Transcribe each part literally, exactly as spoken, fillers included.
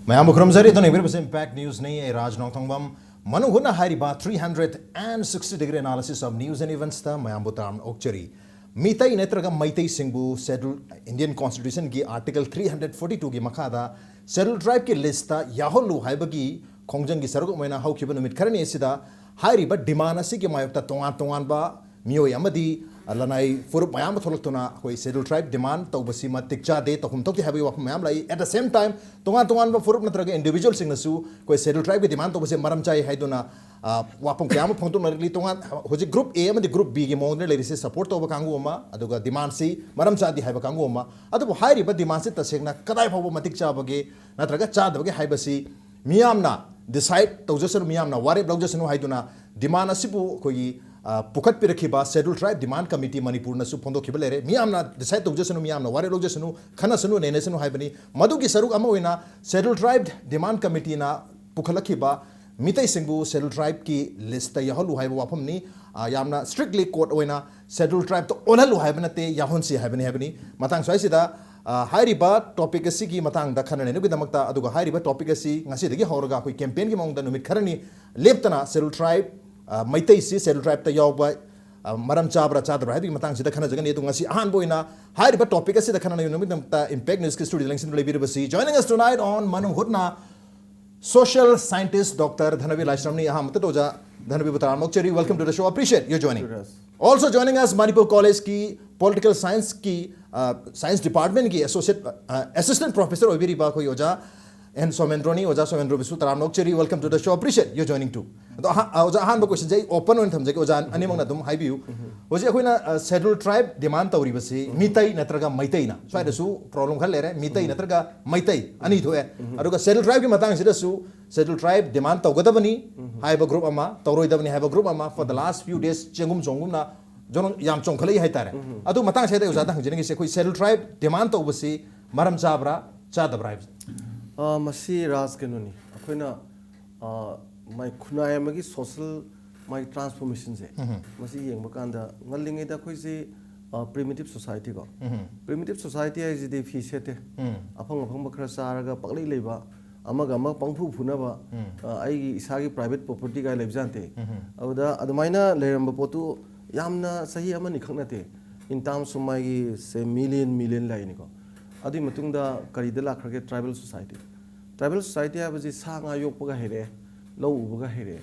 ꯃꯌꯥꯝꯕꯨ ꯈꯨꯔꯨꯝꯖꯔꯤ꯫ ꯑꯗꯨꯅ ꯌꯦꯡꯕꯤꯔꯤꯕꯁꯤ Impact News ꯅꯤ꯫ ꯑꯩ ꯔꯥꯖ ꯅꯣꯡꯊꯣꯡꯕꯝ꯫ ꯃꯅꯨꯡ ꯍꯨꯠꯅ ꯍꯥꯏꯔꯤꯕ three hundred and sixty degree analysis of news and events ꯇ ꯃꯌꯥꯝꯕꯨ ꯇꯔꯥꯝꯅ ꯑꯣꯛꯆꯔꯤ꯫ ꯃꯤꯇꯩ ꯅꯠꯇ꯭ꯔꯒ ꯃꯩꯇꯩꯁꯤꯡꯕꯨ Schedule, Indian Constitution ꯒꯤ Article three hundred forty two ꯒꯤ ꯃꯈꯥꯗ Schedule Tribe ꯀꯤ list ꯇ ꯌꯥꯎꯍꯜꯂꯨ ꯍꯥꯏꯕꯒꯤ ꯈꯣꯡꯖꯪꯒꯤ ꯁꯔꯨꯛ ꯑꯃ ꯑꯣꯏꯅ ꯍꯧꯈꯤꯕ ꯅꯨꯃꯤꯠ ꯈꯔꯅꯤ ꯑꯁꯤꯗ ꯍꯥꯏꯔꯤꯕ demand ꯑꯁꯤꯒꯤ ꯃꯥꯌꯣꯛꯇ ꯇꯣꯉꯥꯟ ꯇꯣꯉꯥꯟꯕ ꯃꯤꯑꯣꯏ ꯑꯃꯗꯤ ꯂꯅꯥꯏ ꯐꯨꯔꯨꯞ ꯃꯌꯥꯝ ꯑꯃ ꯊꯣꯛꯂꯛꯇꯨꯅ ꯑꯩꯈꯣꯏ Schedule Tribe demand ꯇꯧꯕꯁꯤ ꯃꯇꯤꯛ ꯆꯥꯗꯦ, ꯇꯧꯐꯝ ꯊꯣꯛꯇꯦ ꯍꯥꯏꯕꯒꯤ ꯋꯥꯐꯝ ꯃꯌꯥꯝ ꯂꯥꯛꯏ꯫ At the same time, ꯇꯣꯉꯥꯟ ꯇꯣꯉꯥꯟꯕ ꯐꯨꯔꯨꯞ ꯅꯠꯇ꯭ꯔꯒ individual ꯁꯤꯡꯅꯁꯨ ꯑꯩꯈꯣꯏ Schedule Tribe ꯀꯤ demand ꯇꯧꯕꯁꯦ ꯃꯔꯝ ꯆꯥꯏ ꯍꯥꯏꯗꯨꯅ, ꯑ, ꯋꯥꯐꯝ ꯀꯌꯥ ꯑꯃ ꯐꯣꯡꯗꯣꯛꯅꯔꯛꯂꯤ꯫ ꯇꯣꯉꯥꯟ, ꯍꯧꯖꯤꯛ group A ꯑꯃꯗꯤ group B ꯒꯤ ꯃꯑꯣꯡꯗ ꯂꯩꯔꯤꯁꯦ support ꯇꯧꯕ ꯀꯥꯡꯕꯨ ꯑꯃ, ꯑꯗꯨꯒ demand ꯁꯤ ꯃꯔꯝ ꯆꯥꯗꯦ ꯍꯥꯏꯕ ꯀꯥꯡꯕꯨ ꯑꯃ꯫ ꯑꯗꯨꯕꯨ ꯍꯥꯏꯔꯤꯕ demand ꯁꯤ ꯇꯁꯦꯡꯅ ꯀꯗꯥꯏ ꯐꯥꯎꯕ ꯃꯇꯤꯛ ꯆꯥꯕꯒꯦ ꯅꯠꯇ꯭ꯔꯒ ꯆꯥꯗꯕꯒꯦ ꯍꯥꯏꯕꯁꯤ ꯃꯤꯌꯥꯝꯅ decide ꯇꯧꯖꯁꯅꯨ, ꯃꯤꯌꯥꯝꯅ ꯋꯥꯔꯦꯞ ꯂꯧꯖꯁꯅꯨ ꯍꯥꯏꯗꯨꯅ demand ꯑꯁꯤꯕꯨ ꯑꯩꯈꯣꯏꯒꯤ, ꯑ, ꯄꯨꯈꯠꯄꯤꯔꯛꯈꯤꯕ Schedule Tribe Demand Committee ꯃꯅꯤꯄꯨꯔꯅꯁꯨ ꯐꯣꯡꯗꯣꯛꯈꯤꯕ ꯂꯩꯔꯦ꯫ ꯃꯤꯌꯥꯝꯅ decide ꯇꯧꯖꯁꯅꯨ, ꯃꯤꯌꯥꯝꯅ ꯋꯥꯔꯦꯞ ꯂꯧꯖꯁꯅꯨ, ꯈꯟꯅꯁꯅꯨ, ꯅꯩꯅꯁꯅꯨ ꯍꯥꯏꯕꯅꯤ꯫ ꯃꯗꯨꯒꯤ ꯁꯔꯨꯛ ꯑꯃ ꯑꯣꯏꯅ Schedule Tribe Demand Committee ꯅ ꯄꯨꯈꯠꯂꯛꯈꯤꯕ ꯃꯤꯇꯩꯁꯤꯡꯕꯨ Schedule Tribe ꯀꯤ list ꯇ ꯌꯥꯎꯍꯜꯂꯨ ꯍꯥꯏꯕ ꯋꯥꯐꯝꯅꯤ꯫ ꯑ, ꯌꯥꯝꯅ strictly court ꯑꯣꯏꯅ Schedule Tribe ꯇ ꯑꯣꯜꯍꯜꯂꯨ ꯍꯥꯏꯕ ꯅꯠꯇꯦ, ꯌꯥꯎꯍꯟꯁꯤ ꯍꯥꯏꯕꯅꯤ ꯍꯥꯏꯕꯅꯤ꯫ ꯃꯇꯥꯡ ꯁ꯭ꯋꯥꯏꯁꯤꯗ, ꯑ, ꯍꯥꯏꯔꯤꯕ topic ꯑꯁꯤꯒꯤ ꯃꯇꯥꯡꯗ ꯈꯟꯅ ꯅꯩꯅꯕꯒꯤꯗꯃꯛꯇ, ꯑꯗꯨꯒ ꯍꯥꯏꯔꯤꯕ topic ꯑꯁꯤ ꯉꯁꯤꯗꯒꯤ ꯍꯧꯔꯒ ꯑꯩꯈꯣꯏ campaign ꯒꯤ ꯃꯑꯣꯡꯗ ꯅꯨꯃꯤꯠ ꯈꯔꯅꯤ ꯂꯦꯞꯇꯅ Schedule Tribe, ꯑ, ꯃꯩꯇꯩꯁꯤ Schedule Tribe ꯇ ꯌꯥꯎꯕ, ꯑ, ꯃꯔꯝ ꯆꯥꯕ꯭ꯔꯥ ꯆꯥꯗꯕ꯭ꯔꯥ ꯍꯥꯏꯕꯒꯤ ꯃꯇꯥꯡꯁꯤꯗ ꯈꯟꯅꯖꯒꯅꯤ꯫ ꯑꯗꯨ ꯉꯁꯤ ꯑꯍꯥꯟꯕ ꯑꯣꯏꯅ ꯍꯥꯏꯔꯤꯕ topic ꯑꯁꯤꯗ ꯈꯟꯅ ꯅꯩꯅꯕꯒꯤꯗꯃꯛꯇ Impact News ꯀꯤ studio ꯂꯦꯡꯁꯤꯟꯗꯨꯅ ꯂꯩꯕꯤꯔꯤꯕꯁꯤ, joining us tonight on ꯃꯅꯨꯡ ꯍꯨꯠꯅ social scientist Doctor ꯙꯅꯕꯤꯔ ꯂꯥꯏꯁ꯭ꯔꯝꯅꯤ꯫ ꯑꯍꯥꯟꯕꯗ ꯑꯣꯖꯥ ꯙꯅꯕꯤꯔꯕꯨ ꯇꯔꯥꯝꯅ ꯑꯣꯛꯆꯔꯤ꯫ Welcome to the show. Appreciate you joining. Yes. Also joining us, Manipur College ꯀꯤ Political Science ꯀꯤ, ꯑ, Science Department ꯀꯤ Associate, ꯑ, Assistant Professor ꯑꯣꯏꯕꯤꯔꯤꯕ ꯑꯩꯈꯣꯏ ꯑꯣꯖꯥ N ꯁꯣꯃꯦꯟꯗ꯭ꯔꯣꯅꯤ꯫ ꯑꯣꯖꯥ ꯁꯣꯃꯦꯟꯗ꯭ꯔꯣꯕꯨꯁꯨ ꯇꯔꯥꯝꯅ ꯑꯣꯛꯆꯔꯤ꯫ Welcome to the show. Appreciate you joining too. ꯑꯗꯣ ꯑꯍꯥ-, ꯑ, ꯑꯣꯖꯥ, ꯑꯍꯥꯟꯕ question ꯁꯦ ꯑꯩ open ꯑꯣꯏꯅ ꯊꯝꯖꯒꯦ, ꯑꯣꯖꯥ ꯑꯅꯤꯃꯛꯅ ꯑꯗꯨꯝ ꯍꯥꯏꯕꯤꯌꯨ꯫ ꯍꯧꯖꯤꯛ ꯑꯩꯈꯣꯏꯅ, ꯑ, Schedule Tribe demand ꯇꯧꯔꯤꯕꯁꯤ ꯃꯤꯇꯩ ꯅꯠꯇ꯭ꯔꯒ ꯃꯩꯇꯩꯅ? ꯁ꯭ꯋꯥꯏꯗꯁꯨ problem ꯈꯔ ꯂꯩꯔꯦ, ꯃꯤꯇꯩ ꯅꯠꯇ꯭ꯔꯒ ꯃꯩꯇꯩ ꯑꯅꯤ ꯊꯣꯛꯑꯦ꯫ ꯑꯗꯨꯒ Schedule Tribe ꯀꯤ ꯃꯇꯥꯡꯁꯤꯗꯁꯨ Schedule Tribe demand ꯇꯧꯒꯗꯕꯅꯤ ꯍꯥꯏꯕ group ꯑꯃ, ꯇꯧꯔꯣꯏꯗꯕꯅꯤ ꯍꯥꯏꯕ group ꯑꯃ, for the last few days ꯆꯦꯡꯒꯨꯝ ꯆꯣꯡꯒꯨꯝꯅ ꯖꯣꯅꯣ-, ꯌꯥꯝ ꯆꯣꯡꯈꯠꯂꯛꯏ ꯍꯥꯏꯇꯥꯔꯦ꯫ ꯑꯗꯨ ꯃꯇꯥꯡꯁꯤꯗ ꯑꯣꯖꯥꯗ ꯍꯪꯖꯅꯤꯡꯉꯤꯁꯦ, ꯑꯩꯈꯣꯏ Schedule Tribe demand ꯇꯧꯕꯁꯤ ꯃꯔꯝ ꯆꯥꯕ꯭ꯔꯥ, ꯆꯥꯗꯕ꯭ꯔꯥ ꯍꯥꯏꯕꯁꯦ? ꯑ, ꯃꯁꯤ ꯔꯥꯖ ꯀꯩꯅꯣꯅꯤ, ꯑꯩꯈꯣꯏꯅ, ꯑ, ꯃꯥꯏ ꯈꯨꯟꯅꯥꯏ ꯑꯃꯒꯤ social, ꯃꯥꯏ transformation ꯁꯦ, ꯃꯁꯤ ꯌꯦꯡꯕ ꯀꯥꯟꯗ ꯉꯜꯂꯤꯉꯩꯗ ꯑꯩꯈꯣꯏꯁꯤ, ꯑ, primitive society ꯀꯣ, primitive society ꯍꯥꯏꯁꯤꯗꯤ ꯐꯤ ꯁꯦꯠꯇꯦ, ꯑꯐꯪ ꯑꯐꯪꯕ ꯈꯔ ꯆꯥꯔꯒ ꯄꯪꯂꯩ ꯂꯩꯕ, ꯑꯃꯒ ꯑꯃ ꯄꯪꯐꯨ ꯐꯨꯅꯕ, ꯑ, ꯑꯩꯒꯤ ꯏꯁꯥꯒꯤ private property ꯀꯥꯏ ꯂꯩꯕꯖꯥꯠ ꯅꯠꯇꯦ꯫ ꯑꯗꯨꯗ ꯑꯗꯨꯃꯥꯏꯅ ꯂꯩꯔꯝꯕ ꯄꯣꯠꯇꯨ ꯌꯥꯝꯅ ꯆꯍꯤ ꯑꯃꯅꯤ ꯈꯛ ꯅꯠꯇꯦ, in terms of ꯃꯥꯒꯤ, say, million million ꯂꯥꯛꯏꯅꯤꯀꯣ꯫ ꯑꯗꯨꯒꯤ ꯃꯇꯨꯡꯗ ꯀꯔꯤꯗ ꯂꯥꯛꯈ꯭ꯔꯒꯦ? Tribal society꯫ Tribal society ꯍꯥꯏꯕꯁꯤ ꯁꯥ ꯉꯥ ꯌꯣꯛꯄꯒ ꯍꯩꯔꯦ, ꯂꯧ ꯎꯕꯒ ꯍꯩꯔꯦ,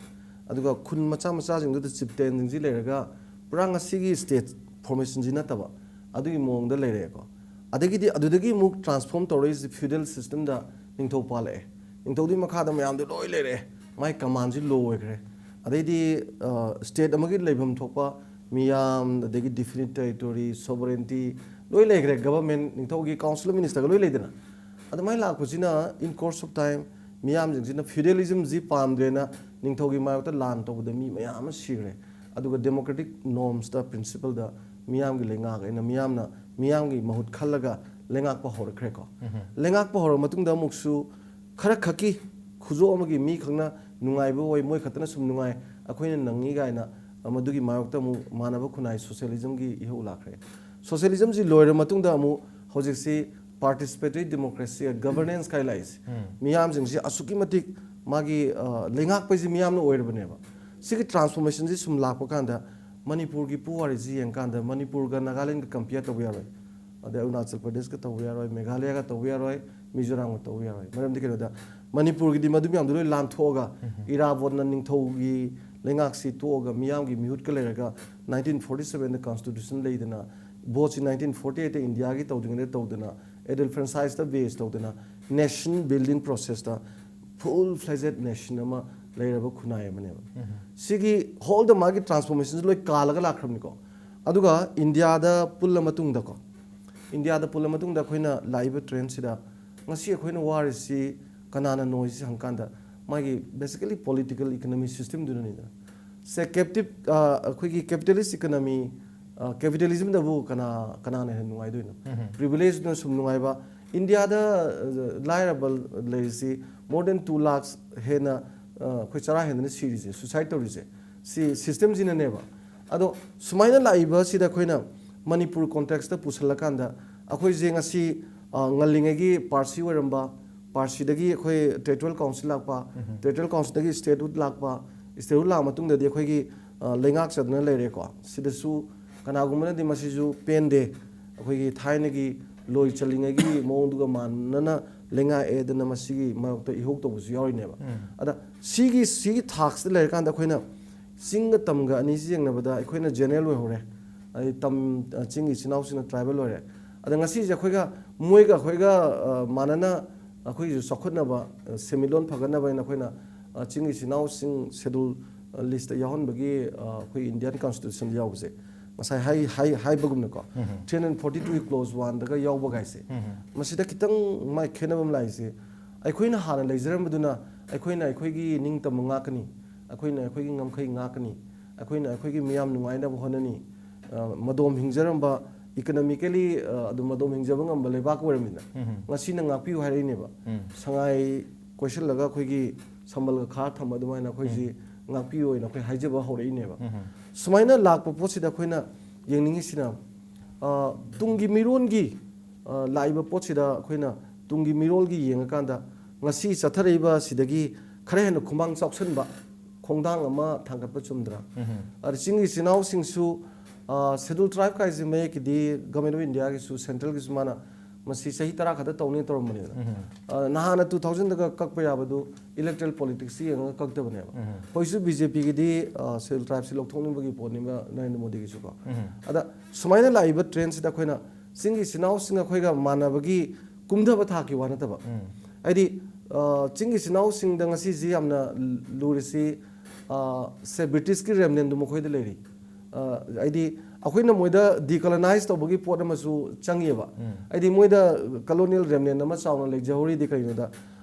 ꯑꯗꯨꯒ ꯈꯨꯟ ꯃꯆꯥ ꯃꯆꯥꯁꯤꯡꯗꯨꯗ chieftainꯁꯤꯡꯁꯤ ꯂꯩꯔꯒ ꯄꯨꯔꯥ ꯉꯁꯤꯒꯤ state formationꯁꯤ ꯅꯠꯇꯕ ꯑꯗꯨꯒꯤ ꯃꯑꯣꯡꯗ ꯂꯩꯔꯛꯑꯦꯀꯣ꯫ ꯑꯗꯒꯤꯗꯤ ꯑꯗꯨꯗꯒꯤ ꯑꯃꯨꯛ transform ꯇꯧꯔꯛꯏꯁꯤ feudal systemꯗ ꯅꯤꯡꯊꯧ ꯄꯥꯜꯂꯛꯑꯦ꯫ ꯅꯤꯡꯊꯧꯗꯨꯒꯤ ꯃꯈꯥꯗ ꯃꯌꯥꯝꯗꯣ ꯂꯣꯏ ꯂꯩꯔꯛꯑꯦ꯫ ꯃꯥꯏ commandꯁꯤ law ꯑꯣꯏꯈ꯭ꯔꯦ꯫ ꯑꯗꯩꯗꯤ, ꯑ, state ꯑꯃꯒꯤ ꯂꯩꯐꯝ ꯊꯣꯛꯄ ꯃꯤꯌꯥꯝ, ꯑꯗꯒꯤ definite territory, sovereignty ꯂꯣꯏ ꯂꯩꯈ꯭ꯔꯦ꯫ Government, ꯅꯤꯡꯊꯧꯒꯤ council of ministerꯒ ꯂꯣꯏ ꯂꯩꯗꯅ꯫ ꯑꯗꯨꯃꯥꯏꯅ ꯂꯥꯛꯄꯁꯤꯅ, in course of time, ꯃꯤꯌꯥꯝꯁꯤꯡꯁꯤꯅ feudalismꯁꯤ ꯄꯥꯝꯗ꯭ꯔꯦꯅ ꯅꯤꯡꯊꯧꯒꯤ ꯃꯥꯌꯣꯛꯇ ꯂꯥꯟ ꯇꯧꯕꯗ ꯃꯤ ꯃꯌꯥꯝ ꯑꯃ ꯁꯤꯈ꯭ꯔꯦ꯫ ꯑꯗꯨꯒ democratic normsꯇ, principleꯗ ꯃꯤꯌꯥꯝꯒꯤ ꯂꯩꯉꯥꯛ ꯑꯩꯅ ꯃꯤꯌꯥꯝꯅ, ꯃꯤꯌꯥꯝꯒꯤ ꯃꯍꯨꯠ ꯈꯜꯂꯒ ꯂꯩꯉꯥꯛꯄ ꯍꯧꯔꯛꯈ꯭ꯔꯦꯀꯣ꯫ ꯂꯩꯉꯥꯛꯄ ꯍꯧꯔꯕ ꯃꯇꯨꯡꯗ ꯑꯃꯨꯛꯁꯨ ꯈꯔ ꯈꯛꯀꯤ ꯈꯨꯖꯣꯞ ꯑꯃꯒꯤ ꯃꯤ ꯈꯛꯅ ꯅꯨꯡꯉꯥꯏꯕ ꯑꯣꯏ, ꯃꯣꯏ ꯈꯛꯇꯅ ꯁꯨꯝ ꯅꯨꯡꯉꯥꯏ, ꯑꯩꯈꯣꯏꯅ ꯅꯪꯉꯤ ꯀꯥꯏꯅ ꯃꯗꯨꯒꯤ ꯃꯥꯌꯣꯛꯇ ꯑꯃꯨꯛ ꯃꯥꯟꯅꯕ ꯈꯨꯟꯅꯥꯏ socialismꯒꯤ ꯏꯍꯧ ꯂꯥꯛꯈ꯭ꯔꯦ꯫ Socialismꯁꯤ ꯂꯣꯏꯔ ꯃꯇꯨꯡꯗ ꯑꯃꯨꯛ ꯍꯧꯖꯤꯛꯁꯤ participatory democracy, governance ꯀꯥꯏ ꯂꯥꯛꯏꯁꯦ꯫ ꯃꯤꯌꯥꯝꯁꯤꯡꯁꯤ ꯑꯁꯨꯛꯀꯤ ꯃꯇꯤꯛ ꯃꯥꯒꯤ, ꯑ, ꯂꯩꯉꯥꯛꯄꯁꯤ ꯃꯤꯌꯥꯝꯅ ꯑꯣꯏꯔꯕꯅꯦꯕ꯫ ꯁꯤꯒꯤ transformationꯁꯤ ꯁꯨꯝ ꯂꯥꯛꯄ ꯀꯥꯟꯗ ꯃꯅꯤꯄꯨꯔꯒꯤ ꯄꯨꯋꯥꯔꯤꯁꯤ ꯌꯦꯡꯀꯥꯟꯗ ꯃꯅꯤꯄꯨꯔꯒ ꯅꯥꯒꯥꯂꯦꯟꯒ compare ꯇꯧꯕ ꯌꯥꯔꯣꯏ, ꯑꯗꯩ ꯑꯔꯨꯅꯥꯆꯜ ꯄ꯭ꯔꯗꯦꯁꯀ ꯇꯧꯕ ꯌꯥꯔꯣꯏ, ꯃꯦꯘꯥꯂꯌꯥꯒ ꯇꯧꯕ ꯌꯥꯔꯣꯏ, ꯃꯤꯖꯣꯔꯥꯝꯒ ꯇꯧꯕ ꯌꯥꯔꯣꯏ꯫ ꯃꯔꯝꯗꯤ ꯀꯩꯅꯣꯗ, ꯃꯅꯤꯄꯨꯔꯒꯤꯗꯤ ꯃꯗꯨ ꯃꯌꯥꯝꯗꯣ ꯂꯣꯏ ꯂꯥꯟꯊꯣꯛꯑꯒ, ꯏꯔꯥꯕꯣꯠꯅ ꯅꯤꯡꯊꯧꯒꯤ ꯂꯩꯉꯥꯛꯁꯤ ꯇꯣꯛꯑꯒ ꯃꯤꯌꯥꯝꯒꯤ ꯃꯤꯍꯨꯠꯀ ꯂꯩꯔꯒ, nineteen forty sevenꯗ constitution ꯂꯩꯗꯅ, voteꯁꯤ nineteen forty eightꯇ ꯏꯟꯗꯤꯌꯥꯒꯤ ꯇꯧꯗ꯭ꯔꯤꯉꯩꯗ ꯇꯧꯗꯅ, adult franchiseꯇ base ꯇꯧꯗꯅ, nation building processꯇ full fledged nation ꯑꯃ ꯂꯩꯔꯕ ꯈꯨꯟꯅꯥꯏ ꯑꯃꯅꯦꯕ꯫ ꯁꯤꯒꯤ whole the ꯃꯥꯒꯤ transformationꯁꯤ ꯂꯣꯏ ꯀꯥꯜꯂꯒ ꯂꯥꯛꯈ꯭ꯔꯕꯅꯤꯀꯣ꯫ ꯑꯗꯨꯒ ꯏꯟꯗꯤꯌꯥꯗ ꯄꯨꯜꯂ ꯃꯇꯨꯡꯗꯀꯣ, ꯏꯟꯗꯤꯌꯥꯗ ꯄꯨꯜꯂ ꯃꯇꯨꯡꯗ ꯑꯩꯈꯣꯏꯅ ꯂꯥꯛꯏꯕ trendꯁꯤꯗ ꯉꯁꯤ ꯑꯩꯈꯣꯏꯅ ꯋꯥꯔꯤꯁꯤ ꯀꯅꯥꯅ ꯅꯣꯏꯁꯤ ꯍꯪꯀꯥꯟꯗ, ꯃꯥꯒꯤ basically political economy systemꯗꯨꯅꯅꯤꯗꯅ꯫ ꯁꯦ, captive, ꯑ, ꯑꯩꯈꯣꯏꯒꯤ capitalist economy, ꯑ, capitalismꯗꯕꯨ ꯀꯅꯥ, ꯀꯅꯥꯅ ꯍꯦꯟꯅ ꯅꯨꯡꯉꯥꯏꯗꯣꯏꯅꯣ? Privilegeꯗꯨꯅ ꯁꯨꯝ ꯅꯨꯡꯉꯥꯏꯕ꯫ ꯏꯟꯗꯤꯌꯥꯗ, ꯑ, ꯂꯥꯏꯔꯕ ꯂꯩꯔꯤꯁꯤ more than two lakhs ꯍꯦꯟꯅ, ꯑ, ꯑꯩꯈꯣꯏ ꯆꯔꯥ ꯍꯦꯟꯗꯅ ꯁꯤꯔꯤꯁꯦ, suicide ꯇꯧꯔꯤꯁꯦ, ꯁꯤ systemꯁꯤꯅꯅꯦꯕ꯫ ꯑꯗꯣ ꯁꯨꯃꯥꯏꯅ ꯂꯥꯛꯏꯕꯁꯤꯗ ꯑꯩꯈꯣꯏꯅ ꯃꯅꯤꯄꯨꯔ contextꯇ ꯄꯨꯁꯜꯂꯀꯥꯟꯗ, ꯑꯩꯈꯣꯏꯁꯦ ꯉꯁꯤ, ꯑ, ꯉꯜꯂꯤꯉꯩꯒꯤ ꯄꯥꯔꯁꯤ ꯑꯣꯏꯔꯝꯕ, ꯄꯥꯔꯁꯤꯗꯒꯤ ꯑꯩꯈꯣꯏ ꯇꯦꯔꯤꯇꯣꯔꯤꯌꯦꯜ ꯀꯥꯎꯟꯁꯤꯜ ꯂꯥꯛꯄ, ꯇꯦꯔꯤꯇꯣꯔꯤꯌꯦꯜ ꯀꯥꯎꯟꯁꯤꯜꯗꯒꯤ ꯁ꯭ꯇꯦꯠꯍꯨꯗ ꯂꯥꯛꯄ, ꯁ꯭ꯇꯦꯠꯍꯨꯗ ꯂꯥꯛꯑ ꯃꯇꯨꯡꯗꯗꯤ ꯑꯩꯈꯣꯏꯒꯤ, ꯑ, ꯂꯩꯉꯥꯛ ꯆꯠꯇꯅ ꯂꯩꯔꯦꯀꯣ꯫ ꯁꯤꯗꯁꯨ ꯀꯅꯥꯒꯨꯝꯕꯅꯗꯤ ꯃꯁꯤꯁꯨ ꯄꯦꯟꯗꯦ, ꯑꯩꯈꯣꯏꯒꯤ ꯊꯥꯏꯅꯒꯤ ꯂꯣꯏ ꯆꯠꯂꯤꯉꯩꯒꯤ ꯃꯑꯣꯡꯗꯨꯒ ꯃꯥꯟꯅꯅ ꯂꯩꯉꯥꯛꯑꯦꯗꯅ ꯃꯁꯤꯒꯤ ꯃꯔꯛꯇ ꯏꯍꯧ ꯇꯧꯕꯁꯨ ꯌꯥꯎꯔꯤꯅꯦꯕ꯫ ꯑꯗ ꯁꯤꯒꯤ, ꯁꯤꯒꯤ ꯊꯥꯛꯁꯤꯗ ꯂꯩꯔꯀꯥꯟꯗ ꯑꯩꯈꯣꯏꯅ ꯆꯤꯡꯒ ꯇꯝꯒ ꯑꯅꯤꯁꯤ ꯌꯦꯡꯅꯕꯗ ꯑꯩꯈꯣꯏꯅ ꯖꯦꯅꯔꯦꯜ ꯑꯣꯏꯍꯧꯔꯦ, ꯑꯗꯩ ꯇꯝ, ꯑ, ꯆꯤꯡꯒꯤ ꯏꯆꯤꯟ ꯏꯅꯥꯎꯁꯤꯡꯅ ꯇ꯭ꯔꯥꯏꯕꯦꯜ ꯑꯣꯏꯔꯦ꯫ ꯑꯗ ꯉꯁꯤꯁꯦ ꯑꯩꯈꯣꯏꯒ, ꯃꯣꯏꯒ ꯑꯩꯈꯣꯏꯒ, ꯑ, ꯃꯥꯟꯅꯅ ꯑꯩꯈꯣꯏꯒꯤꯁꯨ ꯆꯥꯎꯈꯠꯅꯕ, ꯑ, ꯁꯦꯟꯃꯤꯠꯂꯣꯟ ꯐꯒꯠꯅꯕ ꯍꯥꯏꯅ ꯑꯩꯈꯣꯏꯅ, ꯑ, ꯆꯤꯡꯒꯤ ꯏꯆꯤꯟ ꯏꯅꯥꯎꯁꯤꯡ ꯁꯦꯗꯨꯜ, ꯑ, ꯂꯤꯁꯇ ꯌꯥꯎꯍꯟꯕꯒꯤ, ꯑ, ꯑꯩꯈꯣꯏ ꯏꯟꯗꯤꯌꯥꯟ ꯀꯟꯁꯇꯤꯇ꯭ꯌꯨꯁꯟꯗ ꯌꯥꯎꯕꯁꯦ, ꯉꯁꯥꯏ ꯍꯥꯏ-, ꯍꯥꯏ-, ꯍꯥꯏꯕꯒꯨꯝꯅꯀꯣ, ꯎꯝ꯫ ꯊ꯭ꯔꯤ ꯍꯟꯗ꯭ꯔꯦꯠ ꯐꯣꯔꯇꯤ ꯇꯨꯒꯤ ꯀ꯭ꯂꯣꯖ ꯋꯥꯟꯗꯒ ꯌꯥꯎꯕ ꯀꯥꯏꯁꯦ, ꯎꯝ꯫ ꯃꯁꯤꯗ ꯈꯤꯇꯪ ꯃꯥꯏ ꯈꯦꯠꯅꯕ ꯑꯃ ꯂꯥꯛꯏꯁꯦ, ꯑꯩꯈꯣꯏꯅ ꯍꯥꯟꯅ ꯂꯩꯖꯔꯝꯕꯗꯨꯅ ꯑꯩꯈꯣꯏꯅ ꯑꯩꯈꯣꯏꯒꯤ ꯅꯤꯡꯇꯝꯕ ꯉꯥꯛꯀꯅꯤ, ꯑꯩꯈꯣꯏꯅ ꯑꯩꯈꯣꯏꯒꯤ ꯉꯝꯈꯩ ꯉꯥꯛꯀꯅꯤ, ꯑꯩꯈꯣꯏꯅ ꯑꯩꯈꯣꯏꯒꯤ ꯃꯤꯌꯥꯝ ꯅꯨꯡꯉꯥꯏꯅꯕ ꯍꯣꯠꯅꯅꯤ, ꯑ, ꯃꯗꯣꯝ ꯍꯤꯡꯖꯔꯝꯕ, ꯏꯀꯅꯣꯃꯤꯀꯦꯂꯤ, ꯑ, ꯑꯗꯨꯝ ꯃꯗꯣꯝ ꯍꯤꯡꯖꯕ ꯉꯝꯕ ꯂꯩꯕꯥꯛ ꯑꯣꯏꯔꯝꯃꯤꯅ, ꯎꯝ꯫ ꯉꯁꯤꯅ ꯉꯥꯛꯄꯤꯌꯨ ꯍꯥꯏꯔꯛꯏꯅꯦꯕ꯫ ꯎꯝ꯫ ꯁꯉꯥꯏ ꯀꯣꯏꯁꯤꯜꯂꯒ ꯑꯩꯈꯣꯏꯒꯤ ꯁꯝꯕꯜꯒ ꯈꯥꯔ ꯊꯝꯕ ꯑꯗꯨꯃꯥꯏꯅ ꯑꯩꯈꯣꯏꯁꯤ ꯎꯝ꯫ ꯉꯥꯛꯄꯤꯌꯨ ꯍꯥꯏꯅ ꯑꯩꯈꯣꯏ ꯍꯥꯏꯖꯕ ꯍꯧꯔꯛꯏꯅꯦꯕ꯫ ꯎꯝ꯫ ꯁꯨꯃꯥꯏꯅ ꯂꯥꯛꯄ ꯄꯣꯠꯁꯤꯗ ꯑꯩꯈꯣꯏꯅ ꯌꯦꯡꯅꯤꯡꯉꯤꯁꯤꯅ, ꯑ, ꯇꯨꯡꯒꯤ ꯃꯤꯔꯣꯟꯒꯤ, ꯑ, ꯂꯥꯛꯏꯕ ꯄꯣꯠꯁꯤꯗ ꯑꯩꯈꯣꯏꯅ ꯇꯨꯡꯒꯤ ꯃꯤꯔꯣꯜꯒꯤ ꯌꯦꯡꯉꯀꯥꯟꯗ ꯉꯁꯤ ꯆꯠꯊꯔꯛꯏꯕ ꯁꯤꯗꯒꯤ ꯈꯔ ꯍꯦꯟꯅ ꯈꯨꯃꯥꯡ ꯆꯥꯎꯁꯤꯟꯕ ꯈꯣꯡꯊꯥꯡ ꯑꯃ ꯊꯥꯡꯒꯠꯄ ꯆꯨꯝꯗ꯭ꯔꯥ? ꯎꯝ꯫ ꯑꯗ ꯆꯤꯡꯒꯤ ꯏꯆꯤꯟ ꯏꯅꯥꯎꯁꯤꯡꯁꯨ, ꯑ, ꯁꯦꯗꯨꯜ ꯇ꯭ꯔꯥꯏꯕ ꯀꯥꯏꯁꯦ ꯃꯌꯦꯛꯀꯤꯗꯤ ꯒꯚꯔꯟꯃꯦꯟ ꯑꯣꯐ ꯏꯟꯗꯤꯌꯥꯒꯤꯁꯨ ꯁꯦꯟꯇ꯭ꯔꯦꯜꯒꯤꯁꯨ ꯃꯥꯅ ꯃꯁꯤ ꯆꯍꯤ ꯇꯔꯥ ꯈꯛꯇ ꯇꯧꯅꯤ ꯇꯧꯔꯝꯕꯅꯤꯗꯅ꯫ ꯎꯝ꯫ ꯑ, ꯅꯍꯥꯟꯅ ꯇꯨ ꯊꯥꯎꯖꯟꯗꯒ ꯀꯛꯄ ꯌꯥꯕꯗꯨ ꯏꯂꯦꯛꯇ꯭ꯔꯦꯜ ꯄꯣꯂꯤꯇꯤꯛꯁ ꯌꯦꯡꯉꯒ ꯀꯛꯇꯕꯅꯦꯕ꯫ ꯎꯝ꯫ ꯍꯧꯖꯤꯛꯁꯨ ꯕꯤ ꯖꯦ ꯄꯤꯒꯤꯗꯤ, ꯑ, ꯁꯦꯗꯨꯜ ꯇ꯭ꯔꯥꯏꯕꯁꯤ ꯂꯧꯊꯣꯛꯅꯤꯡꯕꯒꯤ ꯄꯣꯠꯅꯦꯕ ꯅꯔꯦꯟꯗ꯭ꯔ ꯃꯣꯗꯤꯒꯤꯁꯨꯀꯣ꯫ ꯎꯝ꯫ ꯑꯗ ꯁꯨꯃꯥꯏꯅ ꯂꯥꯛꯏꯕ ꯇ꯭ꯔꯦꯟꯁꯤꯗ ꯑꯩꯈꯣꯏꯅ ꯆꯤꯡꯒꯤ ꯏꯆꯤꯟ ꯏꯅꯥꯎꯁꯤꯡ ꯑꯩꯈꯣꯏꯒ ꯃꯥꯟꯅꯕꯒꯤ ꯀꯨꯝꯊꯕ ꯊꯥꯛꯀꯤ ꯋꯥ ꯅꯠꯇꯕ, ꯎꯝ꯫ ꯍꯥꯏꯗꯤ, ꯑ, ꯆꯤꯡꯒꯤ ꯏꯆꯤꯟ ꯏꯅꯥꯎꯁꯤꯡꯗ ꯉꯁꯤꯁꯤ ꯌꯥꯝꯅ ꯂꯨꯔꯤꯁꯤ, ꯑ, ꯁꯦ ꯕ꯭ꯔꯤꯇꯤꯁꯀꯤ ꯔꯦꯝꯅꯦꯟꯗꯨ ꯃꯈꯣꯏꯗ ꯂꯩꯔꯤ꯫ ꯑ, ꯍꯥꯏꯗꯤ ꯑꯩꯈꯣꯏꯅ ꯃꯣꯏꯗ ꯗꯤꯀꯣꯂꯣꯅꯥꯏꯁ ꯇꯧꯕꯒꯤ ꯄꯣꯠ ꯑꯃꯁꯨ ꯆꯪꯉꯤꯑꯕ꯫ ꯎꯝ꯫ ꯍꯥꯏꯗꯤ ꯃꯣꯏꯗ ꯀꯣꯂꯣꯅꯤꯌꯦꯜ ꯔꯦꯝꯅꯦꯟ ꯑꯃ ꯆꯥꯎꯅ ꯂꯩꯖꯍꯧꯔꯤꯗꯤ ꯀꯔꯤꯅꯣꯗ,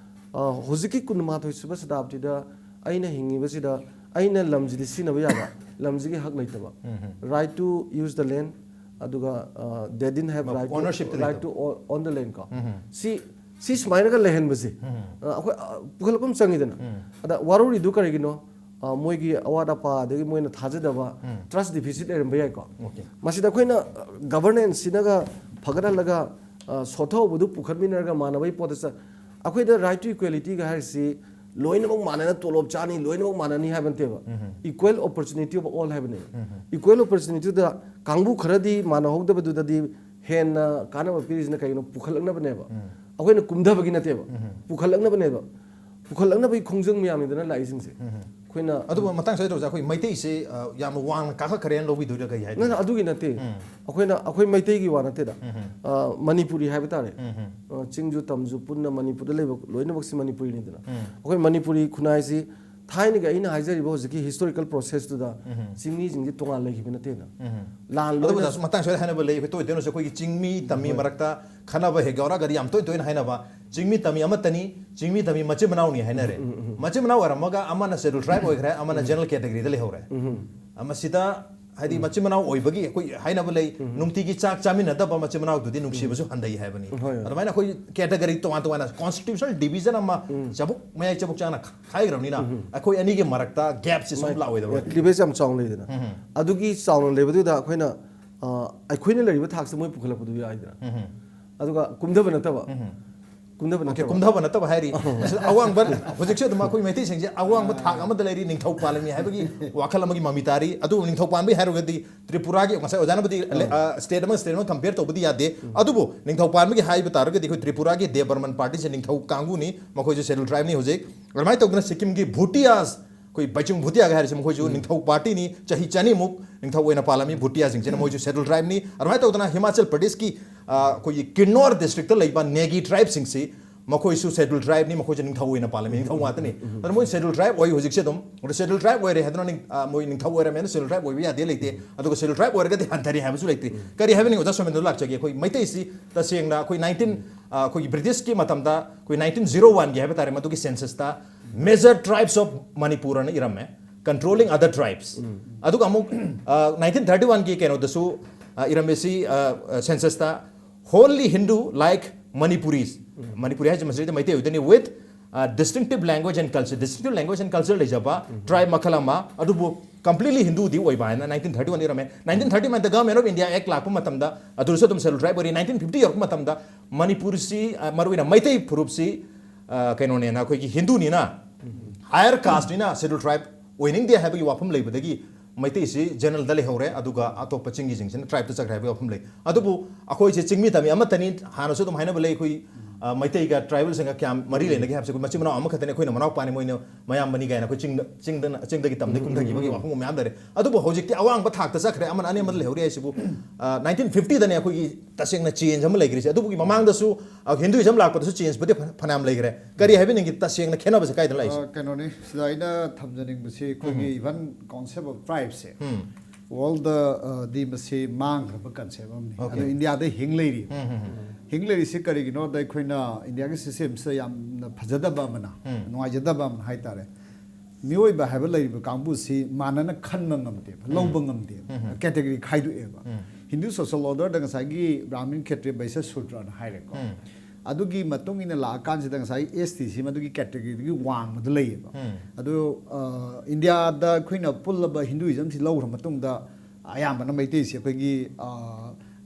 ꯑ, ꯍꯧꯖꯤꯛꯀꯤ ꯀꯨꯟꯃꯥꯊꯣꯏ ꯁꯨꯕ ꯁꯇꯥꯕꯗꯤꯗ ꯑꯩꯅ ꯍꯤꯡꯉꯤꯕꯁꯤꯗ ꯑꯩꯅ ꯂꯝꯁꯤꯗꯤ ꯁꯤꯖꯤꯟꯅꯕ ꯌꯥꯕ, ꯂꯝꯁꯤꯒꯤ ꯍꯛ ꯂꯩꯇꯕ꯫ ꯎꯝ꯫ Right to use the land, ꯑꯗꯨꯒ, ꯑ, they didn't have right to, ownership ꯇ right ꯂꯩꯇꯕ꯫ To o-, own the land ꯀꯣ꯫ ꯎꯝ꯫ ꯁꯤ, ꯁꯤ ꯁꯨꯃꯥꯏꯅꯒ ꯂꯩꯍꯟꯕꯁꯦ, ꯎꯝ꯫ ꯑ, ꯑꯩꯈꯣꯏ, ꯑ, ꯄꯨꯈꯠꯂꯛꯄ ꯑꯃ ꯆꯪꯉꯤꯗꯅ꯫ ꯎꯝ꯫ ꯑꯗ ꯋꯥꯔꯧꯔꯤꯗꯨ ꯀꯔꯤꯒꯤꯅꯣ? ꯑ, ꯃꯣꯏꯒꯤ ꯑꯋꯥꯠ ꯑꯄꯥ, ꯑꯗꯒꯤ ꯃꯣꯏꯅ ꯊꯥꯖꯗꯕ, ꯎꯝ꯫ Trust deficit ꯂꯩꯔꯝꯕ ꯌꯥꯏꯀꯣ꯫ Okay꯫ ꯃꯁꯤꯗ ꯑꯩꯈꯣꯏꯅ, ꯑ, ꯒꯚꯔꯅꯦꯟꯁꯁꯤꯅꯒ ꯐꯒꯠꯍꯜꯂꯒ, ꯑ, ꯁꯣꯠꯊꯍꯧꯕꯗꯨ ꯄꯨꯈꯠꯃꯤꯟꯅꯔꯒ ꯃꯥꯟꯅꯕꯒꯤ ꯄꯣꯠꯇ ꯆꯠ-, ꯑꯩꯈꯣꯏꯗ right to equalityꯒ ꯍꯥꯏꯔꯤꯁꯤ ꯂꯣꯏꯅꯃꯛ ꯃꯥꯟꯅꯅ ꯇꯣꯂꯣꯞ ꯆꯥꯅꯤ, ꯂꯣꯏꯅꯃꯛ ꯃꯥꯟꯅꯅꯤ ꯍꯥꯏꯕ ꯅꯠꯇꯦꯕ꯫ Equal opportunity of all ꯍꯥꯏꯕꯅꯦ꯫ Equal opportunityꯗ ꯀꯥꯡꯕꯨ ꯈꯔꯗꯤ ꯃꯥꯟꯅꯍꯧꯗꯕꯗꯨꯗꯗꯤ ꯍꯦꯟꯅ ꯀꯥꯟꯅꯕ ꯄꯤꯔꯤꯁꯤꯅ ꯀꯩꯒꯤꯅꯣ? ꯄꯨꯈꯠꯂꯛꯅꯕꯅꯦꯕ꯫ ꯑꯩꯈꯣꯏꯅ ꯀꯨꯝꯊꯕꯒꯤ ꯅꯠꯇꯦꯕ, ꯄꯨꯈꯠꯂꯛꯅꯕꯅꯦꯕ꯫ ꯄꯨꯈꯠꯂꯛꯅꯕꯒꯤ ꯈꯣꯡꯖꯪ ꯃꯌꯥꯝꯅꯤꯗꯅ ꯂꯥꯛꯏꯁꯤꯡꯁꯦ꯫ ꯑꯩꯈꯣꯏꯅ ꯑꯗꯨꯕꯨ ꯃꯇꯥꯡ ꯁ꯭ꯋꯥꯏꯗ ꯇꯧꯖ ꯑꯩꯈꯣꯏ ꯃꯩꯇꯩꯁꯦ, ꯑ, ꯌꯥꯝꯅ ꯋꯥꯡꯅ ꯀꯥꯈꯠꯈ꯭ꯔꯦꯅ ꯂꯧꯕꯤꯗꯣꯏꯔꯥ ꯀꯩ ꯍꯥꯏꯅꯤ? ꯅꯪ ꯑꯗꯨꯒꯤ ꯅꯠꯇꯦ꯫ ꯑꯩꯈꯣꯏꯅ, ꯑꯩꯈꯣꯏ ꯃꯩꯇꯩꯒꯤ ꯋꯥ ꯅꯠꯇꯦꯗ꯫ ꯑ, ꯃꯅꯤꯄꯨꯔꯤ ꯍꯥꯏꯕ ꯇꯥꯔꯦ꯫ ꯑ, ꯆꯤꯡꯁꯨ ꯇꯝꯁꯨ ꯄꯨꯟꯅ ꯃꯅꯤꯄꯨꯔꯗ ꯂꯩꯕ ꯂꯣꯏꯅꯃꯛꯁꯤ ꯃꯅꯤꯄꯨꯔꯤꯅꯤꯗꯅ꯫ ꯑꯩꯈꯣꯏ ꯃꯅꯤꯄꯨꯔꯤ ꯈꯨꯟꯅꯥꯏꯁꯤ ꯊꯥꯏꯅꯒꯤ ꯑꯩꯅ ꯍꯥꯏꯖꯔꯤꯕ ꯍꯧꯖꯤꯛꯀꯤ historical processꯇꯨꯗ ꯆꯤꯡꯃꯤꯁꯤꯡꯁꯦ ꯇꯣꯉꯥꯟ ꯂꯩꯈꯤꯕ ꯅꯠꯇꯦꯅ꯫ ꯂꯥꯟ ꯑꯗꯨꯕꯨ ꯂꯣꯏꯅ ꯃꯇꯥꯡ ꯁ꯭ꯋꯥꯏꯗ ꯍꯥꯏꯅꯕ ꯂꯩ, ꯑꯩꯈꯣꯏ ꯇꯣꯏ ꯇꯣꯏꯅꯁꯨ ꯑꯩꯈꯣꯏꯒꯤ ꯆꯤꯡꯃꯤ ꯇꯝꯃꯤ ꯍꯣꯏ꯫ ꯃꯔꯛꯇ ꯈꯟꯅꯕ ꯍꯦꯛ ꯌꯥꯎꯔꯛꯑꯒꯗꯤ ꯌꯥꯝ ꯇꯣꯏ ꯇꯣꯏꯅ ꯍꯥꯏꯅꯕ, ꯆꯤꯡꯃꯤ ꯇꯝꯃꯤ ꯑꯃꯠꯇꯅꯤ, ꯆꯤꯡꯃꯤ ꯇꯝꯃꯤ ꯃꯆꯤꯟ ꯃꯅꯥꯎꯅꯤ ꯍꯥꯏꯅꯔꯦ꯫ ꯎꯝ, ꯎꯝ, ꯎꯝ, ꯎꯝ꯫ ꯃꯆꯤꯟ ꯃꯅꯥꯎ ꯑꯣꯏꯔꯝꯃꯒ ꯑꯃꯅ schedule tribe ꯑꯣꯏꯈ꯭ꯔꯦ, ꯑꯃꯅ ꯎꯝ꯫ General categoryꯗ ꯂꯩꯍꯧꯔꯦ꯫ ꯎꯝ꯫ ꯑ, ꯃꯁꯤꯗ ꯍꯥꯏꯗꯤ ꯎꯝ꯫ ꯃꯆꯤꯟ ꯃꯅꯥꯎ ꯑꯣꯏꯕꯒꯤ ꯑꯩꯈꯣꯏ ꯍꯥꯏꯅꯕ ꯂꯩ, ꯎꯝ꯫ ꯅꯨꯡꯇꯤꯒꯤ ꯆꯥꯛ ꯆꯥꯃꯤꯟꯅꯗꯕ ꯃꯆꯤꯟ ꯃꯅꯥꯎꯗꯨꯗꯤ ꯅꯨꯡꯁꯤꯕꯁꯨ ꯎꯝ꯫ ꯍꯟꯊꯩ ꯍꯥꯏꯕꯅꯤ꯫ ꯍꯣꯏ, ꯍꯣꯏ꯫ ꯑꯗꯨꯃꯥꯏꯅ ꯑꯩꯈꯣꯏ category ꯇꯣꯉꯥꯟ ꯇꯣꯉꯥꯟꯅ constitutional division ꯑꯃ ꯎꯝ꯫ ꯆꯕꯨꯛ ꯃꯌꯥꯏ ꯆꯕꯨꯛ ꯆꯥꯅ ꯈꯥꯏꯈ꯭ꯔꯕꯅꯤꯅ ꯎꯝ꯫ ꯑꯩꯈꯣꯏ ꯑꯅꯤꯒꯤ ꯃꯔꯛꯇ gapꯁꯤ ꯁꯨꯝ ꯃꯥꯏ-, ꯂꯥꯛꯑꯣꯏꯗꯕ꯭ꯔꯥ? Cleavage ꯌꯥꯝ ꯆꯥꯎꯅ ꯂꯩꯗꯅ꯫ ꯎꯝ꯫ ꯑꯗꯨꯒꯤ ꯆꯥꯎꯅ ꯂꯩꯕꯗꯨꯗ ꯑꯩꯈꯣꯏꯅ, ꯑ, ꯑꯩꯈꯣꯏꯅ ꯂꯩꯔꯤꯕ ꯊꯥꯛꯁꯦ ꯃꯣꯏ ꯄꯨꯈꯠꯂꯛꯄꯗꯨ ꯌꯥꯏꯗꯅ꯫ ꯎꯝ꯫ ꯑꯗꯨꯒ ꯀꯨꯝꯊꯕ ꯅꯠꯇꯕ꯫ ꯎꯝ꯫ ꯀꯨꯝꯊꯕ OK, ꯅꯠꯇꯕ꯫ ꯀꯨꯝꯊꯕ ꯅꯠꯇꯕ ꯍꯥꯏꯔꯤ꯫ ꯑꯋꯥꯡꯕ, ꯍꯧꯖꯤꯛꯁꯨ ꯑꯗꯨꯝ ꯑꯩꯈꯣꯏ ꯃꯩꯇꯩꯁꯤꯡꯁꯦ ꯑꯋꯥꯡꯕ ꯊꯥꯛ ꯑꯃꯗ ꯂꯩꯔꯤ, ꯅꯤꯡꯊꯧ ꯄꯥꯜꯂꯝꯃꯤ ꯍꯥꯏꯕꯒꯤ ꯋꯥꯈꯜ ꯑꯃꯒꯤ ꯃꯃꯤ ꯇꯥꯔꯤ꯫ ꯑꯗꯨꯕꯨ ꯅꯤꯡꯊꯧ ꯄꯥꯟꯕꯒꯤ ꯍꯥꯏꯔꯨꯔꯒꯗꯤ ꯇ꯭ꯔꯤꯄꯨꯔꯥꯒꯤ, ꯉꯁꯥꯏ ꯑꯣꯖꯥꯅꯕꯨꯗꯤ, ꯑꯥ꯫ ꯑ, state ꯑꯃꯒ state ꯑꯃꯒ compare ꯇꯧꯕꯗꯤ ꯌꯥꯗꯦ꯫ ꯎꯝ꯫ ꯑꯗꯨꯕꯨ ꯅꯤꯡꯊꯧ ꯄꯥꯟꯕꯒꯤ ꯍꯥꯏꯕ ꯇꯥꯔꯒꯗꯤ ꯑꯩꯈꯣꯏ ꯇ꯭ꯔꯤꯄꯨꯔꯥꯒꯤ ꯗꯦꯕꯔꯃꯟ partyꯁꯦ ꯅꯤꯡꯊꯧ ꯀꯥꯡꯕꯨꯅꯤ, ꯃꯈꯣꯏꯁꯨ schedule tribeꯅꯤ ꯍꯧꯖꯤꯛ꯫ ꯑꯗꯨꯃꯥꯏꯅ ꯇꯧꯗꯅ ꯁꯤꯛꯀꯤꯝꯒꯤ ꯚꯨꯇꯤꯌꯥꯁ, ꯑꯩꯈꯣꯏ ꯕꯩꯆꯨꯡ ꯚꯨꯇꯤꯌꯥꯒ ꯍꯥꯏꯔꯤꯁꯦ ꯃꯈꯣꯏꯁꯨ ꯎꯝ꯫ ꯅꯤꯡꯊꯧ partyꯅꯤ, ꯆꯍꯤ ꯆꯅꯤꯃꯨꯛ ꯅꯤꯡꯊꯧ ꯑꯣꯏꯅ ꯄꯥꯜꯂꯝꯃꯤ ꯚꯨꯇꯤꯌꯥꯁꯤꯡꯁꯤꯅ, ꯃꯣꯏꯁꯨ schedule tribeꯅꯤ꯫ ꯑꯗꯨꯃꯥꯏꯅ ꯇꯧꯗꯅ ꯍꯤꯃꯥꯆꯜ ꯄ꯭ꯔꯗꯦꯁꯀꯤ, ꯑ, ꯑꯩꯈꯣꯏꯒꯤ ꯀꯤꯟꯅꯣꯔ districtꯇ ꯂꯩꯕ ꯅꯦꯒꯤ tribeꯁꯤꯡꯁꯤ ꯃꯈꯣꯏꯁꯨ schedule tribeꯅꯤ, ꯃꯈꯣꯏꯁꯨ ꯅꯤꯡꯊꯧ ꯑꯣꯏꯅ ꯄꯥꯜꯂꯝꯃꯤ, ꯅꯤꯡꯊꯧ ꯉꯥꯛꯇꯅꯤ꯫ ꯎꯝ꯫ ꯑꯗꯨꯅ ꯃꯣꯏ schedule tribe ꯑꯣꯏ ꯍꯧꯖꯤꯛꯁꯦ ꯑꯗꯨꯝ꯫ ꯑꯗꯣ schedule tribe ꯑꯣꯏꯔꯦ ꯍꯥꯏꯗꯅ ꯅꯤꯡ-, ꯑ, ꯃꯣꯏ ꯅꯤꯡꯊꯧ ꯑꯣꯏꯔꯝꯃꯦꯅ schedule tribe ꯑꯣꯏꯕ ꯌꯥꯗꯦ ꯂꯩꯇꯦ꯫ ꯑꯗꯨꯒ schedule tribe ꯑꯣꯏꯔꯒꯗꯤ ꯍꯟꯊꯔꯦ ꯍꯥꯏꯕꯁꯨ ꯂꯩꯇꯦ꯫ ꯎꯝ꯫ ꯀꯔꯤ ꯍꯥꯏꯕꯅꯤ ꯑꯣꯖꯥ ꯁꯣꯃꯦꯟꯗꯨ ꯂꯥꯛꯆꯒꯦ꯫ ꯑꯩꯈꯣꯏ ꯃꯩꯇꯩꯁꯤ ꯇꯁꯦꯡꯅ ꯑꯩꯈꯣꯏ nineteen, ꯑ, ꯑꯩꯈꯣꯏꯒꯤ ꯕ꯭ꯔꯤꯇꯤꯁꯀꯤ ꯃꯇꯝꯗ ꯑꯩꯈꯣꯏ nineteen zero oneꯒꯤ ꯍꯥꯏꯕ ꯇꯥꯔꯦ, ꯃꯗꯨꯒꯤ censusꯇ major tribes of Manipur ꯑꯅ ꯏꯔꯝꯃꯦ, controlling other tribes꯫ ꯎꯝ꯫ ꯑꯗꯨꯒ ꯑꯃꯨꯛ, ꯑ, nineteen thirty oneꯒꯤ ꯀꯩꯅꯣꯗꯁꯨ, ꯑ, ꯏꯔꯝꯃꯤꯁꯤ, ꯑ, ꯑ, censusꯇ wholly Hindu like Manipuris꯫ ꯎꯝ꯫ ꯃꯅꯤꯄꯨꯔꯤ ꯍꯥꯏꯁꯦ ꯃꯁꯤꯗꯩꯗ ꯃꯩꯇꯩ ꯑꯣꯏꯗꯣꯏꯅꯤ, with, ꯑ, distinctive language and culture꯫ Distinctive language and culture ꯂꯩꯖꯕ ꯎꯝ꯫ Tribe ꯃꯈꯜ ꯑꯃ, ꯑꯗꯨꯕꯨ completely Hinduꯗꯤ ꯑꯣꯏꯕ ꯍꯥꯏꯅ nineteen thirty one ꯏꯔꯝꯃꯦ꯫ Nineteen thirty one the Government of India Act ꯂꯥꯛꯄ ꯃꯇꯝꯗ ꯑꯗꯨꯗꯁꯨ ꯑꯗꯨꯝ schedule tribe ꯑꯣꯏꯔꯤ꯫ Nineteen fifty ꯌꯧꯔꯛꯄ ꯃꯇꯝꯗ ꯃꯅꯤꯄꯨꯔꯁꯤ, ꯑ, ꯃꯔꯨꯑꯣꯏꯅ ꯃꯩꯇꯩ ꯐꯨꯔꯨꯞꯁꯤ ꯑ, ꯀꯩꯅꯣꯅꯦꯅ, ꯑꯩꯈꯣꯏꯒꯤ ꯍꯤꯟꯗꯨꯅꯤꯅ, ꯍꯥꯌꯔ ꯀꯥꯁ꯭ꯠꯅꯤꯅ ꯁꯦꯗ꯭ꯌꯨꯜ ꯇ꯭ꯔꯥꯏꯕ ꯑꯣꯏꯅꯤꯡꯗꯦ ꯍꯥꯏꯕꯒꯤ ꯋꯥꯐꯝ ꯂꯩꯕꯗꯒꯤ ꯃꯩꯇꯩꯁꯤ ꯖꯦꯅꯔꯦꯜꯗ ꯂꯩꯍꯧꯔꯦ, ꯑꯗꯨꯒ ꯑꯇꯣꯞꯄ ꯆꯤꯡꯒꯤꯁꯤꯡꯁꯤꯅ ꯇ꯭ꯔꯥꯏꯕꯇ ꯆꯠꯈ꯭ꯔꯦ ꯍꯥꯏꯕꯒꯤ ꯋꯥꯐꯝ ꯂꯩ꯫ ꯑꯗꯨꯕꯨ ꯑꯩꯈꯣꯏꯁꯦ ꯆꯤꯡꯃꯤ ꯇꯝꯃꯤ ꯑꯃꯠꯇꯅꯤ, ꯍꯥꯟꯅꯁꯨ ꯑꯗꯨꯝ ꯍꯥꯏꯅꯕ ꯂꯩ, ꯑꯩꯈꯣꯏ, ꯑ, ꯃꯩꯇꯩꯒ ꯇ꯭ꯔꯥꯏꯕꯦꯜꯁꯤꯡꯒ ꯀꯌꯥꯝ ꯃꯔꯤ ꯂꯩꯅꯒꯦ ꯍꯥꯏꯕꯁꯦ ꯑꯩꯈꯣꯏ ꯃꯆꯤꯟ ꯃꯅꯥꯎ ꯑꯃꯈꯛꯇꯅꯤ, ꯑꯩꯈꯣꯏꯅ ꯃꯅꯥꯎꯄꯥꯅꯤ, ꯃꯣꯏꯅ ꯃꯌꯥꯝꯕꯅꯤ ꯀꯥꯏꯅ ꯑꯩꯈꯣꯏ ꯆꯤꯡꯗ, ꯆꯤꯡꯗꯅ, ꯆꯤꯡꯗꯒꯤ ꯇꯝꯗꯒꯤ ꯀꯨꯝꯊꯈꯤꯕꯒꯤ ꯋꯥꯐꯝ ꯃꯌꯥꯝ ꯂꯩꯔꯦ꯫ ꯑꯗꯨꯕꯨ ꯍꯧꯖꯤꯛꯇꯤ ꯑꯋꯥꯡꯕ ꯊꯥꯛꯇ ꯆꯠꯈ꯭ꯔꯦ, ꯑꯃꯅ ꯑꯅꯦꯝꯕꯗ ꯂꯩꯍꯧꯔꯤ ꯍꯥꯏꯁꯤꯕꯨ, ꯑ, ꯅꯥꯏꯟꯇꯤꯟ ꯐꯤꯐꯇꯤꯗꯅꯦ ꯑꯩꯈꯣꯏꯒꯤ ꯇꯁꯦꯡꯅ ꯆꯦꯟꯖ ꯑꯃ ꯂꯩꯈ꯭ꯔꯤꯁꯦ꯫ ꯑꯗꯨꯕꯨꯒꯤ ꯃꯃꯥꯡꯗꯁꯨ, ꯑ, ꯍꯤꯟꯗꯨꯏꯖꯝ ꯂꯥꯛꯄꯗꯁꯨ ꯆꯦꯟꯖꯄꯨꯗꯤ ꯐꯅ-, ꯐꯅꯌꯥꯝ ꯂꯩꯈ꯭ꯔꯦ꯫ ꯀꯔꯤ ꯍꯥꯏꯕꯤꯅꯤꯡꯒꯦ, ꯇꯁꯦꯡꯅ ꯈꯦꯠꯅꯕꯁꯦ ꯀꯥꯏꯗ ꯂꯥꯛꯏꯁꯦ? ꯑ, ꯀꯩꯅꯣꯅꯤ, ꯁꯤꯗ ꯑꯩꯅ ꯊꯝꯖꯅꯤꯡꯕꯁꯤ ꯑꯩꯈꯣꯏꯒꯤ even concept of tribe say um. World ꯗ, ꯑ, ꯗꯤ ꯃꯁꯤ ꯃꯥꯡꯈ꯭ꯔꯕ concept ꯑꯃꯅꯤ꯫ Okay. ꯑꯗꯣ ꯏꯟꯗꯤꯌꯥꯗ ꯍꯤꯡ ꯂꯩꯔꯤ꯫ ꯎꯝ, ꯎꯝ, ꯎꯝ꯫ ꯍꯤꯡ ꯂꯩꯔꯤꯁꯤ ꯀꯔꯤꯒꯤꯅꯣꯗ ꯑꯩꯈꯣꯏꯅ ꯏꯟꯗꯤꯌꯥꯒꯤ system ꯁꯤꯗ ꯌꯥꯝꯅ ꯐꯖꯗꯕ ꯑꯃꯅ, ꯎꯝ꯫ ꯅꯨꯡꯉꯥꯏꯖꯗꯕ ꯑꯃꯅ ꯍꯥꯏꯇꯥꯔꯦ꯫ ꯃꯤꯑꯣꯏꯕ ꯍꯥꯏꯕ ꯂꯩꯔꯤꯕ ꯀꯥꯡꯕꯨꯁꯤ ꯃꯥꯟꯅꯅ ꯈꯟꯕ ꯉꯝꯗꯦꯕ, ꯎꯝ꯫ ꯂꯧꯕ ꯉꯝꯗꯦꯕ, ꯎꯝ, ꯎꯝ꯫ Category ꯈꯥꯏꯗꯣꯛꯑꯦꯕ꯫ ꯎꯝ꯫ ꯍꯤꯟꯗꯨ social order ꯗ ꯉꯁꯥꯏꯒꯤ ꯕ꯭ꯔꯥꯍꯃꯤꯟ, ꯈꯦꯇ꯭ꯔꯤꯌ, ꯕꯩꯁ꯭ꯌ, ꯁꯨꯗ꯭ꯔꯅ ꯍꯥꯏꯔꯦꯀꯣ꯫ ꯎꯝ꯫ ꯑꯗꯨꯒꯤ ꯃꯇꯨꯡ ꯏꯟꯅ ꯂꯥꯛꯑꯀꯥꯟꯁꯤꯗ ꯉꯁꯥꯏ S T ꯁꯤ ꯃꯗꯨꯒꯤ category ꯗꯨꯒꯤ ꯋꯥꯡꯃꯗ ꯂꯩꯌꯦꯕ꯫ ꯎꯝ꯫ ꯑꯗꯨ, ꯑ, ꯏꯟꯗꯤꯌꯥꯗ ꯑꯩꯈꯣꯏꯅ ꯄꯨꯜꯂꯕ ꯍꯤꯟꯗꯨꯏꯖꯝꯁꯤ ꯂꯧꯈ꯭ꯔ ꯃꯇꯨꯡꯗ ꯑꯌꯥꯝꯕꯅ ꯃꯩꯇꯩꯁꯤ ꯑꯩꯈꯣꯏꯒꯤ, ꯑ,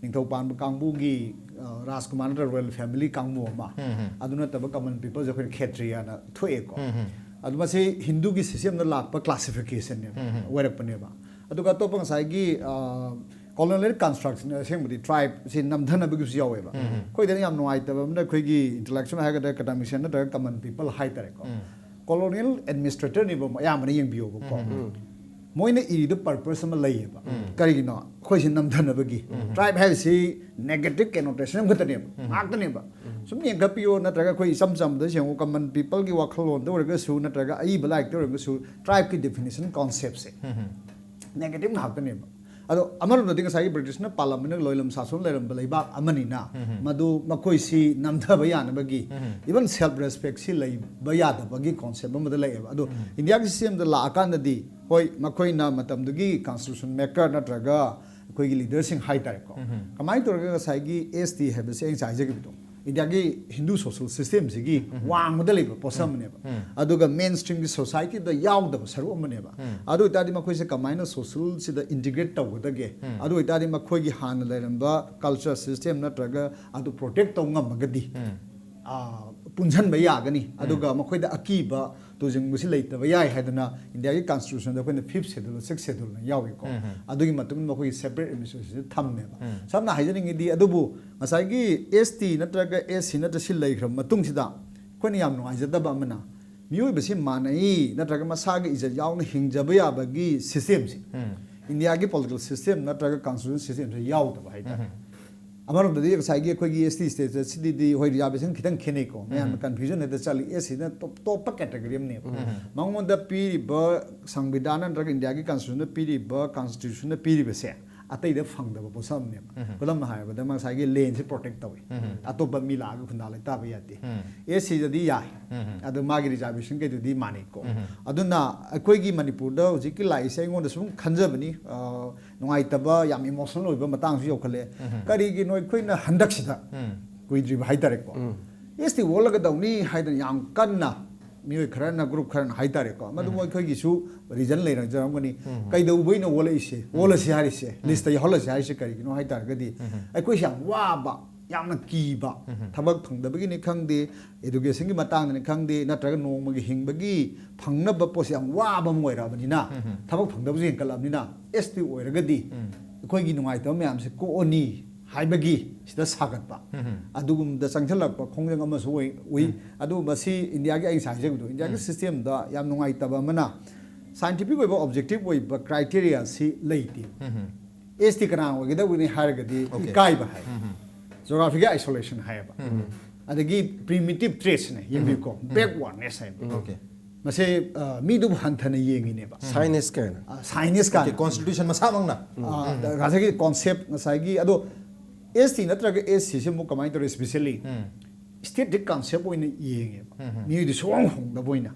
ꯅꯤꯡꯊꯧ ꯄꯥꯟꯕ ꯀꯥꯡꯕꯨꯒꯤ, ꯑ, ꯔꯥꯖꯀꯨꯃꯥꯔ ꯅꯠꯇ꯭ꯔꯒ royal family ꯀꯥꯡꯕꯨ ꯑꯃ, ꯎꯝ, ꯎꯝ꯫ ꯑꯗꯨ ꯅꯠꯇꯕ common people ꯁꯦ ꯑꯩꯈꯣꯏꯅ ꯈꯦꯇ꯭ꯔꯤꯌꯥꯅ ꯊꯣꯛꯑꯦꯀꯣ꯫ ꯎꯝ, ꯎꯝ꯫ ꯑꯗꯨ ꯃꯁꯤ ꯍꯤꯟꯗꯨꯒꯤ system ꯗ ꯂꯥꯛꯄ classification ꯅꯦꯕ, ꯎꯝ, ꯎꯝ꯫ ꯑꯣꯏꯔꯛꯄꯅꯦꯕ꯫ ꯑꯗꯨꯒ ꯑꯇꯣꯞꯄ ꯉꯁꯥꯏꯒꯤ, ꯑ, colonial construction ꯑꯁꯦꯡꯕꯗꯤ tribe ꯁꯤ ꯅꯝꯊꯅꯕꯒꯤꯁꯨ ꯌꯥꯎꯋꯦꯕ꯫ ꯎꯝ, ꯎꯝ꯫ ꯑꯩꯈꯣꯏꯗ ꯌꯥꯝ ꯅꯨꯡꯉꯥꯏꯇꯕ ꯑꯃꯅ ꯑꯩꯈꯣꯏꯒꯤ intellectual ꯍꯥꯏꯒꯗ꯭ꯔꯥ, academician ꯅꯠꯇ꯭ꯔꯒ common people ꯍꯥꯏꯇꯥꯔꯦꯀꯣ꯫ ꯎꯝ꯫ Colonial administrator ꯅꯦꯕ ꯑꯌꯥꯝꯕꯅ ꯌꯦꯡꯕꯤꯌꯣꯕꯀꯣ꯫ ꯎꯝ, ꯎꯝ꯫ ꯃꯣꯏꯅ ꯏꯔꯤꯗꯣ purpose ꯑꯃ ꯂꯩꯌꯦꯕ꯫ ꯎꯝ꯫ ꯀꯔꯤꯒꯤꯅꯣ? ꯑꯩꯈꯣꯏꯁꯦ ꯅꯝꯊꯅꯕꯒꯤ꯫ ꯎꯝ꯫ Tribe ꯍꯥꯏꯔꯤꯁꯤ negative connotation ꯑꯃꯈꯛꯇꯅꯦꯕ, ꯎꯝ꯫ ꯉꯥꯛꯇꯅꯦꯕ꯫ ꯎꯝ꯫ ꯁꯨꯝ ꯌꯦꯡꯈꯠꯄꯤꯌꯣ, ꯅꯠꯇ꯭ꯔꯒ ꯑꯩꯈꯣꯏ ꯏꯆꯝ ꯆꯝꯕꯗ ꯌꯦꯡꯉꯣ, common people ꯒꯤ ꯋꯥꯈꯜꯂꯣꯟꯗ ꯑꯣꯏꯔꯒꯁꯨ, ꯅꯠꯇ꯭ꯔꯒ ꯑꯏꯕ ꯂꯥꯏꯔꯤꯛꯇ ꯑꯣꯏꯔꯒꯁꯨ, tribe ꯀꯤ definition concept ꯁꯦ ꯎꯝ꯫ Negative ꯉꯥꯛꯇꯅꯦꯕ꯫ ꯑꯗꯣ ꯑꯃꯔꯣꯝꯗꯗꯤ ꯉꯁꯥꯏꯒꯤ British ꯅ ꯄꯥꯜꯂꯝꯕꯅꯤꯅ, ꯂꯣꯏꯂꯝ ꯁꯥꯁꯣꯟ ꯂꯩꯔꯝꯕ ꯂꯩꯕꯥꯛ ꯑꯃꯅꯤꯅ, ꯎꯝ꯫ ꯃꯗꯨ ꯃꯈꯣꯏꯁꯤ ꯅꯝꯊꯕ ꯌꯥꯅꯕꯒꯤ, ꯎꯝ꯫ Even self respect ꯁꯤ ꯂꯩꯕ ꯌꯥꯗꯕꯒꯤ concept ꯑꯃꯗ ꯂꯩꯌꯦꯕ꯫ ꯑꯗꯣ ꯎꯝ꯫ ꯏꯟꯗꯤꯌꯥꯒꯤ system ꯗ ꯂꯥꯛꯑꯀꯥꯟꯗꯗꯤ, ꯍꯣꯏ, ꯃꯈꯣꯏꯅ ꯃꯇꯝꯗꯨꯒꯤ constitution maker ꯅꯠꯇ꯭ꯔꯒ ꯑꯩꯈꯣꯏꯒꯤ leader ꯁꯤꯡ ꯍꯥꯏꯇꯥꯔꯦꯀꯣ, ꯎꯝ꯫ ꯀꯃꯥꯏꯅ ꯇꯧꯔꯒ ꯉꯁꯥꯏꯒꯤ S T ꯍꯥꯏꯕꯁꯦ ꯑꯩꯅ ꯉꯁꯥꯏ ꯍꯥꯏꯖꯈꯤꯕꯗꯣ, ꯏꯟꯗꯤꯌꯥꯒꯤ ꯍꯤꯟꯗꯨ social system ꯁꯤꯒꯤ ꯎꯝ꯫ ꯋꯥꯡꯃꯗ ꯂꯩꯕ ꯄꯣꯠꯁꯛ ꯎꯝ꯫ ꯑꯃꯅꯦꯕ꯫ ꯎꯝ꯫ ꯑꯗꯨꯒ mainstream ꯒꯤ society ꯗ ꯌꯥꯎꯗꯕ ꯁꯔꯨꯛ ꯑꯃꯅꯦꯕ꯫ ꯎꯝ꯫ ꯑꯗꯨ ꯑꯣꯏꯇꯥꯔꯗꯤ ꯃꯈꯣꯏꯁꯦ ꯀꯃꯥꯏꯅ social ꯁꯤꯗ integrate ꯇꯧꯒꯗꯒꯦ? ꯎꯝ꯫ ꯑꯗꯨ ꯑꯣꯏꯇꯥꯔꯗꯤ ꯃꯈꯣꯏꯒꯤ ꯍꯥꯟꯅ ꯂꯩꯔꯝꯕ culture system ꯅꯠꯇ꯭ꯔꯒ ꯑꯗꯨ protect ꯇꯧ ꯉꯝꯃꯒꯗꯤ, ꯎꯝ꯫ ꯄꯨꯟꯁꯤꯟꯕ ꯌꯥꯒꯅꯤ, ꯑꯗꯨꯒ ꯃꯈꯣꯏꯗ ꯑꯀꯤꯕ ꯇꯨꯖꯤꯡꯕꯁꯤ ꯂꯩꯇꯕ ꯌꯥꯏ ꯍꯥꯏꯗꯅ ꯏꯟꯗꯤꯌꯥꯒꯤ ꯀꯟꯁꯇꯤꯇ꯭ꯌꯨꯁꯟꯗ ꯑꯩꯈꯣꯏꯅ ꯐꯤꯐ ꯁꯦꯗꯨꯜ, ꯁꯤꯛꯁ ꯁꯦꯗꯨꯜꯅ ꯌꯥꯎꯏꯀꯣ꯫ ꯑꯗꯨꯒꯤ ꯃꯇꯨꯡ ꯏꯟꯅ ꯃꯈꯣꯏꯒꯤ ꯁꯦꯄꯔꯦꯠ ꯑꯦꯗꯃꯤꯅꯤꯁꯇ꯭ꯔꯦꯁꯟꯁꯤ ꯊꯝꯃꯦꯕ꯫ ꯁꯝꯅ ꯍꯥꯏꯖꯅꯤꯡꯉꯤꯗꯤ, ꯑꯗꯨꯕꯨ ꯉꯁꯥꯏꯒꯤ ꯑꯦꯁ ꯇꯤ ꯅꯠꯇ꯭ꯔꯒ ꯑꯦꯁ ꯁꯤ ꯅꯠꯇ꯭ꯔ ꯁꯤ ꯂꯩꯈ꯭ꯔꯕ ꯃꯇꯨꯡꯁꯤꯗ ꯑꯩꯈꯣꯏꯅ ꯌꯥꯝ ꯅꯨꯡꯉꯥꯏꯖꯗꯕ ꯑꯃꯅ, ꯃꯤꯑꯣꯏꯕꯁꯤ ꯃꯥꯟꯅꯩ ꯅꯠꯇ꯭ꯔꯒ ꯃꯁꯥꯒꯤ ꯏꯖꯠ ꯌꯥꯎꯅ ꯍꯤꯡꯖꯕ ꯌꯥꯕꯒꯤ ꯁꯤꯁꯇꯦꯝꯁꯤ ꯏꯟꯗꯤꯌꯥꯒꯤ ꯄꯣꯂꯤꯇꯤꯀꯦꯜ ꯁꯤꯁꯇꯦꯝ ꯅꯠꯇ꯭ꯔꯒ ꯀꯟꯁꯇꯤꯇ꯭ꯌꯨꯁꯟ ꯁꯤꯁꯇꯦꯝꯁꯤ ꯌꯥꯎꯗꯕ ꯍꯥꯏꯇꯥꯔꯦ꯫ ꯑꯃꯔꯣꯝꯗꯗꯤ ꯉꯁꯥꯏꯒꯤ ꯑꯩꯈꯣꯏꯒꯤ ꯑꯦꯁ ꯇꯤ ꯁ꯭ꯇꯦꯇꯁꯁꯤꯗꯤ ꯍꯣꯏ, ꯔꯤꯖꯥꯔꯕꯦꯁꯟ ꯈꯤꯇꯪ ꯈꯦꯠꯅꯩꯀꯣ, ꯃꯌꯥꯝꯅ ꯀꯟꯐ꯭ꯌꯨꯖꯟ ꯍꯦꯛꯇ ꯆꯠꯂꯤ꯫ ꯑꯦꯁ ꯁꯤꯅ ꯇꯣꯞ ꯇꯣꯞꯄ ꯀꯦꯇꯒꯔꯤ ꯑꯃꯅꯦꯕ꯫ ꯃꯉꯣꯟꯗ ꯄꯤꯔꯤꯕ ꯁꯪꯕꯤꯙꯥꯟ ꯅꯠꯇ꯭ꯔꯒ ꯏꯟꯗꯤꯌꯥꯒꯤ ꯀꯟꯁꯇꯤꯇ꯭ꯌꯨꯁꯟꯗ ꯄꯤꯔꯤꯕ, ꯀꯟꯁꯇꯤꯇ꯭ꯌꯨꯁꯟꯗ ꯄꯤꯔꯤꯕꯁꯦ ꯑꯇꯩꯗ ꯐꯪꯗꯕ ꯄꯣꯠꯁꯛ ꯑꯃꯅꯦꯕ꯫ ꯈꯨꯗꯝ ꯍꯥꯏꯔꯕꯗ ꯉꯁꯥꯏꯒꯤ ꯂꯦꯟꯁꯤ ꯄ꯭ꯔꯣꯇꯦꯛ ꯇꯧꯏ꯫ ꯑꯇꯣꯞꯄ ꯃꯤ ꯂꯥꯛꯑꯒ ꯈꯨꯟꯗꯥ ꯂꯩꯇꯥꯕ ꯌꯥꯗꯦ꯫ ꯑꯦꯁ ꯁꯤꯗꯗꯤ ꯌꯥꯏ, ꯑꯗꯨ ꯃꯥꯒꯤ ꯔꯤꯖꯥꯔꯕꯦꯁꯟ ꯀꯩꯗꯨꯗꯤ ꯃꯥꯟꯅꯩꯀꯣ꯫ ꯑꯗꯨꯅ ꯑꯩꯈꯣꯏꯒꯤ ꯃꯅꯤꯄꯨꯔꯗ ꯍꯧꯖꯤꯛꯀꯤ ꯂꯥꯛꯏꯁꯦ ꯑꯩꯉꯣꯟꯗ ꯁꯨꯝ ꯈꯟꯖꯕꯅꯤ, ꯑ, ꯅꯨꯡꯉꯥꯏꯇꯕ, ꯌꯥꯝ ꯏꯃꯣꯁꯅꯦꯜ ꯑꯣꯏꯕ ꯃꯇꯥꯡꯁꯨ ꯌꯧꯈꯠꯂꯛꯑꯦ꯫ ꯀꯔꯤꯒꯤꯅꯣ ꯑꯩꯈꯣꯏꯅ ꯍꯟꯗꯛꯁꯤꯗ, ꯀꯨꯏꯗ꯭ꯔꯤꯕ ꯍꯥꯏꯇꯥꯔꯦꯀꯣ, ꯑꯦꯁ ꯇꯤ ꯑꯣꯜꯂꯒꯗꯧꯅꯤ ꯍꯥꯏꯗꯅ ꯌꯥꯝ ꯀꯟꯅ ꯃꯤꯑꯣꯏ ꯈꯔꯅ, ꯒ꯭ꯔꯨꯞ ꯈꯔꯅ ꯍꯥꯏꯇꯥꯔꯦꯀꯣ, ꯃꯗꯨ ꯃꯈꯣꯏꯒꯤꯁꯨ ꯔꯤꯖꯟ ꯂꯩꯔꯝꯖꯔꯝꯒꯅꯤ꯫ ꯀꯩꯗꯧꯕꯩꯅ ꯑꯣꯜꯂꯛꯏꯁꯦ, ꯑꯣꯜꯂꯁꯤ ꯍꯥꯏꯔꯤꯁꯦ, ꯂꯤꯁꯇ ꯌꯥꯎꯍꯜꯂꯁꯤ ꯍꯥꯏꯔꯤꯁꯦ ꯀꯔꯤꯒꯤꯅꯣ ꯍꯥꯏ ꯇꯥꯔꯒꯗꯤ, ꯑꯩꯈꯣꯏꯁꯦ ꯌꯥꯝ ꯋꯥꯕ, ꯌꯥꯝꯅ ꯀꯤꯕ, ꯊꯕꯛ ꯐꯪꯗꯕꯒꯤꯅꯤ ꯈꯪꯗꯦ, ꯑꯦꯗꯨꯀꯦꯁꯟꯒꯤ ꯃꯇꯥꯡꯗꯅꯤ ꯈꯪꯗꯦ, ꯅꯠꯇ꯭ꯔꯒ ꯅꯣꯡꯃꯒꯤ ꯍꯤꯡꯕꯒꯤ ꯐꯪꯅꯕ ꯄꯣꯠꯁꯦ ꯌꯥꯝ ꯋꯥꯕ ꯑꯃ ꯑꯣꯏꯔꯛꯑꯕꯅꯤꯅ, ꯊꯕꯛ ꯐꯪꯗꯕꯁꯨ ꯍꯦꯟꯒꯠꯂꯛꯑꯕꯅꯤꯅ, ꯑꯦꯁ ꯇꯤ ꯑꯣꯏꯔꯒꯗꯤ ꯑꯩꯈꯣꯏꯒꯤ ꯅꯨꯡꯉꯥꯏꯇꯕ ꯃꯌꯥꯝꯁꯦ ꯀꯣꯛꯑꯅꯤ ꯍꯥꯏꯕꯒꯤ ꯁꯤꯗ ꯁꯥꯒꯠꯄ, ꯑꯗꯨꯒꯨꯝꯕꯗ ꯆꯪꯁꯤꯜꯂꯛꯄ ꯈꯣꯡꯖꯪ ꯑꯃꯁꯨ ꯑꯣꯏ, ꯎꯏ꯫ ꯑꯗꯨ ꯃꯁꯤ ꯏꯟꯗꯤꯌꯥꯒꯤ, ꯑꯩ ꯉꯁꯥꯏ ꯍꯥꯏꯖꯕꯗꯣ, ꯏꯟꯗꯤꯌꯥꯒꯤ ꯁꯤꯁꯇꯦꯝꯗ ꯌꯥꯝ ꯅꯨꯡꯉꯥꯏꯇꯕ ꯑꯃꯅ, ꯁꯥꯏꯟꯇꯤꯐꯤꯛ ꯑꯣꯏꯕ ꯑꯣꯕꯖꯦꯛꯇꯤꯚ ꯑꯣꯏꯕ ꯀ꯭ꯔꯥꯏꯇꯦꯔꯤꯌꯥꯁꯤ ꯂꯩꯇꯦ꯫ ꯑꯦꯁ ꯇꯤ ꯀꯅꯥ ꯑꯣꯏꯒꯗꯧꯕꯅꯤ ꯍꯥꯏꯔꯒꯗꯤ, ꯏꯀꯥꯏꯕ ꯍꯥꯏ, ꯖꯣꯒ꯭ꯔꯥꯐꯤꯒꯤ ꯑꯥꯏꯁꯣꯂꯦꯁꯟ ꯍꯥꯏꯌꯦꯕ, ꯑꯗꯒꯤ ꯄ꯭ꯔꯤꯃꯤꯇꯤꯚ ꯇ꯭ꯔꯦꯠꯁꯅꯦ, ꯌꯦꯡꯕꯤꯌꯨꯀꯣ, ꯕꯦꯛꯋꯥꯔꯗꯅꯦꯁ ꯍꯥꯏꯕ꯫ ꯃꯁꯦ, ꯑ, ꯃꯤꯗꯨꯕꯨ ꯍꯟꯊꯅ ꯌꯦꯡꯉꯤꯅꯦꯕ꯫ ꯁꯥꯏꯅꯤꯁ ꯀꯥꯏꯅ꯫ ꯑ, ꯁꯥꯏꯅꯤꯁ ꯀꯥꯏꯅ꯫ ꯀꯣꯟꯁꯇꯤꯇ꯭ꯌꯨꯁꯟ ꯃꯁꯥꯃꯛꯅ꯫ ꯑ, ꯉꯁꯥꯏꯒꯤ ꯀꯣꯟꯁꯦꯞ, ꯉꯁꯥꯏꯒꯤ, ꯑꯗꯣ ꯑꯦꯁ ꯇꯤ ꯅꯠꯇ꯭ꯔꯒ ꯑꯦꯁ ꯁꯤꯁꯦ ꯑꯃꯨꯛ ꯀꯃꯥꯏꯅ ꯇꯧꯔꯦ? ꯁ꯭ꯄꯦꯁꯤꯌꯦꯜꯂꯤ ꯁ꯭ꯇꯦꯇꯤꯛ ꯀꯟꯁꯦꯞ ꯑꯣꯏꯅ ꯌꯦꯡꯉꯦꯕ꯫ ꯃꯤꯑꯣꯏꯗꯤ ꯁꯨꯡꯍꯣꯡ ꯍꯣꯡꯗꯕ ꯑꯣꯏꯅ꯫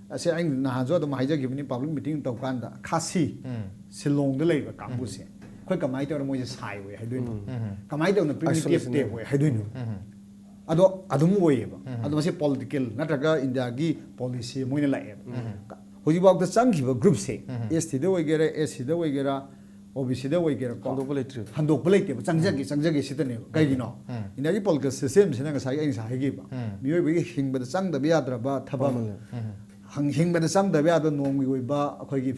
ꯑꯁꯦ ꯑꯩ ꯅꯍꯥꯟꯁꯨ ꯑꯗꯨꯝ ꯍꯥꯏꯖꯈꯤꯕꯅꯤ, ꯄꯕ꯭ꯂꯤꯛ ꯃꯤꯇꯤꯡ ꯇꯧꯀꯥꯟꯗ, ꯈꯥꯁꯤ, ꯁꯤꯂꯣꯡꯗ ꯂꯩꯕ ꯀꯥꯡꯕꯨꯁꯦ, ꯑꯩꯈꯣꯏ ꯀꯃꯥꯏꯅ ꯇꯧꯔ ꯃꯣꯏꯁꯦ ꯁꯥꯏ ꯑꯣꯏ ꯍꯥꯏꯗꯣꯏꯅꯣ? ꯀꯃꯥꯏꯅ ꯇꯧꯅ ꯄ꯭ꯔꯤꯃꯤꯇꯤꯚ ꯇꯦꯞ ꯑꯣꯏ ꯍꯥꯏꯗꯣꯏꯅꯣ? ꯑꯗꯣ ꯑꯗꯨꯝ ꯑꯣꯏꯌꯦꯕ꯫ ꯑꯗꯣ ꯃꯁꯤ ꯄꯣꯂꯤꯇꯤꯀꯦꯜ ꯅꯠꯇ꯭ꯔꯒ ꯏꯟꯗꯤꯌꯥꯒꯤ ꯄꯣꯂꯤꯁꯤ ꯑꯃ ꯑꯣꯏꯅ ꯂꯥꯛꯑꯦꯕ꯫ ꯍꯧꯖꯤꯛꯐꯥꯎꯗ ꯆꯪꯈꯤꯕ ꯒ꯭ꯔꯨꯞꯁꯦ, ꯑꯦꯁ ꯇꯤꯗ ꯑꯣꯏꯒꯦꯔꯥ, ꯑꯦꯁ ꯁꯤꯗ ꯑꯣꯏꯒꯦꯔꯥ, ꯑꯣ ꯕꯤ ꯁꯤꯗ ꯑꯣꯏꯒꯦꯔꯥꯀꯣ, ꯍꯟꯗꯣꯛꯄ ꯂꯩꯇ꯭ꯔꯤ꯫ ꯍꯟꯗꯣꯛꯄ ꯂꯩꯇꯦꯕ, ꯆꯪꯖꯒꯦ ꯆꯪꯖꯒꯦ ꯁꯤꯗꯅꯦꯕ꯫ ꯀꯩꯒꯤꯅꯣ? ꯏꯟꯗꯤꯌꯥꯒꯤ ꯄꯣꯂꯤꯇꯤꯀꯦꯜ ꯁꯤꯁꯇꯦꯝꯁꯤꯅ ꯉꯁꯥꯏꯒꯤ ꯑꯩ ꯉꯁꯥꯏ ꯍꯥꯏꯈꯤꯕ, ꯃꯤꯑꯣꯏꯕꯒꯤ ꯍꯤꯡꯕꯗ ꯆꯪꯗꯕ ꯌꯥꯗ꯭ꯔꯕ ꯊꯕꯛ, ꯍꯪ- ꯍꯤꯡꯕꯗ ꯆꯪꯗꯕ ꯌꯥꯗꯕ ꯅꯣꯡꯃꯒꯤ ꯑꯣꯏꯕ ꯑꯩꯈꯣꯏꯒꯤ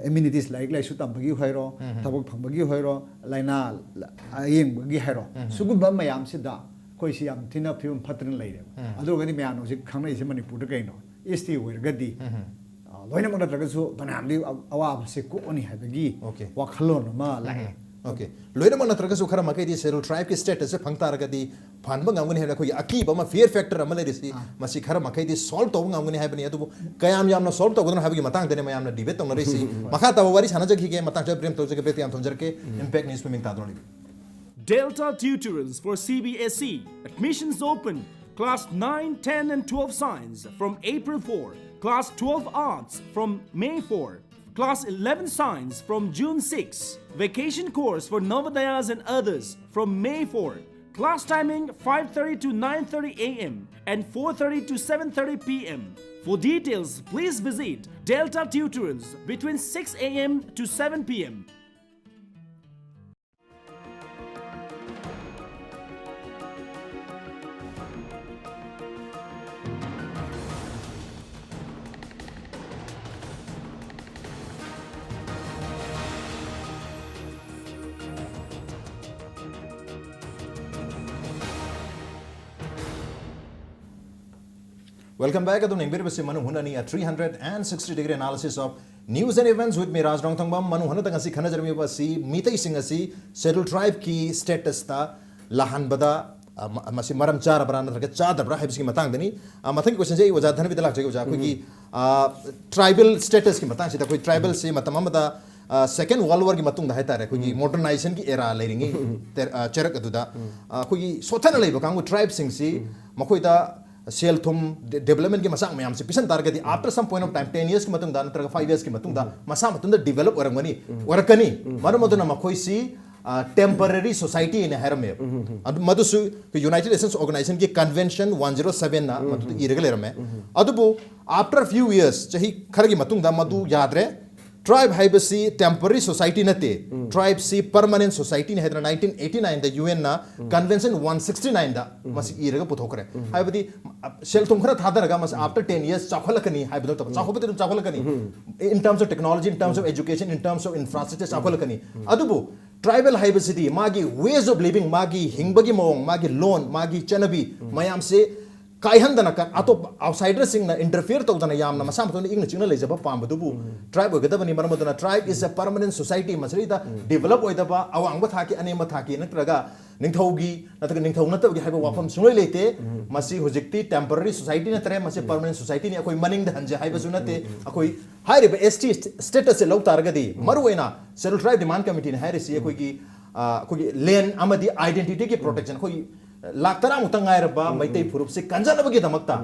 ꯑꯦꯃꯤꯅꯤꯇꯤꯁ, ꯂꯥꯏꯔꯤꯛ ꯂꯥꯏꯁꯨ ꯇꯝꯕꯒꯤ ꯑꯣꯏꯔꯣ, ꯊꯕꯛ ꯐꯪꯕꯒꯤ ꯑꯣꯏꯔꯣ, ꯂꯥꯏꯅꯥ ꯑꯌꯦꯡꯕꯒꯤ ꯍꯥꯏꯔꯣ, ꯁꯤꯒꯨꯝꯕ ꯃꯌꯥꯝꯁꯤꯗ ꯑꯩꯈꯣꯏꯁꯤ ꯌꯥꯝ ꯊꯤꯅ ꯐꯤꯕꯝ ꯐꯠꯇꯅ ꯂꯩꯔꯦꯕ꯫ ꯑꯗꯨ ꯑꯣꯏꯔꯒꯗꯤ ꯃꯌꯥꯝꯅ ꯍꯧꯖꯤꯛ ꯈꯪꯅꯔꯤꯁꯦ ꯃꯅꯤꯄꯨꯔꯗ ꯀꯩꯅꯣ? ꯑꯦꯁ ꯇꯤ ꯑꯣꯏꯔꯒꯗꯤ, ꯑ, ꯂꯣꯏꯅꯃꯛ ꯅꯠꯇ꯭ꯔꯒꯁꯨ ꯐꯅꯌꯥꯝꯗꯤ ꯑ- ꯑꯋꯥꯕꯁꯦ ꯀꯣꯛꯑꯅꯤ ꯍꯥꯏꯕꯒꯤ Okay. ꯋꯥꯈꯜꯂꯣꯟ ꯑꯃ ꯂꯥꯛꯑꯦ꯫ ꯑꯣꯀꯦ꯫ ꯂꯣꯏꯅꯃꯛ ꯅꯠꯇ꯭ꯔꯒꯁꯨ ꯈꯔ ꯃꯈꯩꯗꯤ ꯁꯦꯗꯨꯜ ꯇ꯭ꯔꯥꯏꯕꯀꯤ ꯁ꯭ꯇꯦꯇꯁꯁꯦ ꯐꯪ ꯇꯥꯔꯒꯗꯤ ꯐꯍꯟꯕ ꯉꯝꯒꯅꯤ ꯍꯥꯏꯅ ꯑꯩꯈꯣꯏꯒꯤ ꯑꯀꯤꯕ ꯑꯃ, ꯐꯤꯌꯔ ꯐꯦꯛꯇꯔ ꯑꯃ ꯂꯩꯔꯤꯁꯤ, ꯃꯁꯤ ꯈꯔ ꯃꯈꯩꯗꯤ ꯁꯣꯜꯕ ꯇꯧꯕ ꯉꯝꯒꯅꯤ ꯍꯥꯏꯕꯅꯤ꯫ ꯑꯗꯨꯕꯨ ꯀꯌꯥꯝ ꯌꯥꯝꯅ ꯁꯣꯜꯕ ꯇꯧꯒꯗꯅꯣ ꯍꯥꯏꯕꯒꯤ ꯃꯇꯥꯡꯗꯅꯦ ꯃꯌꯥꯝꯅ ꯗꯤꯕꯦꯠ ꯇꯧꯅꯔꯤꯁꯤ꯫ ꯃꯈꯥ ꯇꯥꯕ ꯋꯥꯔꯤ ꯁꯥꯟꯅꯖꯈꯤꯒꯦ꯫ ꯃꯇꯥꯡ ꯆꯥꯕ ꯕ꯭ꯔꯦꯛ ꯇꯧꯖꯒꯦ꯫ ꯕ꯭ꯔꯦꯛꯇ ꯌꯥꯝ ꯊꯝꯖꯔꯛꯀꯦ꯫ ꯏꯝꯄꯦꯛ ꯅ꯭ꯌꯨꯁ ꯃꯃꯤꯡ ꯇꯥꯗꯨꯅ ꯂꯩꯕꯤꯌꯨ꯫ Delta Tutorials for C B S E. Admissions open. Class nine, ten and twelve Science from April four. Class twelve Arts from May four. Class eleven Science from June six. Vacation course for Navodayas and others from May four. Class timing five thirty to nine thirty a m and four thirty to seven thirty p m. For details, please visit Delta Tutorials between six a m to seven p m. Welcome back. ꯑꯗꯨꯝ ꯌꯦꯡꯕꯤꯔꯤꯕꯁꯤ ꯃꯅꯨꯡ ꯍꯨꯠꯅꯅꯤ, a three hundred and sixty degree analysis of news and events with me, Raj Rongthangam. ꯃꯅꯨꯡ ꯍꯨꯠꯅꯗ ꯉꯁꯤ ꯈꯟꯅꯖꯔꯝꯃꯤꯕ ꯑꯁꯤ ꯃꯤꯇꯩꯁꯤꯡ ꯑꯁꯤ schedule ꯇ꯭ꯔꯥꯏꯕꯀꯤ ꯁ꯭ꯇꯦꯇꯁꯇ ꯂꯥꯛꯍꯟꯕꯗ, ꯑ, ꯃ- ꯃꯁꯤ ꯃꯔꯝ ꯆꯥꯔꯕ꯭ꯔꯥ ꯅꯠꯇ꯭ꯔꯒ ꯆꯥꯗꯕ꯭ꯔꯥ ꯍꯥꯏꯕꯁꯤꯒꯤ ꯃꯇꯥꯡꯗꯅꯤ꯫ ꯑ, ꯃꯊꯪꯒꯤ ꯀꯣꯏꯁꯟꯁꯦ ꯑꯩ ꯑꯣꯖꯥ ꯙꯅꯕꯤꯗ ꯂꯥꯛꯆꯒꯦ꯫ ꯑꯣꯖꯥ, ꯑꯩꯈꯣꯏꯒꯤ, ꯑ, ꯇ꯭ꯔꯥꯏꯕꯦꯜ ꯁ꯭ꯇꯦꯇꯁꯀꯤ ꯃꯇꯥꯡꯁꯤꯗ, ꯑꯩꯈꯣꯏ ꯇ꯭ꯔꯥꯏꯕꯦꯜꯁꯤ ꯃꯇꯝ ꯑꯃꯗ, ꯑ, ꯁꯦꯀꯦꯟ ꯋꯥꯔꯜ ꯋꯥꯔꯒꯤ ꯃꯇꯨꯡꯗ ꯍꯥꯏꯇꯥꯔꯦ, ꯑꯩꯈꯣꯏꯒꯤ ꯃꯣꯗꯔꯅꯥꯏꯖꯦꯁꯟꯒꯤ ꯑꯦꯔꯥ ꯂꯩꯔꯤꯉꯩ ꯇꯦ- ꯑ, ꯆꯩꯔꯛ ꯑꯗꯨꯗ, ꯑ, ꯑꯩꯈꯣꯏꯒꯤ ꯁꯣꯠꯊꯅ ꯂꯩꯕ ꯀꯥꯡꯕꯨ ꯇ꯭ꯔꯥꯏꯕꯁꯤꯡꯁꯤ ꯃꯈꯣꯏꯗ ꯁꯦꯜ ꯊꯨꯝ, ꯗꯦ- ꯗꯦꯕꯂꯞꯃꯦꯟꯒꯤ ꯃꯆꯥꯛ ꯃꯌꯥꯝꯁꯦ ꯄꯤꯁꯟ ꯇꯥꯔꯒꯗꯤ, after some point of time, ten yearsꯀꯤ ꯃꯇꯨꯡꯗ ꯅꯠꯇ꯭ꯔꯒ five yearsꯀꯤ ꯃꯇꯨꯡꯗ ꯃꯁꯥ ꯃꯇꯣꯝꯗ ꯗꯤꯕꯂꯞ ꯑꯣꯏꯔꯝꯒꯅꯤ, ꯑꯣꯏꯔꯛꯀꯅꯤ꯫ ꯃꯔꯝ ꯑꯗꯨꯅ ꯃꯈꯣꯏꯁꯤ, ꯑ, temporary society ꯍꯥꯏꯅ ꯍꯥꯏꯔꯝꯃꯦꯕ꯫ ꯑꯗꯨ ꯃꯗꯨꯁꯨ ꯑꯩꯈꯣꯏ ꯌꯨꯅꯥꯏꯇꯦꯗ ꯅꯦꯁꯟꯁ ꯑꯣꯔꯒꯅꯥꯏꯖꯦꯁꯟꯒꯤ ꯀꯟꯚꯦꯟꯁꯟ ꯋꯥꯟ ꯖꯤꯔꯣ ꯁꯚꯦꯟꯅ ꯃꯗꯨꯗ ꯏꯔꯒ ꯂꯩꯔꯝꯃꯦ꯫ ꯑꯗꯨꯕꯨ after few years, ꯆꯍꯤ ꯈꯔꯒꯤ ꯃꯇꯨꯡꯗ ꯃꯗꯨ ꯌꯥꯗ꯭ꯔꯦ꯫ Tribe ꯍꯥꯏꯕꯁꯤ temporary society ꯅꯠꯇꯦ, tribe ꯁꯤ permanent society ꯅꯤ ꯍꯥꯏꯗꯅ nineteen eighty nine ꯗ UN ꯅ Convention one sixty nine ꯗ ꯃꯁꯤ ꯏꯔꯒ ꯄꯨꯊꯣꯛꯈ꯭ꯔꯦ꯫ ꯍꯥꯏꯕꯗꯤ, ꯑ, ꯁꯦꯜ ꯊꯨꯝ ꯈꯔ ꯊꯥꯗꯔꯒ ꯃꯁꯤ after ten years ꯆꯥꯎꯈꯠꯂꯛꯀꯅꯤ ꯍꯥꯏꯕ ꯅꯠꯇꯕ, ꯆꯥꯎꯈꯠꯄꯗꯤ ꯑꯗꯨꯝ ꯆꯥꯎꯈꯠꯂꯛꯀꯅꯤ, in terms of technology, in terms of education, in terms of infrastructure ꯆꯥꯎꯈꯠꯂꯛꯀꯅꯤ꯫ ꯑꯗꯨꯕꯨ tribal ꯍꯥꯏꯕꯁꯤꯗꯤ ꯃꯥꯒꯤ ways of living, ꯃꯥꯒꯤ ꯍꯤꯡꯕꯒꯤ ꯃꯑꯣꯡ, ꯃꯥꯒꯤ ꯂꯣꯟ, ꯃꯥꯒꯤ ꯆꯠꯅꯕꯤ ꯃꯌꯥꯝꯁꯦ ꯀꯥꯏꯍꯟꯗꯅ, ꯀ-, ꯑꯇꯣꯞꯄ outsider ꯁꯤꯡꯅ interfere ꯇꯧꯗꯅ ꯌꯥꯝꯅ ꯃꯁꯥ ꯃꯊꯟꯇ ꯏꯪꯅ ꯆꯤꯛꯅ ꯂꯩꯖꯕ ꯄꯥꯝꯕꯗꯨꯕꯨ tribe ꯑꯣꯏꯒꯗꯕꯅꯤ꯫ ꯃꯔꯝ ꯑꯗꯨꯅ tribe is a permanent society, ꯃꯁꯤꯗꯩꯗ develop ꯑꯣꯏꯗꯕ, ꯑꯋꯥꯡꯕ ꯊꯥꯛꯀꯤ, ꯑꯅꯦꯝꯕ ꯊꯥꯛꯀꯤ ꯅꯠꯇ꯭ꯔꯒ ꯅꯤꯡꯊꯧꯒꯤ ꯅꯠꯇ꯭ꯔꯒ ꯅꯤꯡꯊꯧ ꯅꯠꯇꯕꯒꯤ ꯍꯥꯏꯕ ꯋꯥꯐꯝ ꯁꯨꯡꯂꯩ ꯂꯩꯇꯦ꯫ ꯃꯁꯤ ꯍꯧꯖꯤꯛꯇꯤ temporary society ꯅꯠꯇ꯭ꯔꯦ, ꯃꯁꯤ permanent society ꯅꯤ꯫ ꯑꯩꯈꯣꯏ ꯃꯅꯤꯡꯗ ꯍꯟꯖꯦ ꯍꯥꯏꯕꯁꯨ ꯅꯠꯇꯦ꯫ ꯑꯩꯈꯣꯏ ꯍꯥꯏꯔꯤꯕ S T status ꯁꯦ ꯂꯧ ꯇꯥꯔꯒꯗꯤ, ꯃꯔꯨꯑꯣꯏꯅ Scheduled Tribe Demand Committee ꯅ ꯍꯥꯏꯔꯤꯁꯤ ꯑꯩꯈꯣꯏꯒꯤ, ꯑ, ꯑꯩꯈꯣꯏꯒꯤ land ꯑꯃꯗꯤ identity ꯒꯤ protection, ꯑꯩꯈꯣꯏ ꯂꯥꯛ ꯇꯔꯥ ꯃꯨꯛꯇ ꯉꯥꯏꯔꯕ ꯃꯩꯇꯩ ꯐꯨꯔꯨꯞꯁꯦ ꯀꯟꯖꯅꯕꯒꯤꯗꯃꯛꯇ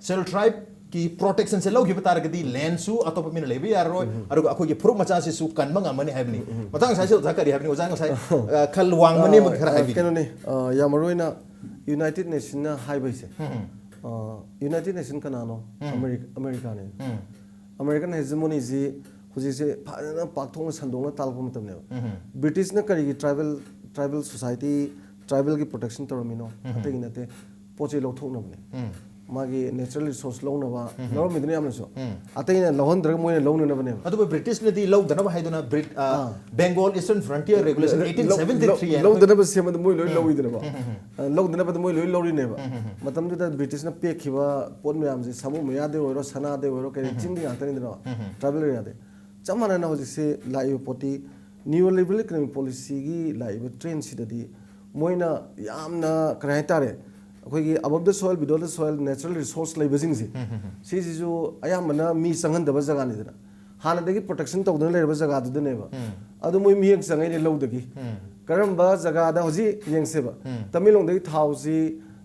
Scheduled Tribe ꯀꯤ protection ꯁꯦ ꯂꯧꯈꯤꯕ ꯇꯥꯔꯒꯗꯤ land ꯁꯨ ꯑꯇꯣꯞꯄ ꯃꯤꯅ ꯂꯩꯕ ꯌꯥꯔꯔꯣꯏ, ꯑꯗꯨꯒ ꯑꯩꯈꯣꯏꯒꯤ ꯐꯨꯔꯨꯞ ꯃꯆꯥꯁꯤꯁꯨ ꯀꯟꯕ ꯉꯝꯃꯅꯤ ꯍꯥꯏꯕꯅꯤ꯫ ꯃꯇꯥꯡ ꯉꯁꯥꯏꯁꯦ ꯑꯣꯖꯥ ꯀꯔꯤ ꯍꯥꯏꯕꯅꯤ? ꯑꯣꯖꯥ ꯉꯁꯥꯏ, ꯑ, ꯈꯔ ꯋꯥꯡꯕ ꯅꯦꯝꯕꯒꯤ ꯈꯔ ꯑ, ꯍꯥꯏꯕꯤꯒꯦ꯫ ꯀꯩꯅꯣꯅꯤ, ꯑ, ꯌꯥꯝ ꯃꯔꯨ ꯑꯣꯏꯅ United Nation ꯅ ꯍꯥꯏꯕ ꯍꯥꯏꯁꯦ, ꯑ, United Nation ꯀꯅꯥꯅꯣ? ꯑꯃꯦꯔꯤ-, ꯑꯃꯦꯔꯤꯀꯥꯅꯦ꯫ American hegemony ꯁꯤ ꯍꯧꯖꯤꯛꯁꯦ ꯐꯖꯅ ꯄꯥꯛꯊꯣꯛꯅ ꯁꯟꯗꯣꯛꯅ ꯇꯥꯛꯂꯛꯄ ꯃꯇꯝꯅꯦꯕ꯫ British ꯅ ꯀꯔꯤꯒꯤ tribal, tribal society, tribal ꯒꯤ protection ꯇꯧꯔꯝꯃꯤꯅꯣ? ꯑꯇꯩꯒꯤ ꯅꯠꯇꯦ, ꯄꯣꯠ ꯆꯩ ꯂꯧꯊꯣꯛꯅꯕꯅꯦ꯫ ꯃꯥꯒꯤ natural resource ꯂꯧꯅꯕ ꯂꯧꯔꯝꯃꯤꯗꯨꯅ ꯌꯥꯝꯅꯁꯨ꯫ ꯑꯇꯩꯅ ꯂꯧꯍꯟꯗ꯭ꯔꯒ ꯃꯣꯏꯅ ꯂꯧꯅꯅꯕꯅꯦꯕ꯫ ꯑꯗꯨꯕꯨ British ꯅꯗꯤ ꯂꯧꯗꯅꯕ ꯍꯥꯏꯗꯨꯅ Brit-, ꯑ, ꯑꯥ꯫ Bengal Eastern Frontier Regulation ꯂꯧ-, eighteen seventy three ꯍꯥꯏꯅ ꯂꯧꯗꯅꯕ ꯁꯦꯝꯕꯗ ꯃꯣꯏ ꯂꯣꯏ ꯂꯧꯋꯤꯗꯅꯀꯣ꯫ ꯑ, ꯂꯧꯗꯅꯕꯗ ꯃꯣꯏ ꯂꯣꯏ ꯂꯧꯔꯤꯅꯦꯕ꯫ ꯃꯇꯝꯗꯨꯗ British ꯅ ꯄꯦꯛꯈꯤꯕ ꯄꯣꯠ ꯃꯌꯥꯝꯁꯦ, ꯁꯥꯃꯨ ꯃꯌꯥꯗꯩ ꯑꯣꯏꯔꯣ, ꯁꯅꯥꯗꯩ ꯑꯣꯏꯔꯣ, ꯀꯩ, ꯆꯤꯡꯒꯤ ꯉꯥꯛꯇꯅꯤꯗꯅ, tribal area ꯗꯤ꯫ ꯆꯞ ꯃꯥꯟꯅꯅ ꯍꯧꯖꯤꯛꯁꯦ ꯂꯥꯛꯏꯕ ꯄꯣꯠꯇꯤ neo liberal economic policy ꯒꯤ ꯂꯥꯛꯏꯕ trend ꯁꯤꯗꯗꯤ ꯃꯣꯏꯅ ꯌꯥꯝꯅ, ꯀꯔꯤ ꯍꯥꯏꯇꯥꯔꯦ, ꯑꯩꯈꯣꯏꯒꯤ above the soil, below the soil natural resource ꯂꯩꯕꯁꯤꯡꯁꯦ, ꯁꯤꯁꯤꯁꯨ ꯑꯌꯥꯝꯕꯅ ꯃꯤ ꯆꯪꯍꯟꯗꯕ ꯖꯒꯥꯅꯤꯗꯅ꯫ ꯍꯥꯟꯅꯗꯒꯤ protection ꯇꯧꯗꯅ ꯂꯩꯔꯕ ꯖꯒꯥꯗꯨꯗꯅꯦꯕ꯫ ꯑꯗꯨ ꯃꯣꯏ ꯃꯤꯠꯌꯦꯡ ꯆꯪꯉꯛꯏꯅꯦ ꯂꯧꯗꯒꯤ꯫ ꯀꯔꯝꯕ ꯖꯒꯥꯗ ꯍꯧꯖꯤꯛ ꯌꯦꯡꯁꯦꯕ, ꯇꯃꯦꯡꯂꯣꯡꯗꯒꯤ ꯊꯥꯎꯁꯤ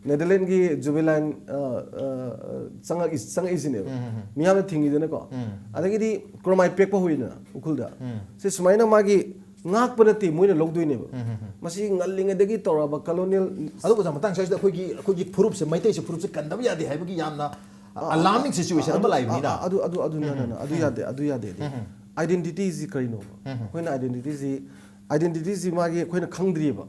Netherlands ꯒꯤ Jubail line, ꯑ, ꯑ, ꯑ, ꯆꯪꯉꯛꯏ-, ꯆꯪꯉꯛꯏꯁꯤꯅꯦꯕ꯫ ꯃꯤꯌꯥꯝꯅ ꯊꯤꯡꯉꯤꯗꯅꯀꯣ꯫ ꯑꯗꯒꯤꯗꯤ chromite ꯄꯦꯛꯄ ꯍꯧꯋꯤꯗꯅ ꯎꯈ꯭ꯔꯨꯜꯗ꯫ ꯁꯤ ꯁꯨꯃꯥꯏꯅ ꯃꯥꯒꯤ ꯉꯥꯛꯄ ꯅꯠꯇꯦ, ꯃꯣꯏꯅ ꯂꯧꯗꯣꯏꯅꯦꯕ꯫ ꯃꯁꯤ ꯉꯜꯂꯤꯉꯩꯗꯒꯤ ꯇꯧꯔꯛꯑꯕ colonial ꯑꯗꯨꯕꯨ ꯑꯣꯖꯥ, ꯃꯇꯥꯡ ꯁ꯭ꯋꯥꯏꯁꯤꯗ ꯑꯩꯈꯣꯏꯒꯤ, ꯑꯩꯈꯣꯏꯒꯤ ꯐꯨꯔꯨꯞꯁꯦ, ꯃꯩꯇꯩꯁꯦ ꯐꯨꯔꯨꯞꯁꯦ ꯀꯟꯗꯕ ꯌꯥꯗꯦ ꯍꯥꯏꯕꯒꯤ ꯌꯥꯝꯅ ꯑ, ꯑ, alarming situation ꯑꯗꯨ, ꯑꯃ ꯂꯥꯛꯏꯕꯅꯤꯅ꯫ ꯑ, ꯑ, ꯑꯗꯨ, ꯑꯗꯨ, no, no, no, ꯑꯗꯨ ꯌꯥꯗꯦ, ꯑꯗꯨ ꯌꯥꯗꯦ, ꯑꯗꯨ꯫ ꯑꯥꯏꯗꯦꯟꯇꯤꯇꯤꯁꯤ ꯀꯔꯤꯅꯣꯕ? ꯑꯩꯈꯣꯏꯅ ꯑꯥꯏꯗꯦꯟꯇꯤꯇꯤꯁꯤ, ꯑꯥꯏꯗꯦꯟꯇꯤꯇꯤꯁꯤ ꯃꯥꯒꯤ ꯑꯩꯈꯣꯏꯅ ꯈꯪꯗ꯭ꯔꯤꯕ꯫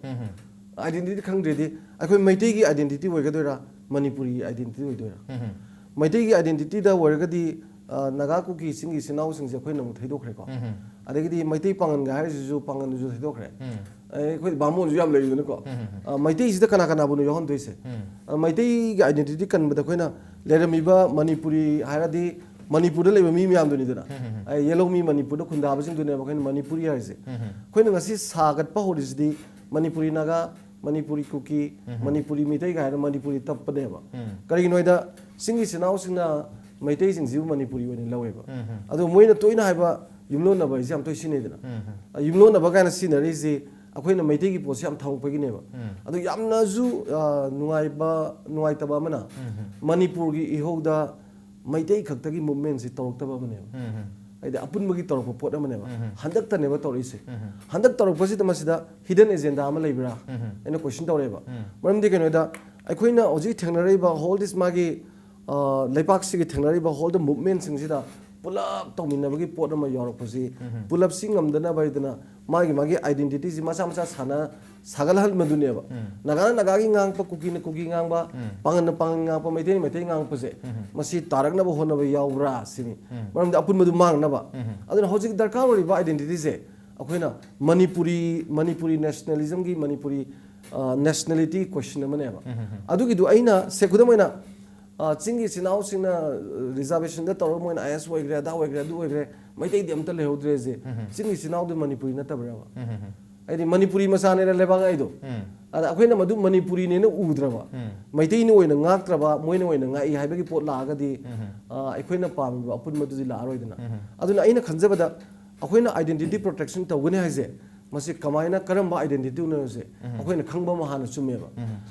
ꯑꯥꯏꯗꯦꯟꯇꯤꯇꯤ ꯈꯪꯗ꯭ꯔꯗꯤ ꯑꯩꯈꯣꯏ ꯃꯩꯇꯩꯒꯤ ꯑꯥꯏꯗꯦꯟꯇꯤꯇꯤ ꯑꯣꯏꯒꯗꯣꯏꯔꯥ, ꯃꯅꯤꯄꯨꯔꯤ ꯑꯥꯏꯗꯦꯟꯇꯤꯇꯤ ꯑꯣꯏꯗꯣꯏꯔꯥ? ꯃꯩꯇꯩꯒꯤ ꯑꯥꯏꯗꯦꯟꯇꯤꯇꯤꯗ ꯑꯣꯏꯔꯒꯗꯤ, ꯑ, ꯅꯥꯒꯥ ꯀꯨꯀꯤ ꯆꯤꯡꯒꯤ ꯏꯆꯤꯟ ꯏꯅꯥꯎꯁꯤꯡꯁꯦ ꯑꯩꯈꯣꯏꯅ ꯑꯃꯨꯛ ꯊꯩꯗꯣꯛꯈ꯭ꯔꯦꯀꯣ꯫ ꯑꯗꯒꯤꯗꯤ ꯃꯩꯇꯩ ꯄꯥꯉꯟꯒ ꯍꯥꯏꯔꯤꯁꯤꯁꯨ ꯄꯥꯉꯟꯗꯨꯁꯨ ꯊꯩꯗꯣꯛꯈ꯭ꯔꯦ꯫ ꯑꯦ, ꯑꯩꯈꯣꯏ ꯕꯥꯃꯣꯟꯁꯨ ꯌꯥꯝ ꯂꯩꯔꯤꯗꯅꯀꯣ꯫ ꯑ, ꯃꯩꯇꯩꯁꯤꯗ ꯀꯅꯥ ꯀꯅꯥꯕꯨꯅꯣ ꯌꯥꯎꯍꯟꯗꯣꯏꯁꯦ? ꯑ, ꯃꯩꯇꯩꯒꯤ ꯑꯥꯏꯗꯦꯟꯇꯤꯇꯤ ꯀꯟꯕꯗ ꯑꯩꯈꯣꯏꯅ ꯂꯩꯔꯝꯃꯤꯕ ꯃꯅꯤꯄꯨꯔꯤ ꯍꯥꯏꯔꯗꯤ ꯃꯅꯤꯄꯨꯔꯗ ꯂꯩꯕ ꯃꯤ ꯃꯌꯥꯝꯗꯨꯅꯤꯗꯅ꯫ ꯑ, ꯌꯦꯜꯍꯧꯃꯤ ꯃꯅꯤꯄꯨꯔꯗ ꯈꯨꯟꯗꯥꯕꯁꯤꯡꯗꯨꯅꯦꯕ ꯑꯩꯈꯣꯏꯅ ꯃꯅꯤꯄꯨꯔꯤ ꯍꯥꯏꯔꯤꯁꯦ꯫ ꯑꯩꯈꯣꯏꯅ ꯉꯁꯤ ꯁꯥꯒꯠꯄ ꯍꯧꯔꯤꯁꯤꯗꯤ ꯃꯅꯤꯄꯨꯔꯤ ꯅꯥꯒꯥ, ꯃꯅꯤꯄꯨꯔꯤ ꯀꯨꯀꯤ, ꯃꯅꯤꯄꯨꯔꯤ ꯃꯤꯇꯩ ꯀꯥꯏꯅ ꯃꯅꯤꯄꯨꯔꯤ ꯇꯞꯄꯅꯦꯕ꯫ ꯀꯔꯤꯒꯤꯅꯣ ꯍꯥꯏꯗ, ꯆꯤꯡꯒꯤ ꯏꯆꯤꯟ ꯏꯅꯥꯎꯁꯤꯡꯅ ꯃꯩꯇꯩꯁꯤꯡꯁꯤꯕꯨ ꯃꯅꯤꯄꯨꯔꯤ ꯑꯣꯏꯅ ꯂꯧꯋꯦꯕ꯫ ꯑꯗꯣ ꯃꯣꯏꯅ ꯇꯣꯏꯅ ꯍꯥꯏꯕ ꯌꯨꯝꯂꯣꯟꯅꯕ ꯍꯥꯏꯁꯦ ꯌꯥꯝ ꯇꯣꯏ ꯁꯤꯖꯤꯟꯅꯩꯗꯅ꯫ ꯑ, ꯌꯨꯝꯂꯣꯟꯅꯕ ꯀꯥꯏꯅ ꯁꯤꯖꯤꯟꯅꯔꯤꯁꯤ ꯑꯩꯈꯣꯏꯅ ꯃꯩꯇꯩꯒꯤ ꯄꯣꯠꯁꯦ ꯌꯥꯝ ꯊꯝꯃꯛꯄꯒꯤꯅꯦꯕ꯫ ꯑꯗꯣ ꯌꯥꯝꯅꯁꯨ, ꯑ, ꯅꯨꯡꯉꯥꯏꯕ, ꯅꯨꯡꯉꯥꯏꯇꯕ ꯑꯃꯅ ꯃꯅꯤꯄꯨꯔꯒꯤ ꯏꯍꯧꯗ ꯃꯩꯇꯩ ꯈꯛꯇꯒꯤ ꯃꯨꯞꯃꯦꯟꯁꯤ ꯇꯧꯔꯛꯇꯕ ꯑꯃꯅꯦꯕ꯫ ꯍꯥꯏꯗꯤ ꯑꯄꯨꯟꯕꯒꯤ ꯇꯧꯔꯛꯄ ꯄꯣꯠ ꯑꯃꯅꯦꯕ꯫ ꯍꯟꯗꯛꯇꯅꯦꯕ ꯇꯧꯔꯛꯏꯁꯦ꯫ ꯍꯟꯗꯛ ꯇꯧꯔꯛꯄꯁꯤꯗ ꯃꯁꯤꯗ ꯍꯤꯗꯟ ꯑꯦꯖꯦꯟꯗꯥ ꯑꯃ ꯂꯩꯕ꯭ꯔꯥ? ꯑꯩꯅ ꯀꯣꯏꯁꯟ ꯇꯧꯔꯛꯑꯦꯕ꯫ ꯃꯔꯝꯗꯤ ꯀꯩꯅꯣꯗ, ꯑꯩꯈꯣꯏꯅ ꯍꯧꯖꯤꯛ ꯊꯦꯡꯅꯔꯛꯏꯕ ꯍꯣꯜ ꯗꯤꯁ ꯃꯥꯒꯤ, ꯑ, ꯂꯩꯄꯥꯛꯁꯤꯒꯤ ꯊꯦꯡꯅꯔꯤꯕ ꯍꯣꯜ ꯗ ꯃꯨꯞꯃꯦꯟꯁꯤꯡꯁꯤꯗ ꯄꯨꯂꯞ ꯇꯧꯃꯤꯟꯅꯕꯒꯤ ꯄꯣꯠ ꯑꯃ ꯌꯥꯎꯔꯛꯄꯁꯤ, ꯄꯨꯂꯞꯁꯤ ꯉꯝꯗꯅꯕ ꯍꯥꯏꯗꯅ ꯃꯥꯒꯤ ꯃꯥꯒꯤ ꯑꯥꯏꯗꯦꯟꯇꯤꯇꯤꯁꯤ ꯃꯆꯥ ꯃꯆꯥ ꯁꯥꯟꯅ ꯁꯥꯒꯠꯍꯟꯕꯗꯨꯅꯦꯕ꯫ ꯅꯥꯒꯥꯅ ꯅꯥꯒꯥꯒꯤ ꯉꯥꯡꯕ, ꯀꯨꯀꯤꯅ ꯀꯨꯀꯤ ꯉꯥꯡꯕ, ꯄꯥꯉꯟꯅ ꯄꯥꯉꯟ ꯉꯥꯡꯕ, ꯃꯩꯇꯩꯅ ꯃꯩꯇꯩ ꯉꯥꯡꯕꯁꯦ, ꯃꯁꯤ ꯇꯥꯔꯛꯅꯕ ꯍꯣꯠꯅꯕ ꯌꯥꯎꯕ꯭ꯔꯥ ꯁꯤꯅꯤ꯫ ꯃꯔꯝꯗꯤ ꯑꯄꯨꯟꯕꯗꯨ ꯃꯥꯡꯅꯕ꯫ ꯑꯗꯨꯅ ꯍꯧꯖꯤꯛ ꯗꯔꯀꯥꯔ ꯑꯣꯏꯔꯤꯕ ꯑꯥꯏꯗꯦꯟꯇꯤꯇꯤꯁꯦ ꯑꯩꯈꯣꯏꯅ ꯃꯅꯤꯄꯨꯔꯤ, ꯃꯅꯤꯄꯨꯔꯤ ꯅꯦꯁꯅꯦꯂꯤꯖꯝꯒꯤ, ꯃꯅꯤꯄꯨꯔꯤ, ꯑ, ꯅꯦꯁꯅꯦꯂꯤꯇꯤ ꯀꯣꯏꯁꯟ ꯑꯃꯅꯦꯕ꯫ ꯑꯗꯨꯒꯤꯗꯨ ꯑꯩꯅ ꯁꯦ, ꯈꯨꯗꯝ ꯑꯣꯏꯅ, ꯑ, ꯆꯤꯡꯒꯤ ꯏꯆꯤꯟ ꯏꯅꯥꯎꯁꯤꯡꯅ, ꯑ, ꯔꯤꯖꯥꯔꯕꯦꯁꯟꯗ ꯇꯧꯔꯒ ꯃꯣꯏꯅ ꯑꯥꯏ ꯑꯦꯁ ꯑꯣꯏꯈ꯭ꯔꯦ, ꯑꯗꯥ ꯑꯣꯏꯈ꯭ꯔꯦ, ꯑꯗꯨ ꯑꯣꯏꯈ꯭ꯔꯦ, ꯃꯩꯇꯩꯗꯤ ꯑꯝꯇ ꯂꯩꯍꯧꯗ꯭ꯔꯦꯁꯦ꯫ ꯆꯤꯡꯒꯤ ꯏꯆꯤꯟ ꯏꯅꯥꯎꯗꯤ ꯃꯅꯤꯄꯨꯔꯤ ꯅꯠꯇꯕ꯭ꯔꯕ? ꯍꯥꯏꯗꯤ ꯃꯅꯤꯄꯨꯔꯤ ꯃꯆꯥꯅꯦꯅ ꯂꯩꯕꯥꯛ ꯉꯥꯛꯏꯗꯣ꯫ ꯑꯗ ꯑꯩꯈꯣꯏꯅ ꯃꯗꯨ ꯃꯅꯤꯄꯨꯔꯤꯅꯦꯅ ꯎꯗ꯭ꯔꯕ, ꯃꯩꯇꯩꯅ ꯑꯣꯏꯅ ꯉꯥꯛꯇ꯭ꯔꯕ, ꯃꯣꯏꯅ ꯑꯣꯏꯅ ꯉꯥꯛꯏ ꯍꯥꯏꯕꯒꯤ ꯄꯣꯠ ꯂꯥꯛꯑꯒꯗꯤ, ꯑ, ꯑꯩꯈꯣꯏꯅ ꯄꯥꯝꯃꯤꯕ ꯑꯄꯨꯟꯕꯗꯨꯗꯤ ꯂꯥꯛꯑꯔꯣꯏꯗꯅ꯫ ꯑꯗꯨꯅ ꯑꯩꯅ ꯈꯟꯖꯕꯗ ꯑꯩꯈꯣꯏꯅ ꯑꯥꯏꯗꯦꯟꯇꯤꯇꯤ ꯄ꯭ꯔꯣꯇꯦꯛꯁꯟ ꯇꯧꯒꯅꯤ ꯍꯥꯏꯁꯦ, ꯃꯁꯤ ꯀꯃꯥꯏꯅ, ꯀꯔꯝꯕ ꯑꯥꯏꯗꯦꯟꯇꯤꯇꯤꯅꯣ ꯍꯥꯏꯁꯦ ꯑꯩꯈꯣꯏꯅ ꯈꯪꯕ ꯑꯃ ꯍꯥꯟꯅ ꯆꯨꯝꯃꯦꯕ꯫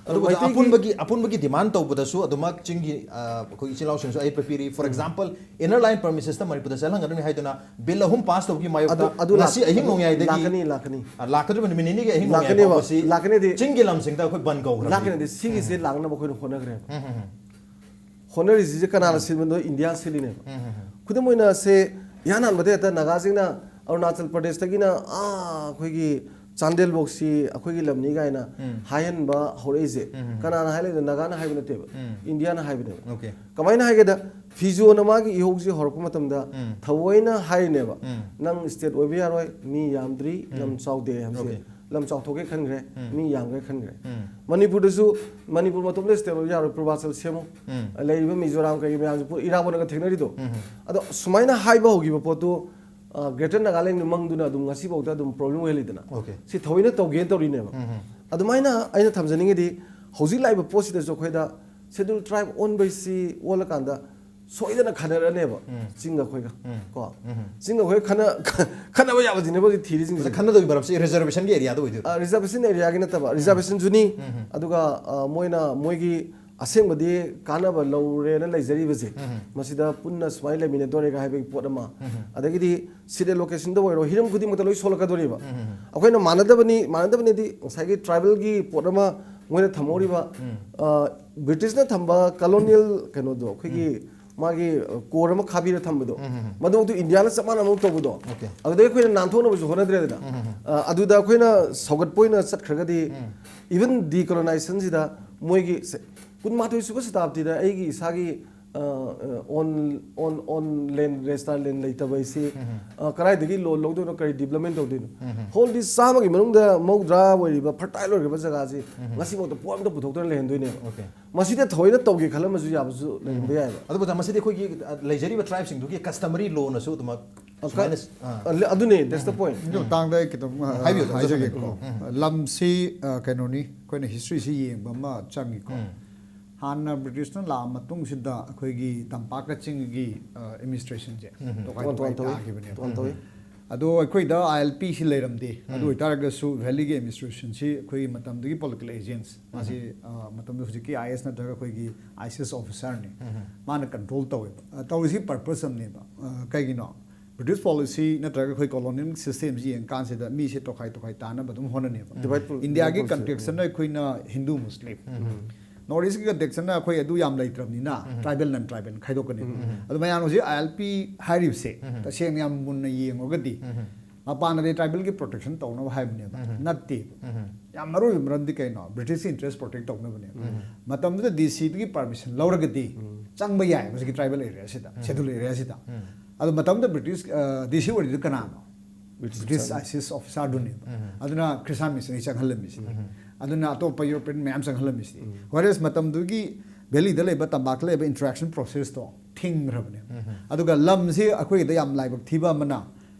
ꯑꯗꯨꯒ ꯑꯗꯣ ꯃꯩꯇꯩꯒꯤ ꯑꯄꯨꯟꯕꯒꯤ, ꯑꯄꯨꯟꯕꯒꯤ ꯗꯤꯃꯥꯟ ꯇꯧꯕꯗꯁꯨ ꯑꯗꯨꯃꯛ ꯆꯤꯡꯒꯤ, ꯑ, ꯑꯩꯈꯣꯏ ꯏꯆꯤꯜ ꯏꯅꯥꯎꯁꯤꯡꯁꯨ ꯑꯩ ꯄꯤꯔꯤ꯫ ꯐꯣꯔ ꯑꯦꯛꯖꯥꯝꯄꯜ, ꯏꯅꯔ ꯂꯥꯏꯟ ꯄ꯭ꯔꯣꯃꯤꯁꯦꯁꯇ ꯃꯅꯤꯄꯨꯔꯗ ꯆꯠꯍꯟꯒꯗꯕꯅꯤ ꯍꯥꯏꯗꯨꯅ ꯕꯤꯜ ꯑꯍꯨꯝ ꯄꯥꯁ ꯇꯧꯕꯒꯤ ꯃꯥꯌꯣꯛꯇ ꯑꯗꯨ, ꯑꯗꯨ ꯂꯥꯛ-, ꯉꯁꯤ ꯑꯍꯤꯡ ꯑꯗꯨ ꯅꯣꯡꯌꯥꯏꯗꯒꯤ, ꯂꯥꯛꯀꯅꯤ, ꯂꯥꯛꯀꯅꯤ꯫ ꯑ, ꯂꯥꯛꯀꯗꯧꯔꯤꯕ ꯅꯨꯃꯤꯠ ꯅꯤꯅꯤꯒꯤ ꯑꯍꯤꯡ ꯅꯣꯡꯌꯥꯏ ꯂꯥꯛꯀꯅꯦꯕ, ꯐꯥꯎꯕꯁꯤ ꯂꯥꯛꯀꯅꯤꯗꯤ꯫ ꯆꯤꯡꯒꯤ ꯂꯝꯁꯤꯡꯗ ꯑꯩꯈꯣꯏ ꯕꯟ ꯀꯧꯈ꯭ꯔꯕꯅꯤ꯫ ꯂꯥꯛꯀꯅꯤꯗꯤ꯫ ꯁꯤꯒꯤꯁꯦ ꯂꯥꯛꯅꯕ ꯑꯩꯈꯣꯏꯅ ꯍꯣꯠꯅꯈ꯭ꯔꯦꯕ꯫ ꯍꯣꯠꯅꯔꯤꯁꯤꯁꯦ ꯀꯅꯥꯅ ꯁꯤꯟꯕꯅꯣ? ꯏꯟꯗꯤꯌꯥ ꯁꯤꯜꯂꯤꯅꯦꯕ꯫ ꯈꯨꯗꯝ ꯑꯣꯏꯅ ꯁꯦ, ꯏꯍꯥꯟ ꯍꯥꯟꯕꯗ ꯍꯦꯛꯇ ꯅꯥꯒꯥꯁꯤꯡꯅ ꯑꯔꯨꯅꯥꯆꯜ ꯄ꯭ꯔꯗꯦꯁꯇꯒꯤꯅ ꯑꯥ ꯑꯩꯈꯣꯏꯒꯤ ꯆꯥꯟꯗꯦꯜꯐꯧꯁꯤ ꯑꯩꯈꯣꯏꯒꯤ ꯂꯝꯅꯤ ꯀꯥꯏꯅ ꯎꯝ꯫ ꯍꯥꯏꯍꯟꯕ ꯍꯧꯔꯛꯏꯁꯦ꯫ ꯎꯝ꯫ ꯀꯅꯥꯅ ꯍꯥꯏꯔꯛꯏꯅꯣ? ꯅꯥꯒꯥꯅ ꯍꯥꯏꯕ ꯅꯠꯇꯦꯕ꯫ ꯎꯝ꯫ ꯏꯟꯗꯤꯌꯥꯅ ꯍꯥꯏꯕꯅꯦꯕ꯫ Okay꯫ ꯀꯃꯥꯏꯅ ꯍꯥꯏꯒꯦꯗ, ꯐꯤꯖꯣꯅ ꯃꯥꯒꯤ ꯏꯍꯧꯁꯤ ꯍꯧꯔꯛꯄ ꯃꯇꯝꯗ ꯎꯝ꯫ ꯊꯑꯣꯏꯅ ꯍꯥꯏꯔꯤꯅꯦꯕ, ꯎꯝ꯫ "ꯅꯪ state ꯑꯣꯏꯕ ꯌꯥꯔꯣꯏ, ꯃꯤ ꯌꯥꯝꯗ꯭ꯔꯤ, ꯎꯝ꯫ ꯂꯝ ꯆꯥꯎꯗꯦ" ꯍꯥꯏꯕꯁꯦ꯫ Okay꯫ ꯂꯝ ꯆꯥꯎꯊꯣꯛꯀꯦ ꯈꯟꯈ꯭ꯔꯦ, ꯎꯝ꯫ ꯃꯤ ꯌꯥꯝꯒꯦ ꯈꯟꯈ꯭ꯔꯦ꯫ ꯎꯝ꯫ ꯃꯅꯤꯄꯨꯔꯗꯁꯨ, ꯃꯅꯤꯄꯨꯔ ꯃꯇꯣꯝꯗ state ꯑꯣꯏꯕ ꯌꯥꯔꯣꯏ, ꯄꯨꯔꯕꯥꯆꯜ ꯁꯦꯝꯃꯨ꯫ ꯎꯝ꯫ ꯂꯩꯔꯤꯕ ꯃꯤꯖꯣꯔꯥꯝ ꯀꯩꯀꯩ ꯃꯌꯥꯝꯁꯦ ꯄꯨ-, ꯏꯔꯥꯕꯣꯠꯅꯒ ꯊꯦꯡꯅꯔꯤꯗꯣ꯫ ꯎꯝ꯫ ꯑꯗꯣ ꯁꯨꯃꯥꯏꯅ ꯍꯥꯏꯕ ꯍꯧꯈꯤꯕ ꯄꯣꯠꯇꯨ, ꯑ, Greater Nagaland ꯃꯪꯗꯨꯅ ꯑꯗꯨꯝ ꯉꯁꯤꯐꯥꯎꯗ ꯑꯗꯨꯝ problem ꯑꯣꯏꯍꯜꯂꯤꯗꯅ꯫ Okay꯫ ꯁꯤ ꯊꯑꯣꯏꯅ ꯇꯧꯒꯦꯅ ꯇꯧꯔꯤꯅꯦꯕ꯫ ꯎꯝ꯫ ꯑꯗꯨꯃꯥꯏꯅ ꯑꯩꯅ ꯊꯝꯖꯅꯤꯡꯉꯤꯗꯤ, ꯍꯧꯖꯤꯛ ꯂꯥꯛꯏꯕ ꯄꯣꯠꯁꯤꯗꯁꯨ ꯑꯩꯈꯣꯏꯗ Scheduled Tribe ꯑꯣꯟꯕꯩꯁꯤ ꯑꯣꯜꯂꯀꯥꯟꯗ ꯁꯣꯏꯗꯅ ꯈꯟꯅꯔꯅꯦꯕ, ꯎꯝ꯫ ꯆꯤꯡꯒ ꯑꯩꯈꯣꯏꯒ꯫ ꯎꯝ꯫ ꯀꯣ? ꯎꯝ꯫ ꯆꯤꯡꯒ ꯑꯩꯈꯣꯏꯒ ꯈꯟꯅ-, ꯈꯟꯅꯕ ꯌꯥꯕꯁꯤꯅꯦꯕ ꯍꯧꯖꯤꯛ ꯊꯤꯔꯤꯁꯤꯡꯁꯦ꯫ ꯑꯗ ꯈꯟꯅꯗꯣꯏ ꯃꯔꯝꯁꯤ reservationꯒꯤ areaꯗ ꯑꯣꯏꯗꯣꯏꯔꯣ? ꯑ, reservation areaꯒꯤ ꯅꯠꯇꯕ, ꯎꯝ꯫ Reservationꯁꯨꯅꯤ꯫ ꯎꯝ꯫ ꯑꯗꯨꯒ, ꯑ, ꯃꯣꯏꯅ ꯃꯣꯏꯒꯤ ꯑꯁꯦꯡꯕꯗꯤ ꯀꯥꯟꯅꯕ ꯂꯧꯔꯦꯅ ꯂꯩꯖꯔꯤꯕꯁꯦ, ꯎꯝ꯫ ꯃꯁꯤꯗ ꯄꯨꯟꯅ ꯁꯨꯃꯥꯏꯅ ꯂꯩꯃꯤꯟꯅꯗꯣꯔꯦꯒ ꯍꯥꯏꯕꯒꯤ ꯄꯣꯠ ꯑꯃ, ꯎꯝ꯫ ꯑꯗꯒꯤꯗꯤ seat allocationꯗ ꯑꯣꯏꯔꯣ, ꯍꯤꯔꯝ ꯈꯨꯗꯤꯡꯃꯛꯇ ꯂꯣꯏ ꯁꯣꯜꯂꯛꯀꯗꯣꯔꯤꯕ꯫ ꯎꯝ꯫ ꯑꯩꯈꯣꯏꯅ ꯃꯥꯟꯅꯗꯕꯅꯤ, ꯃꯥꯟꯅꯗꯕꯅꯤꯗꯤ ꯉꯁꯥꯏꯒꯤ tribalꯒꯤ ꯄꯣꯠ ꯑꯃ ꯃꯣꯏꯅ ꯊꯝꯍꯧꯔꯤꯕ, ꯎꯝ꯫ ꯑ, Britishꯅ ꯊꯝꯕ colonial ꯀꯩꯅꯣꯗꯣ, ꯑꯩꯈꯣꯏꯒꯤ ꯎꯝ꯫ ꯃꯥꯒꯤ, ꯑ, core ꯑꯃ ꯈꯥꯕꯤꯔ ꯊꯝꯕꯗꯣ, ꯎꯝ, ꯎꯝ, ꯎꯝ꯫ ꯃꯗꯨꯃꯛꯇ ꯏꯟꯗꯤꯌꯥꯅ ꯆꯞ ꯃꯥꯟꯅꯕ ꯑꯃ ꯇꯧꯕꯗꯣ, Okay꯫ ꯑꯗꯨꯗꯩ ꯑꯩꯈꯣꯏꯅ ꯅꯥꯟꯊꯣꯛꯅꯕꯁꯨ ꯍꯣꯠꯅꯗ꯭ꯔꯦꯗꯅ꯫ ꯎꯝ, ꯎꯝ, ꯎꯝ꯫ ꯑ, ꯑꯗꯨꯗ ꯑꯩꯈꯣꯏꯅ ꯁꯧꯒꯠꯄ ꯑꯣꯏꯅ ꯆꯠꯈ꯭ꯔꯒꯗꯤ, ꯎꯝ꯫ Even decolonizationꯁꯤꯗ ꯃꯣꯏꯒꯤ ꯁꯦ-, ꯀꯨꯟꯃꯥꯊꯣꯏ ꯁꯨꯕ ꯁꯇꯥꯕꯗꯤꯗ ꯑꯩꯒꯤ ꯏꯁꯥꯒꯤ, ꯑ, ꯑ, own, own, own land, register land ꯂꯩꯇꯕ ꯑꯩꯁꯤ, ꯎꯝ, ꯎꯝ꯫ ꯑ, ꯀꯗꯥꯏꯗꯒꯤ loan ꯂꯧꯗꯣꯏꯅꯣ, ꯀꯔꯤ development ꯇꯧꯗꯣꯏꯅꯣ? ꯎꯝ, ꯎꯝ꯫ ꯍꯣꯜꯗꯤ ꯆꯥꯝꯃꯒꯤ ꯃꯅꯨꯡꯗ ꯃꯧꯗ꯭ꯔꯥ ꯑꯣꯏꯔꯤꯕ fertile ꯑꯣꯏꯔꯤꯕ ꯖꯒꯥꯁꯤ ꯎꯝ, ꯎꯝ꯫ ꯉꯁꯤꯐꯥꯎꯗ ꯄꯣꯠ ꯑꯝꯇ ꯄꯨꯊꯣꯛꯇꯅ ꯂꯩꯍꯟꯗꯣꯏꯅꯦꯕ꯫ Okay꯫ ꯃꯁꯤꯗ ꯊꯑꯣꯏꯅ ꯇꯧꯒꯦ ꯈꯜꯂꯝꯕꯁꯨ ꯌꯥꯕꯁꯨ ꯂꯩꯔꯝꯕ ꯌꯥꯏꯑꯕ꯫ ꯑꯗꯨꯕꯨ ꯑꯣꯖꯥ, ꯃꯁꯤꯗꯤ ꯑꯩꯈꯣꯏꯒꯤ, ꯑ, ꯂꯩꯖꯔꯤꯕ tribeꯁꯤꯡꯗꯨꯒꯤ customary lawꯅꯁꯨ ꯑꯗꯨꯃꯛ ꯑ, ꯁꯨꯃꯥꯏꯅ, ꯑ, ꯑ, ꯑꯗꯨꯅꯦ, that's the point꯫ ꯑꯗꯨ ꯃꯇꯥꯡꯗ ꯑꯩ ꯈꯤꯇꯪ, ꯑ, ꯍꯥꯏꯕꯤꯌꯨ, ꯑꯣꯖꯥ, ꯍꯥꯏꯖꯒꯦꯀꯣ꯫ ꯎꯝ꯫ ꯂꯝꯁꯤ, ꯑ, ꯀꯩꯅꯣꯅꯤ, ꯑꯩꯈꯣꯏꯅ historyꯁꯤ ꯌꯦꯡꯕ ꯑꯃ ꯆꯪꯉꯤꯀꯣ꯫ ꯎꯝ꯫ ꯍꯥꯟꯅ Britishꯅ ꯂꯥꯛꯑ ꯃꯇꯨꯡꯁꯤꯗ ꯑꯩꯈꯣꯏꯒꯤ ꯇꯝꯄꯥꯛꯀ ꯆꯤꯡꯒꯤ, ꯑ, administrationꯁꯦ ꯎꯝ꯫ ꯇꯣꯉꯥꯟ ꯇꯣꯉꯥꯟ ꯇꯣꯉꯥꯟ ꯇꯧꯋꯤ꯫ ꯇꯥꯈꯤꯕꯅꯦꯕ꯫ ꯇꯣꯉꯥꯟ ꯇꯧꯋꯤ꯫ ꯑꯗꯣ ꯑꯩꯈꯣꯏꯗ ILPꯁꯤ ꯂꯩꯔꯝꯗꯦ꯫ ꯑꯗꯨ ꯎꯝ꯫ ꯑꯣꯏꯇꯥꯔꯒꯁꯨ valleyꯒꯤ administrationꯁꯤ ꯑꯩꯈꯣꯏꯒꯤ ꯃꯇꯝꯗꯨꯒꯤ political agents, ꯃꯥꯁꯤ, ꯎꯝ꯫ ꯑ, ꯃꯇꯝꯗꯨ ꯍꯧꯖꯤꯛꯀꯤ IAS ꯅꯠꯇ꯭ꯔꯒ ꯑꯩꯈꯣꯏꯒꯤ ICS officerꯅꯤ꯫ ꯎꯝ꯫ ꯃꯥꯅ control ꯇꯧꯋꯦꯕ꯫ ꯑ, ꯇꯧꯔꯤꯁꯤ purpose ꯑꯃꯅꯦꯕ꯫ ꯑ, ꯀꯩꯒꯤꯅꯣ? British policy ꯅꯠꯇ꯭ꯔꯒ ꯑꯩꯈꯣꯏ colonial systemꯁꯤ ꯌꯦꯡꯀꯥꯟꯁꯤꯗ ꯃꯤꯁꯦ ꯇꯣꯈꯥꯏ ꯇꯣꯈꯥꯏ ꯇꯥꯅꯕ ꯑꯗꯨꯝ ꯍꯣꯠꯅꯅꯦꯕ꯫ Divide and rule꯫ ꯏꯟꯗꯤꯌꯥꯒꯤ contextꯇꯅ ꯑꯩꯈꯣꯏꯅ ꯍꯤꯟꯗꯨ ꯃꯨꯁꯂꯤꯝ꯫ ꯎꯝ꯫ North East ꯀꯤ context ꯅ ꯑꯩꯈꯣꯏ ꯑꯗꯨ ꯌꯥꯝ ꯂꯩꯇ꯭ꯔꯕꯅꯤꯅ, tribal non tribal ꯈꯥꯏꯗꯣꯛꯀꯅꯤ꯫ ꯑꯗꯨ ꯃꯌꯥꯝ ꯍꯧꯖꯤꯛ I L P ꯍꯥꯏꯔꯤꯕꯁꯦ ꯇꯁꯦꯡꯅ ꯌꯥꯝ ꯃꯨꯟꯅ ꯌꯦꯡꯉꯨꯔꯒꯗꯤ, ꯃꯄꯥꯟꯗꯗꯤ tribal ꯒꯤ protection ꯇꯧꯅꯕ ꯍꯥꯏꯕꯅꯦꯕ, ꯅꯠꯇꯦꯕ꯫ ꯌꯥꯝ ꯃꯔꯨ ꯑꯣꯏꯕ ꯃꯔꯝꯗꯤ ꯀꯩꯅꯣ? British interest protect ꯇꯧꯅꯕꯅꯦꯕ꯫ ꯃꯇꯝꯗꯨꯗ D C ꯗꯒꯤ permission ꯂꯧꯔꯒꯗꯤ ꯆꯪꯕ ꯌꯥꯏ ꯍꯧꯖꯤꯛꯀꯤ tribal area ꯁꯤꯗ, schedule area ꯁꯤꯗ꯫ ꯑꯗꯣ ꯃꯇꯝꯗꯨꯗ British, ꯑ, D C ꯑꯣꯏꯔꯤꯗꯨ ꯀꯅꯥꯅꯣ? British British I C S officer ꯗꯨꯅꯦꯕ꯫ ꯑꯗꯨꯅ Christian missionary ꯆꯪꯍꯜꯂꯝꯃꯤꯁꯤꯅꯤ꯫ ꯑꯗꯨꯅ ꯑꯇꯣꯞꯄ European ꯃꯌꯥꯝ ꯆꯪꯍꯜꯂꯝꯃꯤꯁꯤꯅꯤ꯫ Whereas ꯃꯇꯝꯗꯨꯒꯤ valley ꯗ ꯂꯩꯕ, ꯇꯝꯄꯥꯛꯇ ꯂꯩꯕ interaction process ꯇꯣ ꯊꯤꯡꯈ꯭ꯔꯕꯅꯦꯕ꯫ ꯑꯗꯨꯒ ꯂꯝꯁꯤ ꯑꯩꯈꯣꯏꯒꯤꯗ ꯌꯥꯝ ꯂꯥꯏꯕꯛ ꯊꯤꯕ ꯑꯃꯅ,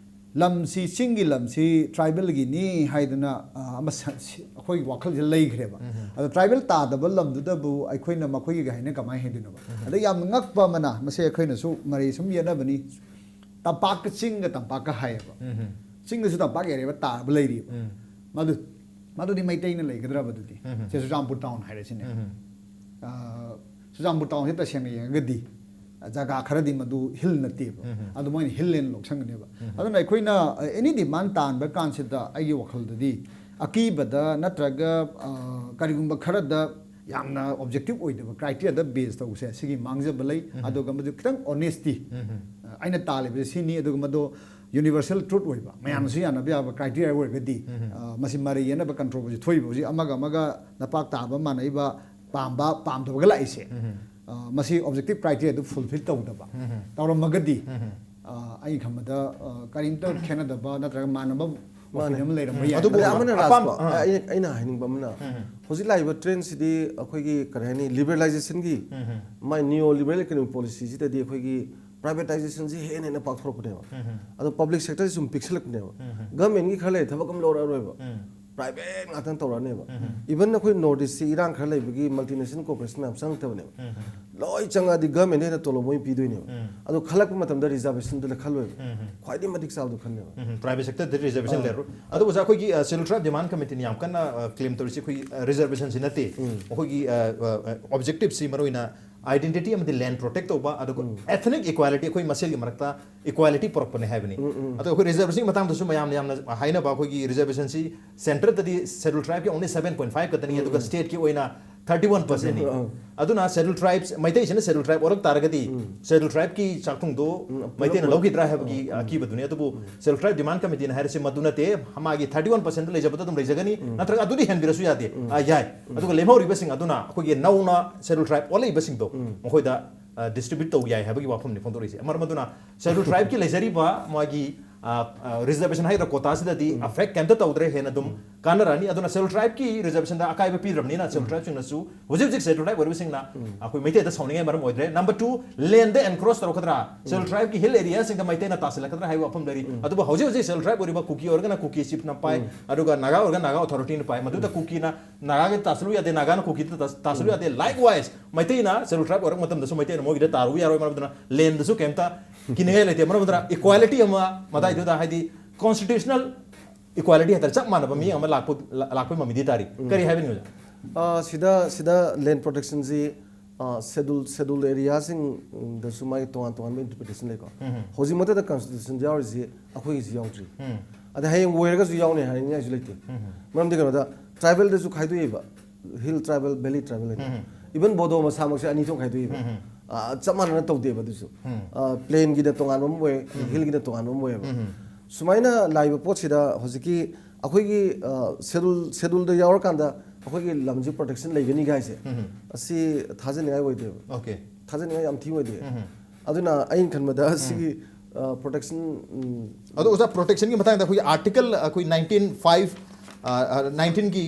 ꯂꯝꯁꯤ, ꯆꯤꯡꯒꯤ ꯂꯝꯁꯤ tribal ꯒꯤꯅꯤ ꯍꯥꯏꯗꯅ, ꯑ, ꯑꯃ ꯁ-, ꯁꯤ-, ꯑꯩꯈꯣꯏꯒꯤ ꯋꯥꯈꯜꯁꯤꯗ ꯂꯩꯈ꯭ꯔꯦꯕ꯫ ꯑꯗꯣ tribal ꯇꯥꯗꯕ ꯂꯝꯗꯨꯗꯕꯨ ꯑꯩꯈꯣꯏꯅ ꯃꯈꯣꯏꯒꯤ ꯍꯥꯏꯅ ꯀꯃꯥꯏꯅ ꯍꯥꯏꯗꯣꯏꯅꯣꯕ? ꯑꯗꯩ ꯌꯥꯝ ꯉꯛꯄ ꯑꯃꯅ, ꯃꯁꯤ ꯑꯩꯈꯣꯏꯅꯁꯨ ꯃꯔꯩ ꯁꯨꯝ ꯌꯦꯠꯅꯕꯅꯤ, ꯇꯝꯄꯥꯛꯀ ꯆꯤꯡꯒ ꯇꯝꯄꯥꯛꯀ ꯍꯥꯏꯌꯦꯕ꯫ ꯆꯤꯡꯗꯁꯨ ꯇꯝꯄꯥꯛ area ꯇꯥꯕ ꯂꯩꯔꯤꯕ꯫ ꯃꯗꯨ, ꯃꯗꯨꯗꯤ ꯃꯩꯇꯩꯅ ꯂꯩꯒꯗ꯭ꯔꯕ ꯑꯗꯨꯗꯤ? ꯁꯦ ꯆꯨꯔꯆꯥꯟꯄꯨꯔ town ꯍꯥꯏꯔꯁꯤꯅꯦ꯫ ꯑ, ꯆꯨꯔꯆꯥꯟꯄꯨꯔ town ꯁꯦ ꯇꯁꯦꯡꯅ ꯌꯦꯡꯉꯒꯗꯤ ꯖꯒꯥ ꯈꯔꯗꯤ ꯃꯗꯨ hill ꯅꯠꯇꯦꯕ꯫ ꯑꯗꯨ ꯃꯣꯏꯅ hill ꯍꯥꯏꯅ ꯂꯧꯁꯟꯒꯅꯦꯕ꯫ ꯑꯗꯨꯅ ꯑꯩꯈꯣꯏꯅ, ꯑ, any demand ꯇꯥꯟꯕ ꯀꯥꯟꯁꯤꯗ ꯑꯩꯒꯤ ꯋꯥꯈꯜꯗꯗꯤ ꯑꯀꯤꯕꯗ ꯅꯠꯇ꯭ꯔꯒ, ꯑ, ꯀꯔꯤꯒꯨꯝꯕ ꯈꯔꯗ ꯌꯥꯝꯅ objective ꯑꯣꯏꯗꯕ criteria ꯗ base ꯇꯧꯕꯁꯦ, ꯁꯤꯒꯤ ꯃꯥꯡꯖꯕ ꯂꯩ꯫ ꯑꯗꯨꯒ ꯃꯗꯨ ꯈꯤꯇꯪ honesty, ꯑ, ꯑꯩꯅ ꯇꯥꯜꯂꯤꯕꯁꯦ ꯁꯤꯅꯤ, ꯑꯗꯨꯒ ꯃꯗꯨ universal truth ꯑꯣꯏꯕ, ꯃꯌꯥꯝꯅꯁꯨ ꯌꯥꯅꯕ ꯌꯥꯕ criteria ꯑꯣꯏꯔꯒꯗꯤ, ꯑ, ꯃꯁꯤ ꯃꯔꯩ ꯌꯦꯠꯅꯕ controversy ꯊꯣꯛꯏꯕ ꯍꯧꯖꯤꯛ ꯑꯃꯒ ꯑꯃꯒ ꯅꯄꯥꯛ ꯇꯥꯕ ꯃꯥꯟꯅꯩꯕ, ꯄꯥꯝꯕ ꯄꯥꯝꯗꯕꯒ ꯂꯥꯛꯏꯁꯦ, ꯑ, ꯃꯁꯤ objective criteria ꯗꯨ fulfill ꯇꯧꯗꯕ ꯇꯧꯔꯝꯃꯒꯗꯤ, ꯑ, ꯑꯩ ꯈꯟꯕꯗ, ꯑ, ꯀꯔꯤꯝꯇ ꯈꯦꯠꯅꯗꯕ ꯅꯠꯇ꯭ꯔꯒ ꯃꯥꯟꯅꯕ ꯋꯥꯈꯜ ꯑꯃ ꯂꯩꯔꯝꯕ ꯌꯥꯏ꯫ ꯑꯗꯨꯕꯨ ꯑꯗ ꯑꯃꯅ ꯑꯄꯥꯝ-, ꯔꯥꯖꯀꯣ, ꯑ, ꯑꯩ, ꯑꯩꯅ ꯍꯥꯏꯅꯤꯡꯕ ꯑꯃꯅ, ꯍꯧꯖꯤꯛ ꯂꯥꯛꯏꯕ trend ꯁꯤꯗꯤ ꯑꯩꯈꯣꯏꯒꯤ ꯀꯔꯤ ꯍꯥꯏꯅꯤ, liberalization ꯒꯤ, ꯃꯥꯏ neo liberal economic policy ꯁꯤꯗꯗꯤ ꯑꯩꯈꯣꯏꯒꯤ privatization ꯁꯤ ꯍꯦꯟꯅ ꯍꯦꯟꯅ ꯄꯥꯛꯊꯣꯔꯛꯄꯅꯦꯕ꯫ ꯑꯗꯣ public sector ꯁꯤ ꯁꯨꯝ ꯄꯤꯛꯁꯜꯂꯛꯄꯅꯦꯕ꯫ Government ꯒꯤ ꯈꯔ ꯂꯩꯔꯦ ꯊꯕꯛ ꯑꯃ ꯂꯧꯔꯛꯑꯔꯣꯏꯕ꯫ Private ꯉꯥꯛꯇꯪ ꯇꯧꯔꯛꯑꯅꯦꯕ꯫ Even ꯑꯩꯈꯣꯏ North East ꯁꯤ ꯏꯔꯥꯡ ꯈꯔ ꯂꯩꯕꯒꯤ multinational corporation ꯃꯌꯥꯝ ꯆꯪꯉꯛꯇꯕꯅꯦꯕ꯫ ꯂꯣꯏ ꯆꯪꯉꯛꯑꯗꯤ government ꯍꯦꯟꯅ ꯇꯣꯂꯣꯞ ꯃꯣꯏ ꯄꯤꯗꯣꯏꯅꯦꯕ꯫ ꯑꯗꯣ ꯈꯜꯂꯛꯄ ꯃꯇꯝꯗ reservation ꯗꯨ ꯈꯜꯂꯣꯏꯕ꯫ ꯈ꯭ꯋꯥꯏꯗꯒꯤ ꯃꯇꯤꯛ ꯆꯥꯕꯗꯣ ꯈꯟꯅꯦꯕ꯫ Private sector ꯗꯗꯤ reservation ꯂꯩꯔꯣꯏ꯫ ꯑꯗꯨꯕꯨ ꯑꯣꯖꯥ, ꯑꯩꯈꯣꯏꯒꯤ, ꯑ, Scheduled Tribe demand committee ꯅ ꯌꯥꯝ ꯀꯟꯅ, ꯑ, claim ꯇꯧꯔꯤꯁꯤ ꯑꯩꯈꯣꯏꯒꯤ, ꯑ, reservation ꯁꯤ ꯅꯠꯇꯦ꯫ ꯑꯩꯈꯣꯏꯒꯤ, ꯑ, ꯑ, ꯑ, objective ꯁꯤ ꯃꯔꯨꯑꯣꯏꯅ identity ꯑꯃꯗꯤ land protect ꯇꯧꯕ, ꯑꯗꯨꯒ ethnic equality ꯑꯩꯈꯣꯏ ꯃꯁꯦꯜꯒꯤ ꯃꯔꯛꯇ equality ꯄꯨꯔꯛꯄꯅꯦ ꯍꯥꯏꯕꯅꯤ꯫ ꯑꯗꯣ ꯑꯩꯈꯣꯏ reservation ꯒꯤ ꯃꯇꯥꯡꯗꯁꯨ ꯃꯌꯥꯝꯅ ꯌꯥꯝꯅ ꯍꯥꯏꯅꯕ, ꯑꯩꯈꯣꯏꯒꯤ reservation ꯁꯤ centre ꯗꯗꯤ Scheduled Tribe ꯀꯤ only seven point five ꯈꯛꯇꯅꯤ, ꯑꯗꯨꯒ state ꯀꯤ ꯑꯣꯏꯅ ꯊꯥꯔꯇꯤ ꯋꯥꯟ ꯄꯥꯔꯁꯦꯟꯅꯤ꯫ ꯑꯗꯨꯅ ꯁꯦꯗꯨꯜ ꯇ꯭ꯔꯥꯏꯕꯁ, ꯃꯩꯇꯩꯁꯤꯅ ꯁꯦꯗꯨꯜ ꯇ꯭ꯔꯥꯏꯕ ꯑꯣꯜꯂꯛ ꯇꯥꯔꯒꯗꯤ ꯁꯦꯗꯨꯜ ꯇ꯭ꯔꯥꯏꯕꯀꯤ ꯆꯥꯛꯊꯨꯡꯗꯣ ꯃꯩꯇꯩꯅ ꯂꯧꯈꯤꯗ꯭ꯔꯥ ꯍꯥꯏꯕꯒꯤ ꯑꯀꯤꯕꯗꯨꯅꯤ꯫ ꯑꯗꯨꯕꯨ ꯁꯦꯗꯨꯜ ꯇ꯭ꯔꯥꯏꯕ ꯗꯤꯃꯥꯟ ꯀꯃꯤꯇꯤꯅ ꯍꯥꯏꯔꯤꯁꯦ ꯃꯗꯨ ꯅꯠꯇꯦ, ꯃꯥꯒꯤ ꯊꯥꯔꯇꯤ ꯋꯥꯟ ꯄꯥꯔꯁꯦꯟꯗ ꯂꯩꯖꯕꯗ ꯑꯗꯨꯝ ꯂꯩꯖꯒꯅꯤ, ꯅꯠꯇ꯭ꯔꯒ ꯑꯗꯨꯗꯤ ꯍꯦꯟꯕꯤꯔꯁꯨ ꯌꯥꯗꯦ꯫ ꯑꯥ, ꯌꯥꯏ꯫ ꯑꯗꯨꯒ ꯂꯦꯝꯍꯧꯔꯤꯕꯁꯤꯡ ꯑꯗꯨꯅ ꯑꯩꯈꯣꯏꯒꯤ ꯅꯧꯅ ꯁꯦꯗꯨꯜ ꯇ꯭ꯔꯥꯏꯕ ꯑꯣꯜꯂꯛꯏꯕꯁꯤꯡꯗꯣ ꯃꯈꯣꯏꯗ ꯗꯤꯁꯇ꯭ꯔꯤꯕ꯭ꯌꯨꯠ ꯇꯧ ꯌꯥꯏ ꯍꯥꯏꯕꯒꯤ ꯋꯥꯐꯝꯅꯤ ꯐꯣꯡꯗꯣꯔꯛꯏꯁꯦ꯫ ꯃꯔꯝ ꯑꯗꯨꯅ ꯁꯦꯗꯨꯜ ꯇ꯭ꯔꯥꯏꯕꯀꯤ ꯂꯩꯖꯔꯤꯕ ꯃꯥꯒꯤ ꯔꯤꯖꯔꯕꯦꯁꯟ ꯍꯥꯏꯒꯗ꯭ꯔꯥ, ꯀꯣꯇꯥꯁꯤꯗꯗꯤ ꯑꯐꯦꯛ ꯀꯩꯝꯇ ꯇꯧꯗ꯭ꯔꯦ, ꯍꯦꯟꯅ ꯑꯗꯨꯝ ꯀꯥꯟꯅꯔꯛꯑꯅꯤ꯫ ꯑꯗꯨꯅ ꯁꯦꯗꯨꯜ ꯇ꯭ꯔꯥꯏꯕꯀꯤ ꯔꯤꯖꯔꯕꯦꯁꯟꯗ ꯑꯀꯥꯏꯕ ꯄꯤꯗ꯭ꯔꯕꯅꯤꯅ ꯁꯦꯗꯨꯜ ꯇ꯭ꯔꯥꯏꯕꯁꯤꯡꯅꯁꯨ ꯍꯧꯖꯤꯛ ꯍꯧꯖꯤꯛ ꯁꯦꯗꯨꯜ ꯇ꯭ꯔꯥꯏꯕ ꯑꯣꯏꯔꯤꯕꯁꯤꯡꯅ ꯑꯩꯈꯣꯏ ꯃꯩꯇꯩꯗ ꯁꯥꯎꯅꯤꯡꯉꯥꯏ ꯃꯔꯝ ꯑꯣꯏꯗ꯭ꯔꯦ꯫ ꯅꯝꯕꯔ ꯇꯨ, ꯂꯦꯟꯗ ꯑꯦꯟꯀ꯭ꯔꯣꯁ ꯇꯧꯔꯛꯀꯗ꯭ꯔꯥ, ꯁꯦꯗꯨꯜ ꯇ꯭ꯔꯥꯏꯕꯀꯤ ꯍꯤꯜ ꯑꯦꯔꯤꯌꯥꯁꯤꯡꯗ ꯃꯩꯇꯩꯅ ꯇꯥꯁꯤꯜꯂꯛꯀꯗ꯭ꯔꯥ ꯍꯥꯏꯕ ꯋꯥꯐꯝ ꯂꯩꯔꯤ꯫ ꯑꯗꯨꯕꯨ ꯍꯧꯖꯤꯛ ꯍꯧꯖꯤꯛ ꯁꯦꯗꯨꯜ ꯇ꯭ꯔꯥꯏꯕ ꯑꯣꯏꯔꯤꯕ ꯀꯨꯀꯤ ꯑꯣꯏꯔꯒꯅ ꯀꯨꯀꯤ ꯆꯤꯐꯅ ꯄꯥꯏ, ꯑꯗꯨꯒ ꯅꯥꯒꯥ ꯑꯣꯏꯔꯒꯅ ꯅꯥꯒꯥ ꯑꯣꯊꯣꯔꯤꯇꯤꯅ ꯄꯥꯏ꯫ ꯃꯗꯨꯗ ꯀꯨꯀꯤꯅ ꯅꯥꯒꯥꯒꯤ ꯇꯥꯁꯤꯜꯂꯨ ꯌꯥꯗꯦ, ꯅꯥꯒꯥꯅ ꯀꯨꯀꯤꯗ ꯇꯥꯁꯤꯜꯂꯨ ꯌꯥꯗꯦ꯫ ꯂꯥꯏꯛ ꯋꯥꯏꯁ ꯃꯩꯇꯩꯅ ꯁꯦꯗꯨꯜ ꯇ꯭ꯔꯥꯏꯕ ꯑꯣꯏꯔꯛꯄ ꯃꯇꯝꯗꯁꯨ ꯃꯩꯇꯩꯅ ꯃꯣꯏꯒꯤꯗ ꯇꯥꯔꯨ ꯌꯥꯔꯣꯏ꯫ ꯃꯔꯝ ꯑꯗꯨꯅ ꯂꯦꯟꯗꯁꯨ ꯀꯩꯝꯇ ꯀꯤꯅꯤꯡꯉꯥꯏ ꯂꯩꯇꯦ꯫ ꯃꯔꯝ ꯑꯗꯨꯅ ꯏꯀ꯭ꯋꯥꯂꯤꯇꯤ ꯑꯃ ꯃꯇꯥꯏꯗꯨꯗ, ꯍꯥꯏꯗꯤ ꯀꯣꯟꯁꯇꯤꯇ꯭ꯌꯨꯁꯅꯦꯜ ꯏꯀ꯭ꯋꯥꯂꯤꯇꯤ ꯍꯥꯏꯇꯥꯔꯦ, ꯆꯞ ꯃꯥꯟꯅꯕ ꯃꯤꯠꯌꯦꯡ ꯑꯃ ꯂꯥꯛꯄ, ꯂꯥꯛꯄꯒꯤ ꯃꯃꯤꯗꯤ ꯇꯥꯔꯤ꯫ ꯀꯔꯤ ꯍꯥꯏꯕꯤꯅꯤꯡꯉꯤ ꯑꯣꯖꯥ? ꯑ, ꯁꯤꯗ, ꯁꯤꯗ ꯂꯦꯟ ꯄ꯭ꯔꯣꯇꯦꯛꯁꯟꯁꯤ, ꯑ, ꯁꯦꯗꯨꯜ, ꯁꯦꯗꯨꯜ ꯑꯦꯔꯤꯌꯥꯁꯤꯡꯗꯁꯨ ꯃꯥꯒꯤ ꯇꯣꯉꯥꯟ ꯇꯣꯉꯥꯟꯕ ꯏꯟꯇꯔꯄ꯭ꯔꯤꯇꯦꯁꯟ ꯂꯩꯀꯣ꯫ ꯍꯧꯖꯤꯛꯃꯛꯇꯗ ꯀꯟꯁꯇꯤꯇ꯭ꯌꯨꯁꯟ ꯌꯥꯎꯔꯤꯁꯤ ꯑꯩꯈꯣꯏꯒꯤꯁꯤ ꯌꯥꯎꯗ꯭ꯔꯤ꯫ ꯑꯗ ꯍꯌꯦꯡ ꯑꯣꯏꯔꯒꯁꯨ ꯌꯥꯎꯅꯤ ꯍꯥꯏꯅꯤꯡꯉꯥꯏꯁꯨ ꯂꯩꯇꯦ꯫ ꯃꯔꯝꯗꯤ ꯀꯩꯅꯣꯗ, ꯇ꯭ꯔꯥꯏꯕꯦꯜꯗꯁꯨ ꯈꯥꯏꯗꯣꯛꯏꯕ, ꯍꯤꯜ ꯇ꯭ꯔꯥꯏꯕꯦꯜ, ꯚꯦꯂꯤ ꯇ꯭ꯔꯥꯏꯕꯦꯜ ꯍꯥꯏꯅ꯫ ꯏꯚꯟ ꯕꯣꯗꯣ ꯃꯁꯥꯃꯛꯁꯦ ꯑꯅꯤ ꯊꯣꯛꯅ ꯈꯥꯏꯗꯣꯛꯏꯕ꯫ ꯑ, ꯆꯞ ꯃꯥꯟꯅꯅ ꯇꯧꯗꯦꯕ ꯑꯗꯨꯁꯨ꯫ ꯑ, ꯄ꯭ꯂꯦꯟꯒꯤꯅ ꯇꯣꯉꯥꯟꯕ ꯑꯃ ꯑꯣꯏ, ꯍꯤꯜꯒꯤꯅ ꯇꯣꯉꯥꯟꯕ ꯑꯃ ꯑꯣꯏꯌꯦꯕ꯫ ꯁꯨꯃꯥꯏꯅ ꯂꯥꯛꯏꯕ ꯄꯣꯠꯁꯤꯗ ꯍꯧꯖꯤꯛꯀꯤ ꯑꯩꯈꯣꯏꯒꯤ, ꯑ, ꯁꯦꯗꯨꯜ, ꯁꯦꯗꯨꯜꯗ ꯌꯥꯎꯔꯀꯥꯟꯗ ꯑꯩꯈꯣꯏꯒꯤ ꯂꯝꯁꯤ ꯄ꯭ꯔꯣꯇꯦꯛꯁꯟ ꯂꯩꯒꯅꯤ ꯍꯥꯏꯁꯦ, ꯑꯁꯤ ꯊꯥꯖꯅꯤꯡꯉꯥꯏ ꯑꯣꯏꯗꯦꯕ꯫ ꯑꯣꯀꯦ꯫ ꯊꯥꯖꯅꯤꯡꯉꯥꯏ ꯌꯥꯝ ꯊꯤ ꯑꯣꯏꯗꯦ꯫ ꯑꯗꯨꯅ ꯑꯩꯅ ꯈꯟꯕꯗ ꯁꯤꯒꯤ, ꯑ, ꯄ꯭ꯔꯣꯇꯦꯛꯁꯟ, ꯎꯝ, ꯑꯗꯣ ꯑꯣꯖꯥ, ꯄ꯭ꯔꯣꯇꯦꯛꯁꯟꯒꯤ ꯃꯇꯥꯡꯗ ꯑꯩꯈꯣꯏꯒꯤ ꯑꯥꯔꯇꯤꯀꯜ ꯑꯩꯈꯣꯏ ꯅꯥꯏꯟꯇꯤꯟ ꯐꯥꯏꯚ, ꯑ, ꯑ, ꯅꯥꯏꯟꯇꯤꯟꯒꯤ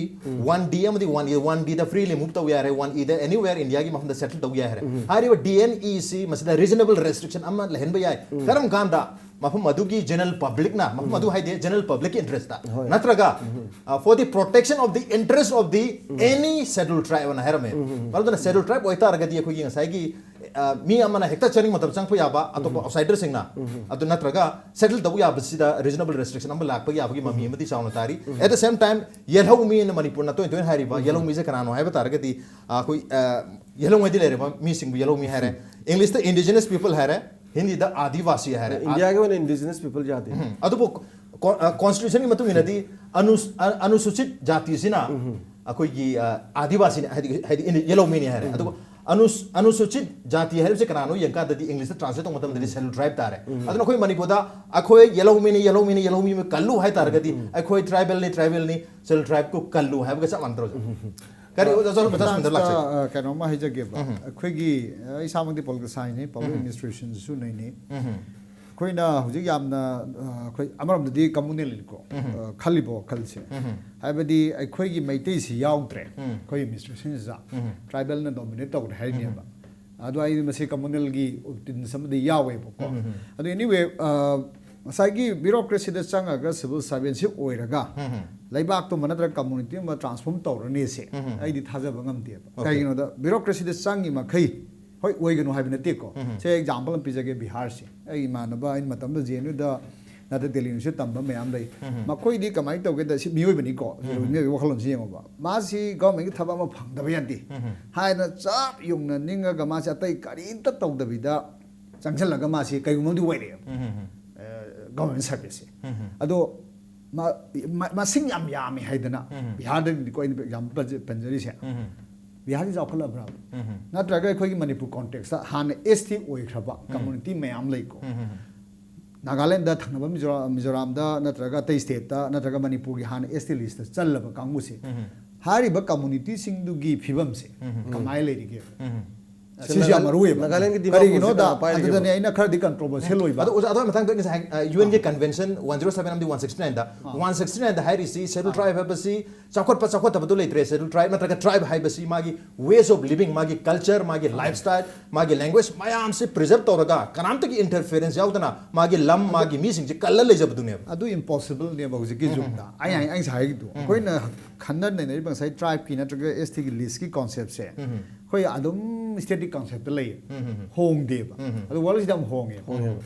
ꯋꯥꯟ ꯗꯤ ꯑꯃꯗꯤ one E, one ꯗꯤꯗ freely move ꯇꯧ ꯌꯥꯔꯦ, ꯋꯥꯟ ꯏꯗ ꯑꯦꯅꯤꯋꯦꯌꯔ ꯏꯟꯗꯤꯌꯥꯒꯤ ꯃꯐꯝꯗ ꯁꯦꯇꯜ ꯇꯧ ꯌꯥꯏ ꯍꯥꯏꯔꯦ꯫ ꯍꯥꯏꯔꯤꯕ ꯗꯤ ꯑꯦꯟ ꯏꯁꯤ ꯃꯁꯤꯗ ꯔꯤꯖꯅꯦꯕꯜ ꯔꯦꯁꯇ꯭ꯔꯤꯛꯁꯟ ꯑꯃ ꯂꯩꯍꯟꯕ ꯌꯥꯏ꯫ ꯀꯔꯝ ꯀꯥꯟꯗ? ꯃꯐꯝ ꯑꯗꯨꯒꯤ ꯖꯦꯅꯔꯦꯜ ꯄꯕ꯭ꯂꯤꯛꯅ, ꯃꯐꯝ ꯑꯗꯨ ꯍꯥꯏꯗꯤ ꯖꯦꯅꯔꯦꯜ ꯄꯕ꯭ꯂꯤꯛꯀꯤ ꯏꯟꯇꯔꯦꯁꯇ, ꯍꯣꯏ꯫ ꯅꯠꯇ꯭ꯔꯒ, ꯑ, for the protection of the interest of the any scheduled tribe ꯑꯅ ꯍꯥꯏꯔꯝꯃꯦ꯫ ꯃꯔꯝ ꯑꯗꯨꯅ ꯁꯦꯗꯨꯜ ꯇ꯭ꯔꯥꯏꯕ ꯑꯣꯏꯇꯥꯔꯒꯗꯤ ꯑꯩꯈꯣꯏꯒꯤ ꯉꯁꯥꯏꯒꯤ, ꯑ, ꯃꯤ ꯑꯃꯅ ꯍꯦꯛꯇ ꯆꯠꯅꯤꯡ ꯃꯇꯝ ꯆꯪꯉꯛꯄ ꯌꯥꯕ, ꯑꯇꯣꯞꯄ ꯑꯥꯎꯠꯁꯥꯏꯗꯔꯁꯤꯡꯅ, ꯑꯗꯨ ꯅꯠꯇ꯭ꯔꯒ ꯁꯦꯇꯜ ꯇꯧꯕ ꯌꯥꯕꯁꯤꯗ ꯔꯤꯖꯅꯦꯕꯜ ꯔꯦꯁꯇ꯭ꯔꯤꯛꯁꯟ ꯑꯃ ꯂꯥꯛꯄ ꯌꯥꯕꯒꯤ ꯃꯃꯤ ꯑꯃꯗꯤ ꯆꯥꯎꯅ ꯇꯥꯔꯤ꯫ At the same time, ꯌꯦꯜꯍꯧꯃꯤ ꯑꯅ ꯃꯅꯤꯄꯨꯔꯅ ꯇꯣꯏꯅ ꯇꯣꯏꯅ ꯍꯥꯏꯔꯤꯕ ꯌꯦꯜꯍꯧꯃꯤꯁꯦ ꯀꯅꯥꯅꯣ ꯍꯥꯏꯕ ꯇꯥꯔꯒꯗꯤ, ꯑ, ꯑꯩꯈꯣꯏ, ꯑ, ꯌꯦꯜꯍꯧꯉꯩꯗꯤ ꯂꯩꯔꯕ ꯃꯤꯁꯤꯡꯕꯨ ꯌꯦꯜꯍꯧꯃꯤ ꯍꯥꯏꯔꯦ꯫ ꯏꯪꯂꯤꯁꯇ indigenous people ꯍꯥꯏꯔꯦ, ꯍꯤꯟꯗꯤꯗ ꯑꯥꯗꯤꯋꯥꯁꯤ ꯍꯥꯏꯔꯦ꯫ ꯏꯟꯗꯤꯌꯥꯒꯤ ꯑꯣꯏꯅ indigenous people ꯌꯥꯗꯦ꯫ ꯎꯝ꯫ ꯑꯗꯨꯕꯨ ꯀꯣ-, ꯑ, ꯀꯣꯟꯁꯇꯤꯇ꯭ꯌꯨꯁꯟꯒꯤ ꯃꯇꯨꯡ ꯏꯟꯅꯗꯤ ꯑꯅꯨ-, ꯑ-, ꯑꯅꯨꯁꯨꯆꯤꯠ ꯖꯥꯇꯤꯁꯤꯅ, ꯑꯩꯈꯣꯏꯒꯤ ꯑ, ꯑꯥꯗꯤꯋꯥꯁꯤꯅꯤ, ꯍꯥꯏꯗꯤ ꯍꯥꯏꯗꯤ ꯌꯦꯂꯧꯃꯤꯅꯤ ꯍꯥꯏꯔꯦ꯫ ꯑꯗꯨꯒ ꯑꯅꯨꯁ ꯑꯅꯨꯁꯨꯆꯤꯠ ꯖꯥꯇꯤ ꯍꯥꯏꯕꯁꯤ ꯀꯅꯥꯅꯣ ꯌꯦꯡꯀꯥꯟꯗꯗꯤ ꯏꯪꯂꯤꯁꯇ ꯇ꯭ꯔꯥꯟꯁꯂꯦꯠ ꯇꯧꯕ ꯃꯇꯝꯗꯗꯤ ꯁꯦꯗꯨꯜ ꯇ꯭ꯔꯥꯏꯕ ꯇꯥꯔꯦ꯫ ꯑꯗꯨꯅ ꯑꯩꯈꯣꯏ ꯃꯅꯤꯄꯨꯔꯗ ꯑꯩꯈꯣꯏ ꯌꯦꯂꯧꯃꯤꯅꯤ, ꯌꯦꯂꯧꯃꯤꯅꯤ, ꯌꯦꯂꯧꯃꯤ ꯀꯜꯂꯨ ꯍꯥꯏ ꯇꯥꯔꯒꯗꯤ ꯑꯩꯈꯣꯏ ꯇ꯭ꯔꯥꯏꯕꯦꯜꯅꯤ, ꯇ꯭ꯔꯥꯏꯕꯦꯜꯅꯤ, ꯁꯦꯗꯨꯜ ꯇ꯭ꯔꯥꯏꯕꯀꯨ ꯀꯜꯂꯨ ꯍꯥꯏꯕꯒ ꯆꯞ ꯃꯥꯟꯅꯗ꯭ꯔꯣ? ꯀꯔꯤ ꯑꯣꯖꯥ ꯁꯣꯝ ꯃꯊꯪ ꯁꯣꯝꯗ ꯂꯥꯛꯆꯒꯦ꯫ ꯃꯇꯥꯡꯗ, ꯑ, ꯀꯩꯅꯣꯝꯃ ꯍꯥꯏꯖꯒꯦꯕ꯫ ꯑꯩꯈꯣꯏꯒꯤ, ꯑ, ꯏꯁꯥꯃꯛꯇꯤ ꯄꯣꯂꯤꯇꯤꯀꯦꯜ ꯁꯥꯏꯟꯁꯅꯤ, ꯄꯕ꯭ꯂꯤꯛ ꯑꯦꯗꯃꯤꯅꯤꯁꯇ꯭ꯔꯦꯁꯟꯁꯨ ꯅꯩꯅꯤ꯫ ꯑꯩꯈꯣꯏꯅ ꯍꯧꯖꯤꯛ ꯌꯥꯝꯅ, ꯑ, ꯑꯩꯈꯣꯏ ꯑꯃꯔꯣꯝꯗꯗꯤ ꯀꯝꯃꯨꯅꯦꯜꯅꯤꯀꯣ, ꯑ, ꯈꯜꯂꯤꯕ ꯋꯥꯈꯜꯁꯦ꯫ ꯍꯥꯏꯕꯗꯤ ꯑꯩꯈꯣꯏꯒꯤ ꯃꯩꯇꯩꯁꯤ ꯌꯥꯎꯗ꯭ꯔꯦ ꯑꯩꯈꯣꯏ ꯑꯦꯗꯃꯤꯅꯤꯁꯇ꯭ꯔꯦꯁꯟꯁꯤꯗ꯫ ꯇ꯭ꯔꯥꯏꯕꯦꯜꯅ ꯗꯣꯃꯤꯅꯦꯠ ꯇꯧꯔꯦ ꯍꯥꯏꯔꯤꯅꯦꯕ꯫ ꯑꯗꯣ ꯑꯩ ꯃꯁꯤ ꯀꯝꯃꯨꯅꯦꯜꯒꯤ ꯑꯣꯄꯤꯅꯤꯌꯟꯁ ꯑꯃꯗꯤ ꯌꯥꯎꯋꯦꯕꯀꯣ꯫ ꯑꯗꯣ ꯑꯦꯅꯤꯋꯦ, ꯉꯁꯥꯏꯒꯤ ꯕ꯭ꯌꯨꯔꯣꯀ꯭ꯔꯦꯁꯤꯗ ꯆꯪꯉꯒ ꯁꯤꯚꯤꯜ ꯁꯥꯔꯚꯦꯟꯁꯤꯞ ꯑꯣꯏꯔꯒ ꯂꯩꯕꯥꯛꯇꯨꯃ ꯅꯠꯇ꯭ꯔꯒ ꯀꯝꯃꯨꯅꯤꯇꯤ ꯑꯃ ꯇ꯭ꯔꯥꯟꯁꯐꯣꯔꯝ ꯇꯧꯔꯅꯤ ꯁꯦ ꯑꯩꯗꯤ ꯊꯥꯖꯕ ꯉꯝꯗꯦꯕ꯫ Okay. ꯀꯩꯒꯤꯅꯣꯗ ꯕ꯭ꯌꯨꯔꯣꯀ꯭ꯔꯦꯁꯤꯗ ꯆꯪꯉꯤ ꯃꯈꯩ, ꯍꯣꯏ, ꯑꯣꯏꯒꯅꯨ ꯍꯥꯏꯕ ꯅꯠꯇꯦꯀꯣ꯫ ꯁꯦ ꯑꯦꯛꯖꯥꯝꯄꯜ ꯑꯃ ꯄꯤꯖꯒꯦ, ꯕꯤꯍꯥꯔꯁꯦ꯫ ꯑꯩ ꯏꯃꯥꯟꯅꯕ ꯑꯩꯅ ꯃꯇꯝꯗ ꯖꯦ ꯑꯦꯟ ꯌꯨꯗ ꯅꯠꯇ꯭ꯔ ꯗꯦꯜꯂꯤ ꯌꯨꯅꯤꯚꯔꯁꯤꯇꯤ ꯇꯝꯕ ꯃꯌꯥꯝ ꯂꯩ꯫ ꯃꯈꯣꯏꯗꯤ ꯀꯃꯥꯏꯅ ꯇꯧꯒꯦꯗ, ꯁꯤ ꯃꯤꯑꯣꯏꯕꯅꯤꯀꯣ, ꯃꯤꯑꯣꯏꯕꯒꯤ ꯋꯥꯈꯜꯂꯣꯟꯁꯤ ꯌꯦꯡꯉꯣꯕ꯫ ꯃꯥꯁꯤ ꯒꯚꯔꯟꯃꯦꯟꯒꯤ ꯊꯕꯛ ꯑꯃ ꯐꯪꯗꯕ ꯌꯥꯗꯦ ꯍꯥꯏꯅ ꯆꯞ ꯌꯨꯡꯅ ꯅꯤꯡꯉꯒ ꯃꯥꯁꯤ ꯑꯇꯩ ꯀꯔꯤꯝꯇ ꯇꯧꯗꯕꯤꯗ ꯆꯪꯁꯤꯜꯂꯒ ꯃꯥꯁꯤ ꯀꯩꯒꯨꯝꯕ ꯑꯃꯗꯤ ꯑꯣꯏꯔꯛꯑꯦꯕ꯫ ꯒꯚꯔꯟꯃꯦꯟ ꯁꯥꯔꯚꯤꯁꯁꯦ꯫ ꯑꯗꯣ ꯃ- ꯃ- ꯃꯁꯤꯡ ꯌꯥꯝ ꯌꯥꯝꯃꯤ ꯍꯥꯏꯗꯅ ꯕꯤꯍꯥꯔꯗꯅꯤꯀꯣ ꯑꯩꯅ ꯑꯦꯛꯖꯥꯝꯄꯜ ꯄꯟꯖꯔꯤꯁꯦ꯫ ꯕꯤꯍꯥꯔꯁꯤ ꯆꯥꯎꯈꯠꯂꯕ꯭ꯔꯥ? ꯅꯠꯇ꯭ꯔꯒ ꯑꯩꯈꯣꯏꯒꯤ ꯃꯅꯤꯄꯨꯔ ꯀꯣꯟꯇꯦꯛꯁꯇ ꯍꯥꯟꯅ ꯑꯦꯁ ꯇꯤ ꯑꯣꯏꯈ꯭ꯔꯕ ꯀꯝꯃꯨꯅꯤꯇꯤ ꯃꯌꯥꯝ ꯂꯩꯀꯣ꯫ ꯅꯥꯒꯥꯂꯦꯟꯗ ꯊꯪꯅꯕ ꯃꯤꯖꯣꯔꯥ- ꯃꯤꯖꯣꯔꯥꯝꯗ ꯅꯠꯇ꯭ꯔꯒ ꯑꯇꯩ ꯁ꯭ꯇꯦꯠꯇ ꯅꯠꯇ꯭ꯔꯒ ꯃꯅꯤꯄꯨꯔꯒꯤ ꯍꯥꯟꯅ ꯑꯦꯁ ꯇꯤ ꯂꯤꯁꯇ ꯆꯜꯂꯕ ꯀꯥꯡꯕꯨꯁꯦ, ꯍꯥꯏꯔꯤꯕ ꯀꯝꯃꯨꯅꯤꯇꯤꯁꯤꯡꯗꯨꯒꯤ ꯐꯤꯕꯝꯁꯦ ꯀꯃꯥꯏꯅ ꯂꯩꯔꯤꯒꯦ? ꯁꯤꯁꯨ ꯌꯥꯝ ꯃꯔꯨ ꯑꯣꯏꯌꯦꯕ꯫ ꯅꯥꯒꯥꯂꯦꯟꯒꯤ ꯀꯔꯤꯒꯤꯅꯣꯗ ꯗꯤꯃꯥꯄꯨꯔꯁꯤꯗ ꯄꯥꯏꯔꯤꯕ ꯑꯗꯨꯗꯅꯦ ꯑꯩꯅ ꯈꯔꯗꯤ ꯀꯟꯇ꯭ꯔꯣꯚꯔꯁꯤꯌꯦꯜ ꯑꯣꯏꯕ꯫ ꯑꯗꯣ ꯑꯣꯖꯥ, ꯑꯗꯣ ꯃꯊꯪꯗ ꯉꯁꯥꯏ ꯌꯨ ꯑꯦꯟꯒꯤ ꯀꯟꯚꯦꯟꯁꯟ ꯋꯥꯟ ꯖꯤꯔꯣ ꯁꯚꯦꯟ ꯑꯃꯗꯤ ꯋꯥꯟ ꯁꯤꯛꯁꯇꯤ ꯅꯥꯏꯟꯗ, ꯋꯥꯟ ꯁꯤꯛꯁꯇꯤ ꯅꯥꯏꯟꯗ ꯍꯥꯏꯔꯤꯁꯤ ꯁꯦꯗꯨꯜ ꯇ꯭ꯔꯥꯏꯕ ꯍꯥꯏꯕꯁꯤ ꯆꯥꯎꯈꯠꯄ ꯆꯥꯎꯈꯠꯇꯕꯗꯨ ꯂꯩꯇ꯭ꯔꯦ, ꯁꯦꯗꯨꯜ ꯇ꯭ꯔꯥꯏꯕ ꯅꯠꯇ꯭ꯔꯒ ꯇ꯭ꯔꯥꯏꯕ ꯍꯥꯏꯕꯁꯤ ꯃꯥꯒꯤ ꯋꯦꯁ ꯑꯣꯐ ꯂꯤꯕꯤꯡ, ꯃꯥꯒꯤ ꯀꯜꯆꯔ, ꯃꯥꯒꯤ ꯂꯥꯏꯐ ꯁ꯭ꯇꯥꯏꯜ, ꯃꯥꯒꯤ ꯂꯦꯡꯒ꯭ꯋꯦꯖ ꯃꯌꯥꯝꯁꯤ ꯄ꯭ꯔꯤꯖꯔꯕ ꯇꯧꯔꯒ ꯀꯅꯥꯝꯇꯒꯤ ꯏꯟꯇꯔꯐꯤꯌꯔꯦꯟꯁ ꯌꯥꯎꯗꯅ ꯃꯥꯒꯤ ꯂꯝ, ꯃꯥꯒꯤ ꯃꯤꯁꯤꯡꯁꯤ ꯀꯜꯂ ꯂꯩꯖꯕꯗꯨꯅꯦꯕ꯫ ꯑꯗꯨ ꯏꯝꯄꯣꯁꯤꯕꯜꯅꯦꯕ ꯍꯧꯖꯤꯛꯀꯤ ꯖꯨꯛꯇ꯫ ꯑꯩ ꯑꯩ ꯑꯩ ꯉꯁꯥꯏ ꯍꯥꯏꯒꯤꯗꯣ ꯑꯩꯈꯣꯏꯅ ꯈꯟꯅ ꯅꯩꯅꯔꯤꯕ ꯉꯁꯥꯏ ꯇ꯭ꯔꯥꯏꯕꯀꯤ ꯅꯠꯇ꯭ꯔꯒ ꯑꯦꯁ ꯇꯤꯒꯤ ꯂꯤꯁꯀꯤ ꯀꯣꯟꯁꯦꯞꯁꯦ ꯑꯩꯈꯣꯏ ꯑꯗꯨꯝ ꯁ꯭ꯇꯦꯇꯤꯛ ꯀꯣꯟꯁꯦꯞꯇ ꯂꯩꯌꯦ꯫ ꯍꯣꯡꯗꯦꯕ꯫ ꯑꯗꯣ ꯋꯥꯔꯜꯁꯤꯗ ꯌꯥꯝ ꯍꯣꯡꯉꯦ꯫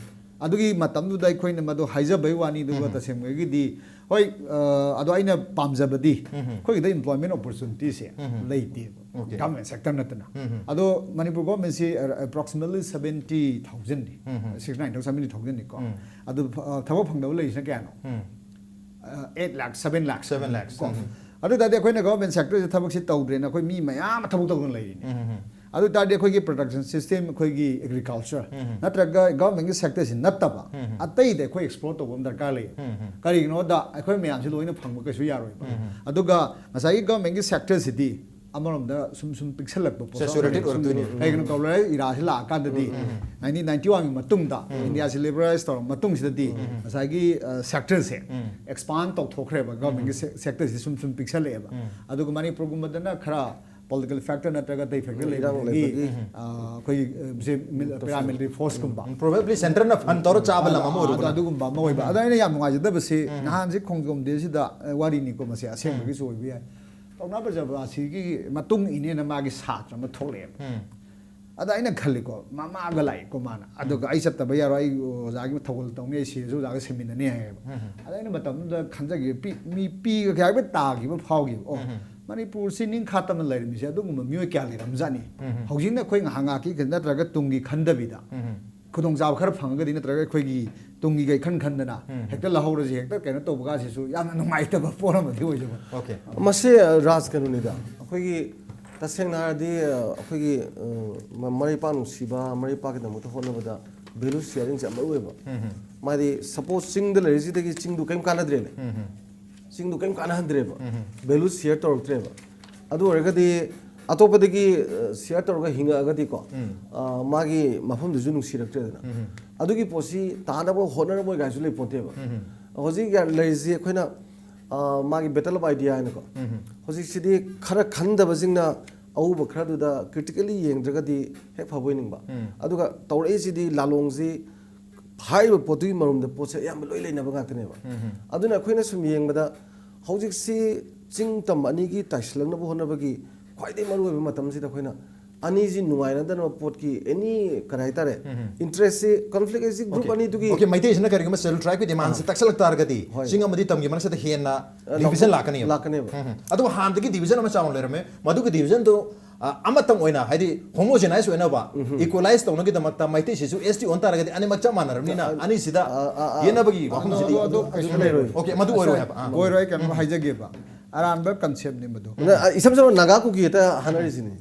ꯑꯗꯨꯒꯤ ꯃꯇꯝꯗꯨꯗ ꯑꯩꯈꯣꯏꯅ ꯃꯗꯨ ꯍꯥꯏꯖꯕꯩ ꯋꯥꯅꯤ, ꯑꯗꯨꯒ ꯇꯁꯦꯡꯕꯒꯤꯗꯤ ꯍꯣꯏ, ꯑ, ꯑꯗꯣ ꯑꯩꯅ ꯄꯥꯝꯖꯕꯗꯤ ꯑꯩꯈꯣꯏꯒꯤꯗ ꯏꯝꯄ꯭ꯂꯣꯏꯃꯦꯟ ꯑꯣꯄꯣꯔꯆꯨꯅꯤꯇꯤꯁꯦ ꯂꯩꯇꯦꯕ꯫ Okay. ꯒꯚꯔꯟꯃꯦꯟ ꯁꯦꯛꯇꯔ ꯅꯠꯇꯅ꯫ ꯑꯗꯣ ꯃꯅꯤꯄꯨꯔ ꯒꯣꯔꯃꯦꯟꯁꯤ ꯑꯦꯄ꯭ꯔꯣꯛꯁꯤꯃꯦꯠꯂꯤ ꯁꯕꯦꯟꯇꯤ ꯊꯥꯎꯖꯟꯅꯤ꯫ ꯁꯤꯛꯁꯇꯤ ꯅꯥꯏꯟ ꯊꯥꯎꯖꯟ, ꯁꯕꯦꯟꯇꯤ ꯊꯥꯎꯖꯟꯅꯤꯀꯣ꯫ ꯑꯗꯨ ꯐ- ꯑ, ꯊꯕꯛ ꯐꯪꯗꯕ ꯂꯩꯔꯤꯁꯤꯅ ꯀꯌꯥꯅꯣ? Eight lakh, seven lakh. Seven lakhs. ꯀꯣ꯫ ꯑꯗꯨ ꯑꯣꯏ ꯇꯥꯔꯗꯤ ꯑꯩꯈꯣꯏꯅ ꯒꯚꯔꯟꯃꯦꯟ ꯁꯦꯛꯇꯔꯁꯦ ꯊꯕꯛꯁꯦ ꯇꯧꯗ꯭ꯔꯦꯅ ꯑꯩꯈꯣꯏ ꯃꯤ ꯃꯌꯥꯝ ꯑꯃ ꯊꯕꯛ ꯇꯧꯗꯅ ꯂꯩꯔꯤꯅꯦ꯫ ꯑꯗꯨ ꯑꯣꯏ ꯇꯥꯔꯗꯤ ꯑꯩꯈꯣꯏꯒꯤ ꯄ꯭ꯔꯗꯛꯁꯟ ꯁꯤꯁꯇꯦꯝ, ꯑꯩꯈꯣꯏꯒꯤ ꯑꯦꯒ꯭ꯔꯤꯀꯜꯆꯔ ꯅꯠꯇ꯭ꯔꯒ ꯒꯚꯔꯟꯃꯦꯟꯒꯤ ꯁꯦꯛꯇꯔꯁꯤ ꯅꯠꯇꯕ ꯑꯇꯩꯗ ꯑꯩꯈꯣꯏ ꯑꯦꯛꯁꯄ꯭ꯂꯣꯔ ꯇꯧꯕ ꯑꯃ ꯗꯔꯀꯥꯔ ꯂꯩ꯫ ꯀꯔꯤꯒꯤꯅꯣꯗ ꯑꯩꯈꯣꯏ ꯃꯌꯥꯝꯁꯤ ꯂꯣꯏꯅ ꯐꯪꯕ ꯀꯩꯁꯨ ꯌꯥꯔꯣꯏꯕ꯫ ꯑꯗꯨꯒꯒ ꯉꯁꯥꯏꯒꯤ ꯒꯚꯔꯟꯃꯦꯟꯒꯤ ꯁꯦꯛꯇꯔꯁꯤꯗꯤ ꯑꯃꯔꯣꯝꯗ ꯁꯨꯝ ꯁꯨꯝ ꯄꯤꯛꯁꯜꯂꯛꯄ ꯄꯣꯠꯁꯛ ꯑꯃ saturated ꯂꯩ꯫ ꯑꯣꯏꯔꯛꯇꯣꯏꯅꯦ꯫ ꯀꯩꯒꯤꯅꯣ ꯀꯧꯂꯔ ꯏꯔꯥꯁꯤ ꯂꯥꯛꯑꯀꯥꯟꯗꯗꯤ ꯅꯥꯏꯟꯇꯤꯟ ꯅꯥꯏꯟꯇꯤ ꯋꯥꯟꯒꯤ ꯃꯇꯨꯡꯗ ꯏꯟꯗꯤꯌꯥꯁꯤ ꯂꯤꯕꯔꯦꯂꯥꯏꯁ ꯇꯧꯔꯕ ꯃꯇꯨꯡꯁꯤꯗꯗꯤ ꯉꯁꯥꯏꯒꯤ ꯁꯦꯛꯇꯔꯁꯦ ꯑꯦꯛꯁꯄꯥꯟ ꯇꯧꯊꯣꯛꯈ꯭ꯔꯦꯕ꯫ ꯒꯚꯔꯟꯃꯦꯟꯒꯤ ꯁꯦꯛꯇꯔꯁꯤ ꯁꯨꯝ ꯁꯨꯝ ꯄꯤꯛꯁꯜꯂꯛꯑꯦꯕ꯫ ꯑꯗꯨꯒ ꯃꯅꯤꯄꯨꯔꯒꯨꯝꯕꯗꯅ ꯈꯔ ꯄꯣꯂꯤꯇꯤꯀꯦꯜ ꯐꯦꯛꯇꯔ ꯅꯠꯇ꯭ꯔꯒ ꯑꯇꯩ ꯐꯦꯛꯇꯔ ꯏꯔꯥꯡ ꯂꯩꯕꯗꯒꯤ ꯂꯩꯕꯒꯤ꯫ ꯑ, ꯑꯩꯈꯣꯏꯒꯤ ꯑ, ꯁꯦ ꯃꯤꯜ-, ꯄꯦꯔꯥꯃꯤꯂꯤꯇꯔꯤ ꯐꯣꯔꯁꯀꯨꯝꯕ꯫ Probably centreꯅ fund ꯇꯧꯔ ꯆꯥꯕ ꯂꯝ ꯑꯃ ꯑ, ꯑꯗ ꯑꯣꯏꯔꯨꯕꯅ꯫ ꯑꯗꯨꯒꯨꯝꯕ ꯑꯃ ꯑꯣꯏꯕ꯫ ꯑꯗ ꯑꯩꯅ ꯌꯥꯝ ꯅꯨꯡꯉꯥꯏꯖꯗꯕꯁꯤ ꯅꯍꯥꯟꯁꯤ ꯈꯣꯡꯖꯣꯝ ꯗꯦꯁꯤꯗ, ꯑ, ꯋꯥꯔꯤꯅꯤꯀꯣ, ꯃꯁꯤ ꯑꯁꯦꯡꯕꯒꯤꯁꯨ ꯑꯣꯏꯕ ꯌꯥꯏ꯫ ꯄꯥꯎꯅꯥ ꯕ꯭ꯔꯖꯕꯥꯁꯤꯒꯤ ꯃꯇꯨꯡ ꯏꯟꯅꯦꯅ ꯃꯥꯒꯤ ꯁꯥꯇ꯭ꯔ ꯑꯃ ꯊꯣꯛꯂꯛꯑꯦꯕ꯫ ꯑꯗ ꯑꯩꯅ ꯈꯜꯂꯤꯀꯣ, ꯃꯃꯥꯒ ꯂꯥꯛꯏꯀꯣ ꯃꯥꯅ꯫ ꯑꯗꯨꯒ "ꯑꯩ ꯆꯠꯇꯕ ꯌꯥꯔꯣꯏ, ꯑꯩ ꯑꯣꯖꯥꯒꯤ ꯊꯧꯒꯜ ꯇꯧꯅꯤ, ꯑꯩ ꯁꯤꯔꯁꯨ ꯑꯣꯖꯥꯒ ꯁꯦꯝꯃꯤꯟꯅꯅꯤ" ꯍꯥꯏꯌꯦꯕ꯫ ꯑꯗ ꯑꯩꯅ ꯃꯇꯝꯗꯨꯗ ꯈꯟꯖꯈꯤꯕ, ꯄꯤ-, ꯃꯤ ꯄꯤꯒ ꯀꯌꯥꯒ ꯇꯥꯈꯤꯕ ꯐꯥꯎꯈꯤꯕ꯫ ꯑꯣ, ꯃꯅꯤꯄꯨꯔꯁꯤ ꯅꯤꯡꯈꯥ ꯇꯝꯅ ꯂꯩꯔꯝꯃꯤꯁꯦ ꯑꯗꯨꯒꯨꯝꯕ ꯃꯤꯑꯣꯏ ꯀꯌꯥ ꯂꯩꯔꯝꯖꯥꯠꯅꯤ꯫ ꯍꯧꯖꯤꯛꯅ ꯑꯩꯈꯣꯏ ꯉꯥꯏꯍꯥꯛ ꯉꯥꯏꯍꯥꯛꯀꯤ ꯅꯠꯇ꯭ꯔꯒ ꯇꯨꯡꯒꯤ ꯈꯟꯗꯕꯤꯗ, ꯈꯨꯗꯣꯡꯆꯥꯕ ꯈꯔ ꯐꯪꯉꯒꯗꯤ ꯅꯠꯇ꯭ꯔꯒ ꯑꯩꯈꯣꯏꯒꯤ ꯇꯨꯡꯒꯤ ꯀꯩ ꯈꯟ ꯈꯟꯗꯅ ꯍꯦꯛꯇ ꯂꯧꯍꯧꯔꯁꯤ, ꯍꯦꯛꯇ ꯀꯩꯅꯣ ꯇꯧꯕꯒꯁꯤꯁꯨ ꯌꯥꯝꯅ ꯅꯨꯡꯉꯥꯏꯇꯕ ꯄꯣꯠ ꯑꯃꯗꯤ ꯑꯣꯏꯖꯕ꯫ Okay꯫ ꯃꯁꯤ, ꯑ, ꯔꯥꯖ ꯀꯩꯅꯣꯅꯤꯗ꯫ ꯑꯩꯈꯣꯏꯒꯤ ꯇꯁꯦꯡꯅ ꯍꯥꯏꯔꯗꯤ, ꯑ, ꯑꯩꯈꯣꯏꯒꯤ, ꯑ, ꯃ-, ꯃꯔꯩꯄꯥꯛ ꯅꯨꯡꯁꯤꯕ, ꯃꯔꯩꯄꯥꯛꯀꯤꯗꯃꯛꯇ ꯍꯣꯠꯅꯕꯗ value sharingꯁꯦ ꯌꯥꯝ ꯃꯔꯨ ꯑꯣꯏꯕ꯫ ꯃꯥꯗꯤ suppose ꯆꯤꯡꯗ ꯂꯩꯔꯤꯁꯤꯗꯒꯤ ꯆꯤꯡꯗꯨ ꯀꯔꯤꯝ ꯀꯥꯟꯅꯗ꯭ꯔꯦꯅꯦ꯫ ꯆꯤꯡꯗꯨ ꯀꯔꯤꯝ ꯀꯥꯟꯅꯍꯟꯗ꯭ꯔꯦꯕ꯫ Value share ꯇꯧꯔꯛꯇ꯭ꯔꯦꯕ꯫ ꯑꯗꯨ ꯑꯣꯏꯔꯒꯗꯤ ꯑꯇꯣꯞꯄꯗꯒꯤ, ꯑ, share ꯇꯧꯔꯒ ꯍꯤꯡꯉꯛꯑꯒꯗꯤꯀꯣ, ꯑ, ꯃꯥꯒꯤ ꯃꯐꯝꯗꯨꯁꯨ ꯅꯨꯡꯁꯤꯔꯛꯇ꯭ꯔꯦꯗꯅ꯫ ꯑꯗꯨꯒꯤ ꯄꯣꯠꯁꯤ ꯇꯥꯅꯕ ꯍꯣꯠꯅꯔꯝꯃꯣꯏ ꯀꯥꯏꯁꯨ ꯂꯩ ꯄꯣꯟꯇꯦꯕ꯫ ꯍꯧꯖꯤꯛ ꯌꯥ-, ꯂꯩꯔꯤꯁꯤ ꯑꯩꯈꯣꯏꯅ, ꯑ, ꯃꯥꯒꯤ battle of idea ꯍꯥꯏꯅꯀꯣ꯫ ꯍꯧꯖꯤꯛꯁꯤꯗꯤ ꯈꯔ ꯈꯟꯗꯕꯁꯤꯡꯅ ꯑꯎꯕ ꯈꯔꯗꯨꯗ critically ꯌꯦꯡꯗ꯭ꯔꯒꯗꯤ ꯍꯦꯛ ꯐꯕ ꯑꯣꯏꯅꯤꯡꯕ꯫ ꯑꯗꯨꯒ ꯇꯧꯔꯛꯏꯁꯤꯗꯤ ꯂꯥꯂꯣꯡꯁꯤ ꯍꯥꯏꯔꯤꯕ ꯄꯣꯠꯇꯨꯒꯤ ꯃꯔꯨꯝꯗ ꯄꯣꯠꯁꯦ ꯑꯌꯥꯝꯕ ꯂꯣꯏ ꯂꯩꯅꯕ ꯉꯥꯛꯇꯅꯦꯕ꯫ ꯑꯗꯨꯅ ꯑꯩꯈꯣꯏꯅ ꯁꯨꯝ ꯌꯦꯡꯕꯗ ꯍꯧꯖꯤꯛꯁꯤ ꯆꯤꯡ ꯇꯝ ꯑꯅꯤꯒꯤ ꯇꯥꯏꯁꯤꯜꯂꯛꯅꯕ ꯍꯣꯠꯅꯕꯒꯤ ꯈ꯭ꯋꯥꯏꯗꯒꯤ ꯃꯔꯨꯑꯣꯏꯕ ꯃꯇꯝꯁꯤꯗ ꯑꯩꯈꯣꯏꯅ ꯑꯅꯤꯁꯤ ꯅꯨꯡꯉꯥꯏꯅꯗꯅꯕ ꯄꯣꯠꯀꯤ any ꯀꯔꯤ ꯍꯥꯏꯇꯥꯔꯦ, interestꯁꯤ, conflict ꯑꯁꯤ group Okay꯫ ꯑꯅꯤꯗꯨꯒꯤ Okay, ꯃꯩꯇꯩꯁꯤꯅ ꯀꯔꯤꯒꯨꯝꯕ schedule tribeꯀꯤ demandꯁꯤ ꯑꯥ꯫ ꯇꯛꯁꯜꯂꯛ ꯇꯥꯔꯒꯗꯤ ꯍꯣꯏ꯫ ꯆꯤꯡ ꯑꯃꯗꯤ ꯇꯝꯒꯤ ꯃꯔꯛꯁꯤꯗ ꯍꯦꯟꯅ ꯑ, division ꯂꯥꯛꯀꯅꯦꯕ꯫ ꯂꯥꯛꯀꯅꯦꯕ꯫ ꯑꯗꯨꯕꯨ ꯍꯥꯟꯅꯗꯒꯤ division ꯑꯃ ꯆꯥꯎꯅ ꯂꯩꯔꯝꯃꯦ, ꯃꯗꯨꯒꯤ divisionꯗꯨ, ꯑ, ꯑꯃꯇꯪ ꯑꯣꯏꯅ, ꯍꯥꯏꯗꯤ homogenise ꯑꯣꯏꯅꯕ, equalize ꯇꯧꯅꯕꯒꯤꯗꯃꯛꯇ ꯃꯩꯇꯩꯁꯤꯁꯨ S T ꯑꯣꯟ ꯇꯥꯔꯒꯗꯤ ꯑꯅꯤꯃꯛ ꯆꯞ ꯃꯥꯟꯅꯔꯕꯅꯤꯅ ꯑ, ꯑꯅꯤꯁꯤꯗ ꯑ, ꯑ, ꯑ꯫ ꯌꯦꯠꯅꯕꯒꯤ ꯑꯗꯨ, ꯋꯥꯐꯝꯁꯤꯗꯤ ꯑꯗꯨ, ꯑꯗꯨ ꯑꯗꯨ ꯀꯩꯁꯨ ꯂꯩꯔꯣꯏ꯫ Okay, ꯃꯗꯨ ꯑꯣꯏꯔꯣꯏ ꯍꯥꯏꯕ꯫ ꯑꯥ꯫ ꯑꯣꯏꯔꯣꯏ, ꯀꯩꯅꯣ ꯍꯥꯏꯖꯒꯦꯕ꯫ ꯑꯔꯥꯟꯕ ꯀꯟꯁꯦꯞꯅꯤ ꯃꯗꯨ꯫ ꯏꯁꯝ ꯁꯝꯅ ꯅꯥꯒꯥ ꯀꯨꯀꯤ ꯍꯦꯛꯇ ꯍꯥꯠꯅꯔꯤꯁꯤꯅꯤ꯫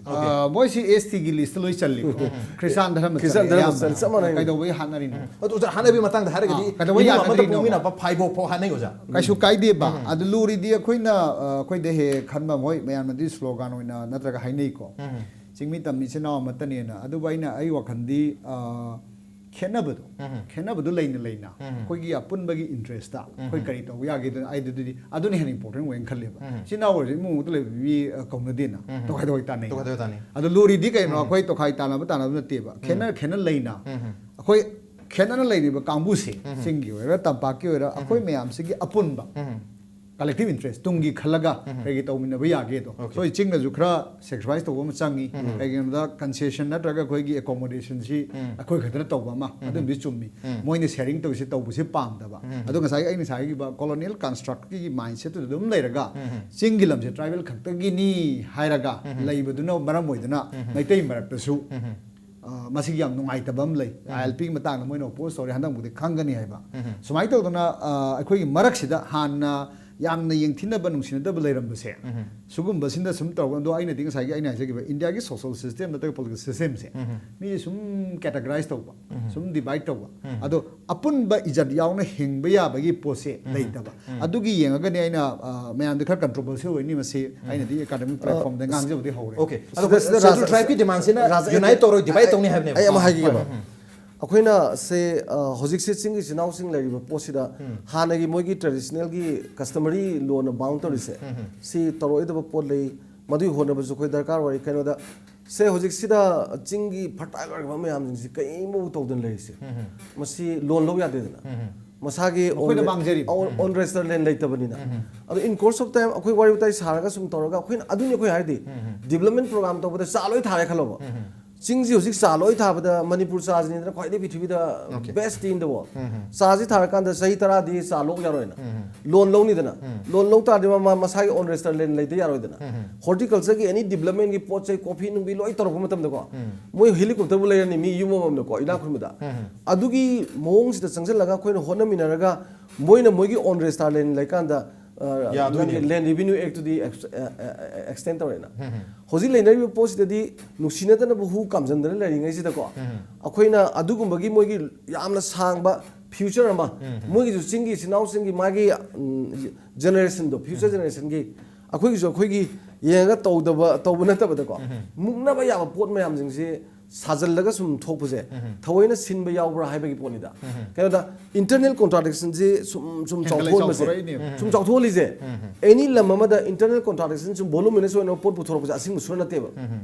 ꯃꯣꯏꯁꯤ ꯑꯦꯁ ꯇꯤꯒꯤ ꯂꯤꯁꯇ ꯂꯣꯏ ꯆꯜꯂꯤꯀꯣ꯫ ꯈ꯭ꯔꯤꯁꯇꯥꯟ ꯙꯔꯃ ꯈ꯭ꯔꯤꯁꯇꯥꯟ ꯙꯔꯃ ꯆꯞ ꯃꯥꯟꯅꯩ꯫ ꯀꯩꯗꯧꯕꯒꯤ ꯍꯥꯠꯅꯔꯤꯅꯣ? ꯑꯗꯨ ꯑꯣꯖꯥ, ꯍꯥꯠꯅꯕꯒꯤ ꯃꯇꯥꯡꯗ ꯍꯥꯏꯔꯒꯗꯤ ꯑꯥ, ꯀꯩꯗꯧꯕꯩ ꯏꯃꯨꯡ ꯑꯃꯗ ꯍꯥꯠꯅꯔꯤꯅꯣ? ꯄꯣꯛꯃꯤꯟꯅꯕ ꯐꯥꯏꯕꯣꯛ ꯐꯥꯎ ꯍꯥꯠꯅꯩ ꯑꯣꯖꯥ꯫ ꯀꯩꯁꯨ ꯀꯥꯏꯗꯦꯕ꯫ ꯑꯗꯨ ꯂꯨꯔꯤꯗꯤ ꯑꯩꯈꯣꯏꯅ ꯑ, ꯑꯩꯈꯣꯏꯗ ꯍꯦꯛ ꯍꯦꯛ ꯈꯟꯕ ꯍꯣꯏ ꯃꯌꯥꯝꯅꯗꯤ ꯁ꯭ꯂꯣꯒꯥꯟ ꯑꯣꯏꯅ ꯅꯠꯇ꯭ꯔꯒ ꯍꯥꯏꯅꯩꯀꯣ꯫ ꯆꯤꯡꯃꯤ ꯇꯝꯃꯤ ꯏꯆꯤꯟ ꯏꯅꯥꯎ ꯑꯃꯠꯇꯅꯦꯅ꯫ ꯑꯗꯨꯕꯨ ꯑꯩꯅ ꯑꯩ ꯋꯥꯈꯜꯗꯤ ꯑ, ꯈꯦꯠꯅꯕꯗꯣ ꯈꯦꯠꯅꯕꯗꯣ ꯂꯩꯅ ꯂꯩꯅ ꯑꯩꯈꯣꯏꯒꯤ ꯑꯄꯨꯟꯕꯒꯤ ꯏꯟꯇꯔꯦꯁꯇ ꯑꯩꯈꯣꯏ ꯀꯔꯤ ꯇꯧꯕ ꯌꯥꯒꯦꯗꯅ ꯑꯩꯗꯨꯗꯤ ꯑꯗꯨꯅ ꯍꯦꯟꯅ ꯏꯝꯄꯣꯔꯇꯦꯟ ꯑꯣꯏꯅ ꯈꯜꯂꯦꯕ꯫ ꯏꯆꯤꯟ ꯏꯅꯥꯎ ꯑꯣꯏꯔꯁꯨ ꯏꯃꯨꯡ ꯑꯃꯗ ꯂꯩꯕ ꯃꯤ ꯑ, ꯀꯧꯅꯗꯦꯅ꯫ ꯇꯣꯈꯥꯏ ꯇꯣꯈꯥꯏ ꯇꯥꯟꯅꯩ꯫ ꯇꯣꯈꯥꯏ ꯇꯣꯈꯥꯏ ꯇꯥꯟꯅꯩ꯫ ꯑꯗꯣ ꯂꯨꯔꯤꯗꯤ ꯀꯩꯅꯣ? ꯑꯩꯈꯣꯏ ꯇꯣꯈꯥꯏ ꯇꯥꯟꯅꯕ ꯇꯥꯟꯅꯕ ꯅꯠꯇꯦꯕ꯫ ꯈꯦꯠꯅ ꯈꯦꯠꯅ ꯂꯩꯅ ꯑꯩꯈꯣꯏ ꯈꯦꯠꯅꯅ ꯂꯩꯔꯤꯕ ꯀꯥꯡꯕꯨꯁꯦ, ꯆꯤꯡꯒꯤ ꯑꯣꯏꯔ ꯇꯝꯄꯥꯛꯀꯤ ꯑꯣꯏꯔ, ꯑꯩꯈꯣꯏ ꯃꯌꯥꯝꯁꯤꯒꯤ ꯑꯄꯨꯟꯕ ꯀꯂꯦꯛꯇꯤꯚ ꯏꯟꯇꯔꯦꯁ, ꯇꯨꯡꯒꯤ ꯈꯜꯂꯒ ꯀꯩ ꯀꯩ ꯇꯧꯃꯤꯟꯅꯕ ꯌꯥꯒꯦꯗꯣ꯫ ꯁꯣꯏ ꯆꯤꯡꯅꯁꯨ ꯈꯔ ꯁꯦꯀ꯭ꯔꯤꯐꯥꯏꯁ ꯇꯧꯕ ꯑꯃ ꯆꯪꯉꯤ꯫ ꯀꯩꯒꯤꯅꯣꯗ ꯀꯟꯁꯦꯁꯟ ꯅꯠꯇ꯭ꯔꯒ ꯑꯩꯈꯣꯏꯒꯤ ꯑꯦꯀꯣꯃꯣꯗꯦꯁꯟꯁꯤ ꯑꯩꯈꯣꯏ ꯈꯛꯇꯅ ꯇꯧꯕ ꯑꯃ ꯑꯗꯨꯝꯗꯤ ꯆꯨꯝꯃꯤ꯫ ꯃꯣꯏꯅ ꯁꯦꯌꯔꯤꯡ ꯇꯧꯔꯤꯁꯦ ꯇꯧꯕꯁꯦ ꯄꯥꯝꯗꯕ꯫ ꯑꯗꯣ ꯉꯁꯥꯏꯒꯤ ꯑꯩꯅ ꯉꯁꯥꯏꯒꯤ ꯀꯣꯂꯣꯅꯤꯌꯦꯜ ꯀꯟꯁꯇ꯭ꯔꯛꯀꯤ ꯃꯥꯏꯟꯁꯦꯠꯇꯨꯗ ꯑꯗꯨꯝ ꯂꯩꯔꯒ ꯆꯤꯡꯒꯤ ꯂꯝꯁꯦ ꯇ꯭ꯔꯥꯏꯕꯦꯜ ꯈꯛꯇꯒꯤꯅꯤ ꯍꯥꯏꯔꯒ ꯂꯩꯕꯗꯨꯅ ꯃꯔꯝ ꯑꯣꯏꯗꯨꯅ ꯃꯩꯇꯩ ꯃꯔꯛꯇꯁꯨ ꯑ, ꯃꯁꯤꯒꯤ ꯌꯥꯝ ꯅꯨꯡꯉꯥꯏꯇꯕ ꯑꯃ ꯂꯩ꯫ ꯑꯥꯏ ꯑꯦꯜ ꯄꯤꯒꯤ ꯃꯇꯥꯡꯗ ꯃꯣꯏꯅ ꯑꯣꯄꯣꯖ ꯇꯧꯔꯦ, ꯍꯟꯗꯛ ꯃꯨꯛꯇꯤ ꯈꯪꯒꯅꯤ ꯍꯥꯏꯕ꯫ ꯁꯨꯃꯥꯏꯅ ꯇꯧꯗꯅ ꯑ, ꯑꯩꯈꯣꯏꯒꯤ ꯃꯔꯛꯁꯤꯗ ꯍꯥꯟꯅ ꯌꯥꯝꯅ ꯌꯦꯡꯊꯤꯅꯕ ꯅꯨꯡꯁꯤꯅꯗꯕ ꯂꯩꯔꯝꯕꯁꯦ ꯁꯤꯒꯨꯝꯕꯁꯤꯅ ꯁꯨꯝ ꯇꯧꯔꯒ, ꯑꯗꯣ ꯑꯩꯅꯗꯤ ꯉꯁꯥꯏꯒꯤ ꯑꯩꯅ ꯍꯥꯏꯖꯈꯤꯕ ꯏꯟꯗꯤꯌꯥꯒꯤ ꯁꯣꯁꯤꯌꯦꯜ ꯁꯤꯁꯇꯦꯝ ꯅꯠꯇ꯭ꯔꯒ ꯄꯣꯂꯤꯇꯤꯀꯦꯜ ꯁꯤꯁꯇꯦꯝꯁꯦ ꯃꯤꯁꯦ ꯁꯨꯝ ꯀꯦꯇꯒꯔꯥꯏꯁ ꯇꯧꯕ, ꯁꯨꯝ ꯗꯤꯚꯥꯏꯠ ꯇꯧꯕ꯫ ꯑꯗꯣ ꯑꯄꯨꯟꯕ ꯏꯖꯠ ꯌꯥꯎꯅ ꯍꯤꯡꯕ ꯌꯥꯕꯒꯤ ꯄꯣꯠꯁꯦ ꯂꯩꯇꯕ꯫ ꯑꯗꯨꯒꯤ ꯌꯦꯡꯉꯒꯅꯤ ꯑꯩꯅ ꯑ, ꯃꯌꯥꯝꯗ ꯈꯔ ꯀꯟꯇ꯭ꯔꯣꯚꯔꯁꯤꯌꯦꯜ ꯑꯣꯏꯅꯤ ꯃꯁꯤ ꯑꯩꯅꯗꯤ ꯑꯦꯀꯥꯗꯃꯤꯛ ꯄ꯭ꯂꯦꯠꯐꯣꯔꯝꯗ ꯉꯥꯡꯖꯕꯗꯤ ꯍꯧꯔꯦ꯫ ꯑꯣꯀꯦ꯫ ꯑꯗꯣ ꯁꯤꯗ- ꯁꯤꯗ ꯁꯦꯗꯨꯜ ꯔꯥꯖ- ꯇ꯭ꯔꯥꯏꯕꯀꯤ ꯗꯤꯃꯥꯟꯁꯤꯅ ꯔꯥꯖ- ꯌꯨꯅꯥꯏꯠ ꯇꯧꯔꯣꯏ, ꯗꯤꯚꯥꯏꯠ ꯇꯧꯅꯤ ꯍꯥꯏꯕꯅꯦꯕ꯫ ꯑꯩ ꯑꯃ ꯍꯥꯏꯒꯦꯕ꯫ ꯍꯣꯏ, ꯍꯣꯏ꯫ ꯑꯩꯈꯣꯏꯅ ꯁꯦ ꯑ, ꯍꯧꯖꯤꯛꯁꯦ ꯆꯤꯡꯒꯤ ꯏꯆꯤꯟ ꯏꯅꯥꯎꯁꯤꯡ ꯂꯩꯔꯤꯕ ꯄꯣꯠꯁꯤꯗ ꯍꯥꯟꯅꯒꯤ ꯃꯣꯏꯒꯤ ꯇ꯭ꯔꯦꯗꯤꯁꯅꯦꯜꯒꯤ ꯀꯁꯇꯃꯔꯤ ꯂꯣꯅ ꯕꯥꯎꯟ ꯇꯧꯔꯤꯁꯦ ꯁꯤ ꯇꯧꯔꯛꯑꯣꯏꯗꯕ ꯄꯣꯠ ꯂꯩ꯫ ꯃꯗꯨꯒꯤ ꯍꯣꯠꯅꯕꯁꯨ ꯑꯩꯈꯣꯏ ꯗꯔꯀꯥꯔ ꯑꯣꯏ꯫ ꯀꯩꯅꯣꯗ ꯁꯦ ꯍꯧꯖꯤꯛꯁꯤꯗ ꯆꯤꯡꯒꯤ ꯐꯔꯇꯥꯏꯜ ꯑꯣꯏꯔꯕ ꯃꯌꯥꯝꯁꯤꯡꯁꯤ ꯀꯔꯤꯃꯨꯛ ꯇꯧꯗꯅ ꯂꯩꯔꯤꯁꯦ꯫ ꯃꯁꯤ ꯂꯣꯟ ꯂꯧ ꯌꯥꯗꯦꯗꯅ꯫ ꯃꯁꯥꯒꯤ ꯃꯈꯣꯏꯅ ꯃꯥꯡꯖꯔꯤꯕ꯫ ꯑꯣꯟ ꯔꯦꯖꯤꯁꯇꯔ ꯂꯦꯟ ꯂꯩꯇꯕꯅꯤꯅ꯫ ꯑꯗꯣ in course of time ꯑꯩꯈꯣꯏ ꯋꯥꯔꯤ ꯋꯥꯇꯥꯏ ꯁꯥꯔꯒ ꯁꯨꯝ ꯇꯧꯔꯒ ꯑꯩꯈꯣꯏꯅ ꯑꯗꯨꯅꯤ ꯑꯩꯈꯣꯏ ꯍꯥꯏꯗꯤ ꯗꯤꯕꯂꯞꯃꯦꯟ ꯄ꯭ꯔꯣꯒ꯭ꯔꯥꯝ ꯇꯧꯕꯗ ꯆꯥ ꯂꯣꯏ ꯊꯥꯔꯦ ꯈꯜꯂꯣꯕ꯫ ꯆꯤꯡꯁꯤ ꯍꯧꯖꯤꯛ ꯆꯥ ꯂꯣꯏ ꯊꯥꯕꯗ ꯃꯅꯤꯄꯨꯔ ꯆꯥꯁꯤꯅꯤꯗꯅ ꯈ꯭ꯋꯥꯏꯗꯒꯤ ꯄ꯭ꯔꯤꯊꯤꯕꯤꯗ Okay. best in the world꯫ ꯆꯥꯁꯤ ꯊꯥꯔꯀꯥꯟꯗ ꯆꯍꯤ ꯇꯔꯥꯗꯤ ꯆꯥ ꯂꯣꯛ ꯌꯥꯔꯣꯏꯅ꯫ ꯂꯣꯟ ꯂꯧꯅꯤꯗꯅ꯫ ꯂꯣꯟ ꯂꯧ ꯇꯥꯔꯗꯤ ꯃꯥ ꯃꯥ- ꯃꯁꯥꯒꯤ ꯑꯣꯟ ꯔꯦꯖꯤꯁꯇꯔ ꯂꯦꯟ ꯂꯩꯇ ꯌꯥꯔꯣꯏꯗꯅ꯫ ꯍꯣꯔꯇꯤꯀꯜꯆꯔꯒꯤ ꯑꯦꯅꯤ ꯗꯤꯕꯂꯞꯃꯦꯟꯒꯤ ꯄꯣꯠ ꯆꯩ ꯀꯣꯐꯤ ꯅꯨꯡꯕꯤ ꯂꯣꯏ ꯇꯧꯔꯛꯄ ꯃꯇꯝꯗꯀꯣ ꯃꯣꯏ ꯍꯦꯂꯤꯀꯣꯞꯇꯔꯕꯨ ꯂꯩꯔꯅꯤ ꯃꯤ ꯌꯨꯝ ꯑꯃꯃꯝꯗꯀꯣ ꯏꯅꯥꯛ ꯈꯨꯟꯕꯗ꯫ ꯑꯗꯨꯒꯤ ꯃꯑꯣꯡꯁꯤꯗ ꯆꯪꯁꯤꯜꯂꯒ ꯑꯩꯈꯣꯏꯅ ꯍꯣꯠꯅꯃꯤꯟꯅꯔꯒ ꯃꯣꯏꯅ ꯃꯣꯏꯒꯤ ꯑꯣꯟ ꯔꯦꯖꯤꯁꯇꯔ ꯂꯦꯟ ꯂꯩꯀꯥꯟꯗ ꯌꯥꯗꯣꯏꯅꯦ꯫ ꯃꯣꯏꯒꯤ Land Revenue Act ꯇꯨꯗꯤ extend ꯇꯧꯔꯦꯅ꯫ ꯍꯧꯖꯤꯛ ꯂꯩꯅꯔꯤꯕ ꯄꯣꯠꯁꯤꯗꯗꯤ ꯅꯨꯡꯁꯤꯅꯗꯅꯕ ꯍꯨ ꯀꯥꯝꯖꯟꯗꯅ ꯂꯩꯔꯤꯉꯩꯁꯤꯗꯀꯣ, ꯑꯩꯈꯣꯏꯅ ꯑꯗꯨꯒꯨꯝꯕꯒꯤ ꯃꯣꯏꯒꯤ ꯌꯥꯝꯅ ꯁꯥꯡꯕ future ꯑꯃ, ꯃꯣꯏꯒꯤꯁꯨ ꯆꯤꯡꯒꯤ ꯏꯆꯤꯟ ꯏꯅꯥꯎꯁꯤꯡꯒꯤ ꯃꯥꯒꯤ generationꯗꯣ, future generationꯒꯤ, ꯑꯩꯈꯣꯏꯒꯤꯁꯨ ꯑꯩꯈꯣꯏꯒꯤ ꯌꯦꯡꯉꯒ ꯇꯧꯗꯕ, ꯇꯧꯕ ꯅꯠꯇꯕꯗꯀꯣ, ꯃꯨꯛꯅꯕ ꯌꯥꯕ ꯄꯣꯠ ꯃꯌꯥꯝꯁꯤꯡꯁꯤ ꯁꯥꯖꯜꯂꯒ ꯁꯨꯝ ꯊꯣꯛꯄꯁꯦ ꯊꯑꯣꯏꯅ ꯁꯤꯟꯕ ꯌꯥꯎꯕ꯭ꯔꯥ ꯍꯥꯏꯕꯒꯤ ꯄꯣꯠꯅꯤꯗ꯫ ꯀꯩꯅꯣꯗ internal contradictionꯁꯤ ꯁꯨꯝ ꯁꯨꯝ ꯍꯦꯟꯒꯠꯂꯛꯏ, ꯆꯥꯎꯊꯣꯛꯍꯟꯕꯁꯦ, ꯆꯥꯎꯊꯣꯔꯛꯏꯅꯦ꯫ ꯁꯨꯝ ꯆꯥꯎꯊꯣꯛꯍꯜꯂꯤꯁꯦ, any ꯂꯝ ꯑꯃꯗ internal contradiction ꯁꯨꯝ voluminous ꯑꯣꯏꯅ ꯄꯣꯠ ꯄꯨꯊꯣꯔꯛꯄꯁꯦ ꯑꯁꯤꯡꯕ ꯁꯨꯡꯅꯠ ꯅꯠꯇꯦꯕ꯫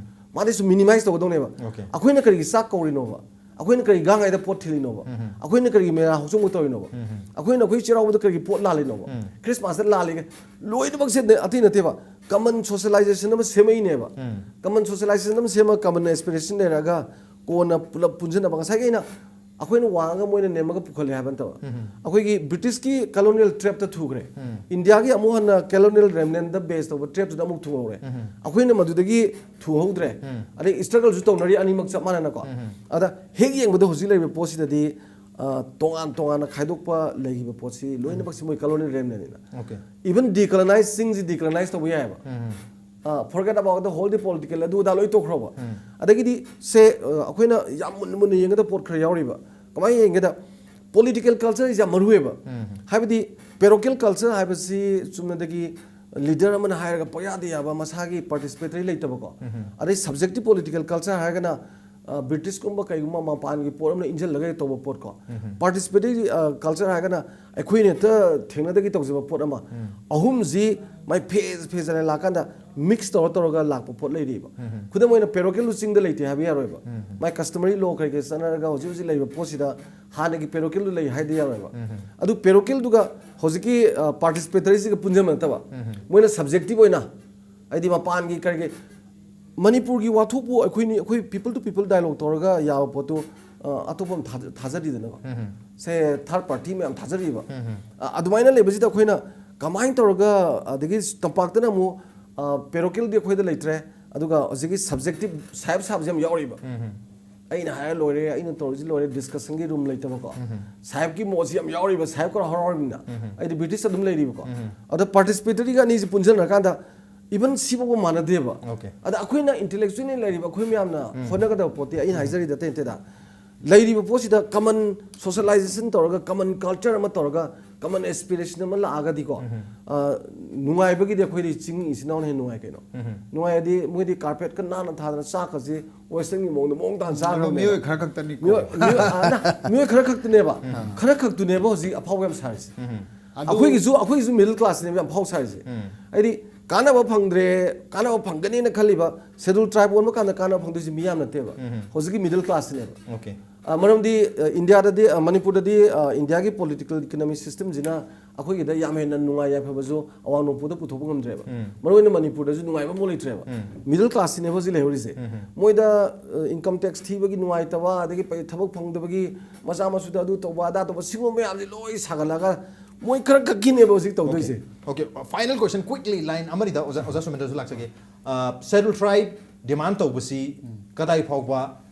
ꯃꯥꯗꯤ ꯁꯨꯝ minimize ꯇꯧꯒꯗꯧꯅꯦꯕ꯫ Okay꯫ ꯑꯩꯈꯣꯏꯅ ꯀꯔꯤꯒꯤ ꯆꯥꯛ ꯀꯧꯔꯤꯅꯣꯕ? ꯑꯩꯈꯣꯏꯅ ꯀꯔꯤ ꯒꯥꯡꯉꯥꯏꯗ ꯄꯣꯠ ꯊꯤꯜꯂꯤꯅꯣꯕ? ꯑꯩꯈꯣꯏꯅ ꯀꯔꯤꯒꯤ ꯃꯦꯔꯥ ꯍꯧꯆꯣꯡꯕ ꯇꯧꯔꯤꯅꯣꯕ? ꯑꯩꯈꯣꯏꯅ ꯑꯩꯈꯣꯏ ꯆꯩꯔꯥꯎꯕꯗ ꯀꯔꯤꯒꯤ ꯄꯣꯠ ꯂꯥꯜꯂꯤꯅꯣꯕ? ꯈ꯭ꯔꯤꯁꯃꯥꯁꯇ ꯂꯥꯜꯂꯤꯒ ꯂꯣꯏꯅꯃꯛꯁꯦ ꯑꯇꯩ ꯅꯠꯇꯦꯕ, common socialization ꯑꯃ ꯁꯦꯝꯃꯛꯏꯅꯦꯕ꯫ Common socialization ꯑꯃ ꯁꯦꯝꯃꯒ common aspiration ꯂꯩꯔꯒ ꯀꯣꯟꯅ ꯄꯨꯂꯞ ꯄꯨꯟꯁꯤꯟꯅꯕ, ꯉꯁꯥꯏꯒꯤ ꯑꯩꯅ ꯑꯩꯈꯣꯏꯅ ꯋꯥꯡꯉꯒ ꯃꯣꯏꯅ ꯅꯦꯝꯃꯒ ꯄꯨꯈꯠꯂꯦ ꯍꯥꯏꯕ ꯅꯠꯇꯕ, ꯑꯩꯈꯣꯏꯒꯤ Britishꯀꯤ colonial trapꯇ ꯊꯨꯈ꯭ꯔꯦ꯫ ꯏꯟꯗꯤꯌꯥꯒꯤ ꯑꯃꯨꯛ ꯍꯟꯅ colonial remnantꯗ base ꯇꯧꯕ trapꯇꯨꯗ ꯑꯃꯨꯛ ꯊꯨꯍꯧꯔꯦ꯫ ꯑꯩꯈꯣꯏꯅ ꯃꯗꯨꯗꯒꯤ ꯊꯨꯍꯧꯗ꯭ꯔꯦ꯫ ꯑꯗꯩ struggleꯁꯨ ꯇꯧꯅꯔꯤ ꯑꯅꯤꯃꯛ ꯆꯞ ꯃꯥꯟꯅꯅꯀꯣ꯫ ꯑꯗ ꯍꯦꯛ ꯌꯦꯡꯕꯗ ꯍꯧꯖꯤꯛ ꯂꯩꯔꯤꯕ ꯄꯣꯠꯁꯤꯗꯗꯤ, ꯑ, ꯇꯣꯉꯥꯟ ꯇꯣꯉꯥꯟꯅ ꯈꯥꯏꯗꯣꯛꯄ ꯂꯩꯈꯤꯕ ꯄꯣꯠꯁꯤ ꯂꯣꯏꯅꯃꯛꯁꯤ ꯃꯣꯏ colonial remnantꯅꯤꯅ꯫ Okay꯫ Even decolonize, ꯆꯤꯡꯁꯤ decolonize ꯇꯧꯕ ꯌꯥꯏꯑꯕ꯫ ꯑ, forget about the whole the political, ꯑꯗꯨ ꯑꯗꯥ ꯂꯣꯏ ꯇꯣꯛꯈ꯭ꯔꯣꯕ꯫ ꯑꯗꯒꯤꯗꯤ ꯁꯦ, ꯑ, ꯑꯩꯈꯣꯏꯅ ꯌꯥꯝ ꯃꯨꯟꯅ ꯃꯨꯟꯅ ꯌꯦꯡꯒꯗꯕ ꯄꯣꯠ ꯈꯔ ꯌꯥꯎꯔꯤꯕ꯫ ꯀꯃꯥꯏꯅ ꯌꯦꯡꯒꯦꯗ, political culture ꯌꯥꯝ ꯃꯔꯨ ꯑꯣꯏꯕ꯫ ꯍꯥꯏꯕꯗꯤ parochial culture ꯍꯥꯏꯕꯁꯤ ꯆꯨꯝꯅꯗꯒꯤ leader ꯑꯃꯅ ꯍꯥꯏꯔꯒ ꯄꯌꯥꯗ ꯌꯥꯕ, ꯃꯁꯥꯒꯤ participatory ꯂꯩꯇꯕꯀꯣ꯫ ꯑꯗꯩ subjective political culture ꯍꯥꯏꯔꯒꯅ, ꯑ, Britishꯀꯨꯝꯕ ꯀꯩꯒꯨꯝꯕ ꯃꯄꯥꯟꯒꯤ ꯄꯣꯠ ꯑꯃꯅ ꯏꯟꯁꯤꯜꯂꯒ ꯇꯧꯕ ꯄꯣꯠꯀꯣ꯫ Participatory, ꯑ, culture ꯍꯥꯏꯔꯒꯅ ꯑꯩꯈꯣꯏꯅ ꯍꯦꯛꯇ ꯊꯦꯡꯅꯗꯒꯤ ꯇꯧꯖꯕ ꯄꯣꯠ ꯑꯃ꯫ ꯑꯍꯨꯝꯁꯤ ꯃꯥꯏ phase phase ꯍꯥꯏꯅ ꯂꯥꯛꯀꯥꯟꯗ mix ꯇꯧꯔ ꯇꯧꯔꯒ ꯂꯥꯛꯄ ꯄꯣꯠ ꯂꯩꯔꯤꯕ꯫ ꯈꯨꯗꯝ ꯑꯣꯏꯅ parochialꯗꯨ ꯆꯤꯡꯗ ꯂꯩꯇꯦ ꯍꯥꯏꯕ ꯌꯥꯔꯣꯏꯕ꯫ ꯃꯥꯏ customary law ꯀꯔꯤ ꯀꯔꯤ ꯆꯠꯅꯔꯒ ꯍꯧꯖꯤꯛ ꯍꯧꯖꯤꯛ ꯂꯩꯔꯤꯕ ꯄꯣꯠꯁꯤꯗ ꯍꯥꯟꯅꯒꯤ parochialꯗꯨ ꯂꯩ ꯍꯥꯏꯗꯤ ꯌꯥꯔꯣꯏꯕ꯫ ꯑꯗꯨ parochialꯗꯨꯒ ꯍꯧꯖꯤꯛꯀꯤ, ꯑ, participatoryꯁꯤꯒ ꯄꯨꯟꯁꯤꯟꯕ ꯅꯠꯇꯕ, ꯃꯣꯏꯅ subjective ꯑꯣꯏꯅ, ꯍꯥꯏꯗꯤ ꯃꯄꯥꯟꯒꯤ ꯀꯔꯤ ꯀꯔꯤ, ꯃꯅꯤꯄꯨꯔꯒꯤ ꯋꯥꯊꯣꯛꯄꯨ ꯑꯩꯈꯣꯏꯅꯤ, ꯑꯩꯈꯣꯏ people to people dialogue ꯇꯧꯔꯒ ꯌꯥꯕ ꯄꯣꯠꯇꯨ, ꯑ, ꯑꯇꯣꯞꯄ ꯑꯃ ꯊꯥꯖ-, ꯊꯥꯖꯔꯤꯗꯅꯀꯣ꯫ ꯁꯦ third party ꯃꯌꯥꯝ ꯊꯥꯖꯔꯤꯕ꯫ ꯑ, ꯑꯗꯨꯃꯥꯏꯅ ꯂꯩꯕꯁꯤꯗ ꯑꯩꯈꯣꯏꯅ ꯀꯃꯥꯏꯅ ꯇꯧꯔꯒ, ꯑꯗꯒꯤ ꯇꯝꯄꯥꯛꯇꯅ ꯑꯃꯨꯛ, ꯑ, parochialꯗꯤ ꯑꯩꯈꯣꯏꯗ ꯂꯩꯇ꯭ꯔꯦ, ꯑꯗꯨꯒ ꯍꯧꯖꯤꯛꯀꯤ subjective ꯁꯥꯏꯞ ꯁꯥꯕꯁꯦ ꯌꯥꯝ ꯌꯥꯎꯔꯤꯕ꯫ ꯑꯩꯅ ꯍꯥꯏꯔ ꯂꯣꯏꯔꯦ, ꯑꯩꯅ ꯇꯧꯔꯤꯁꯤ ꯂꯣꯏꯔꯦ, ꯗꯤꯁꯀꯁꯟꯒꯤ ꯔꯨꯝ ꯂꯩꯇꯕꯀꯣ꯫ ꯁꯥꯍꯦꯕꯀꯤ ꯃꯣꯠꯁꯤ ꯌꯥꯝ ꯌꯥꯎꯔꯤꯕ, ꯁꯥꯍꯦꯕ ꯈꯔ ꯍꯔꯥꯎꯔꯤꯕꯅꯤꯅ꯫ ꯑꯩꯗꯤ ꯕ꯭ꯔꯤꯇꯤꯁ ꯑꯗꯨꯝ ꯂꯩꯔꯤꯕꯀꯣ꯫ ꯑꯗꯣ ꯄꯥꯔꯇꯤꯁꯤꯄꯦꯇꯔꯤꯒ ꯑꯅꯤꯁꯤ ꯄꯨꯟꯁꯤꯟꯅꯔꯀꯥꯟꯗ ꯏꯚꯟ ꯁꯤꯐꯥꯎꯕ ꯃꯥꯟꯅꯗꯦꯕ꯫ Okay. ꯑꯗ ꯑꯩꯈꯣꯏꯅ ꯏꯟꯇꯦꯂꯦꯛꯆꯨꯋꯦꯜꯂꯤ ꯂꯩꯔꯤꯕ ꯑꯩꯈꯣꯏ ꯃꯌꯥꯝꯅ ꯍꯣꯠꯅꯒꯗꯕ ꯄꯣꯠꯇꯤ ꯑꯩꯅ ꯍꯥꯏꯖꯔꯤꯗ ꯑꯇꯩ ꯑꯇꯩꯗ ꯂꯩꯔꯤꯕ ꯄꯣꯠꯁꯤꯗ ꯀꯃꯟ ꯁꯣꯁꯤꯌꯦꯂꯥꯏꯖꯦꯁꯟ ꯇꯧꯔꯒ, ꯀꯃꯟ ꯀꯜꯆꯔ ꯑꯃ ꯇꯧꯔꯒ, ꯀꯃꯟ ꯑꯦꯁꯄꯤꯔꯦꯁꯟ ꯑꯃ ꯂꯥꯛꯑꯒꯗꯤꯀꯣ, ꯑ, ꯅꯨꯡꯉꯥꯏꯕꯒꯤꯗꯤ ꯑꯩꯈꯣꯏꯗꯤ ꯆꯤꯡ ꯏꯆꯤꯟ ꯏꯅꯥꯎꯅ ꯍꯦꯟꯅ ꯅꯨꯡꯉꯥꯏ ꯀꯩꯅꯣ꯫ ꯅꯨꯡꯉꯥꯏꯔꯗꯤ ꯃꯣꯏꯗꯤ ꯀꯥꯔꯄꯦꯠꯀ ꯅꯥꯟꯅ ꯊꯥꯗꯅ ꯆꯥꯛꯀꯁꯦ ꯋꯦꯁꯇꯔꯟꯒꯤ ꯃꯑꯣꯡꯗ ꯃꯑꯣꯡ ꯇꯥꯅ ꯆꯥꯈ꯭ꯔꯕꯅꯦꯕ꯫ ꯃꯤꯑꯣꯏ ꯈꯔ ꯈꯛꯇꯅꯤꯀꯣ꯫ ꯃꯤꯑꯣꯏ, ꯃꯤꯑꯣꯏ, ꯑ, ꯅ-, ꯃꯤꯑꯣꯏ ꯈꯔ ꯈꯛꯇꯅꯦꯕ, ꯈꯔ ꯈꯛꯇꯨꯅꯦꯕ ꯍꯧꯖꯤꯛ ꯑꯐꯥꯎꯕ ꯌꯥꯝ ꯁꯥꯔꯤꯁꯦ꯫ ꯑꯗꯨ ꯑꯩꯈꯣꯏꯒꯤꯁꯨ, ꯑꯩꯈꯣꯏꯒꯤꯁꯨ ꯃꯤꯗꯜ ꯀ꯭ꯂꯥꯁꯅꯦꯕ ꯌꯥꯝ ꯑꯐꯥꯎ ꯁꯥꯔꯤꯁꯦ꯫ ꯍꯥꯏꯗꯤ ꯀꯥꯟꯅꯕ ꯐꯪꯗ꯭ꯔꯦ, ꯀꯥꯟꯅꯕ ꯐꯪꯒꯅꯤꯅ ꯈꯜꯂꯤꯕ ꯁꯦꯗꯨꯜ ꯇ꯭ꯔꯥꯏꯕ ꯑꯣꯟꯕ ꯀꯥꯟꯗ ꯀꯥꯟꯅꯕ ꯐꯪꯗꯣꯏꯁꯦ ꯃꯤ ꯌꯥꯝ ꯅꯠꯇꯦꯕ꯫ ꯍꯧꯖꯤꯛꯀꯤ ꯃꯤꯗꯜ ꯀ꯭ꯂꯥꯁꯁꯤꯅꯦꯕ꯫ Okay. ꯑ, ꯃꯔꯝꯗꯤ, ꯑ, ꯏꯟꯗꯤꯌꯥꯗꯗꯤ, ꯑ, ꯃꯅꯤꯄꯨꯔꯗꯗꯤ, ꯑ, ꯏꯟꯗꯤꯌꯥꯒꯤ ꯄꯣꯂꯤꯇꯤꯀꯦꯜ ꯏꯀꯣꯅꯣꯃꯤ ꯁꯤꯁꯇꯦꯝꯁꯤꯅ ꯑꯩꯈꯣꯏꯒꯤꯗ ꯌꯥꯝ ꯍꯦꯟꯅ ꯅꯨꯡꯉꯥꯏ ꯌꯥꯏꯐꯕꯁꯨ ꯑꯋꯥꯡ ꯅꯣꯡꯄꯣꯛꯇ ꯄꯨꯊꯣꯛꯄ ꯉꯝꯗ꯭ꯔꯦꯕ꯫ ꯃꯔꯨꯑꯣꯏꯅ ꯃꯅꯤꯄꯨꯔꯗꯁꯨ ꯅꯨꯡꯉꯥꯏꯕ ꯑꯃꯐꯥꯎ ꯂꯩꯇ꯭ꯔꯦꯕ꯫ ꯃꯤꯗꯜ ꯀ꯭ꯂꯥꯁꯁꯤꯅꯦꯕ ꯍꯧꯖꯤꯛ ꯂꯩꯍꯧꯔꯤꯁꯦ꯫ ꯃꯣꯏꯗ, ꯑ, ꯏꯟꯀꯝ ꯇꯦꯛꯁ ꯊꯤꯕꯒꯤ ꯅꯨꯡꯉꯥꯏꯇꯕ, ꯑꯗꯒꯤ ꯄꯩ-, ꯊꯕꯛ ꯐꯪꯗꯕꯒꯤ, ꯃꯆꯥ ꯃꯁꯨꯗ ꯑꯗꯨ ꯇꯧꯕ ꯑꯗꯥ ꯇꯧꯕ, ꯁꯤꯒꯨꯝꯕ ꯃꯌꯥꯝꯁꯦ ꯂꯣꯏ ꯁꯥꯒꯠꯂꯒ ꯃꯣꯏ ꯈꯔ ꯈꯛꯀꯤꯅꯦꯕ ꯍꯧꯖꯤꯛ ꯇꯧꯗꯣꯏꯁꯦ꯫ Okay, final question, quickly, line ꯑꯃꯅꯤꯗ ꯑꯣꯖꯥ, ꯑꯣꯖꯥ ꯁꯨꯃꯦꯟꯗ꯭ꯔꯁꯨ ꯂꯥꯛꯆꯒꯦ꯫ ꯁꯦꯗꯨꯜ ꯇ꯭ꯔꯥꯏꯕ ꯗꯤꯃꯥꯟ ꯇꯧꯕꯁꯤ ꯀꯗꯥꯏ ꯐꯥꯎꯕ,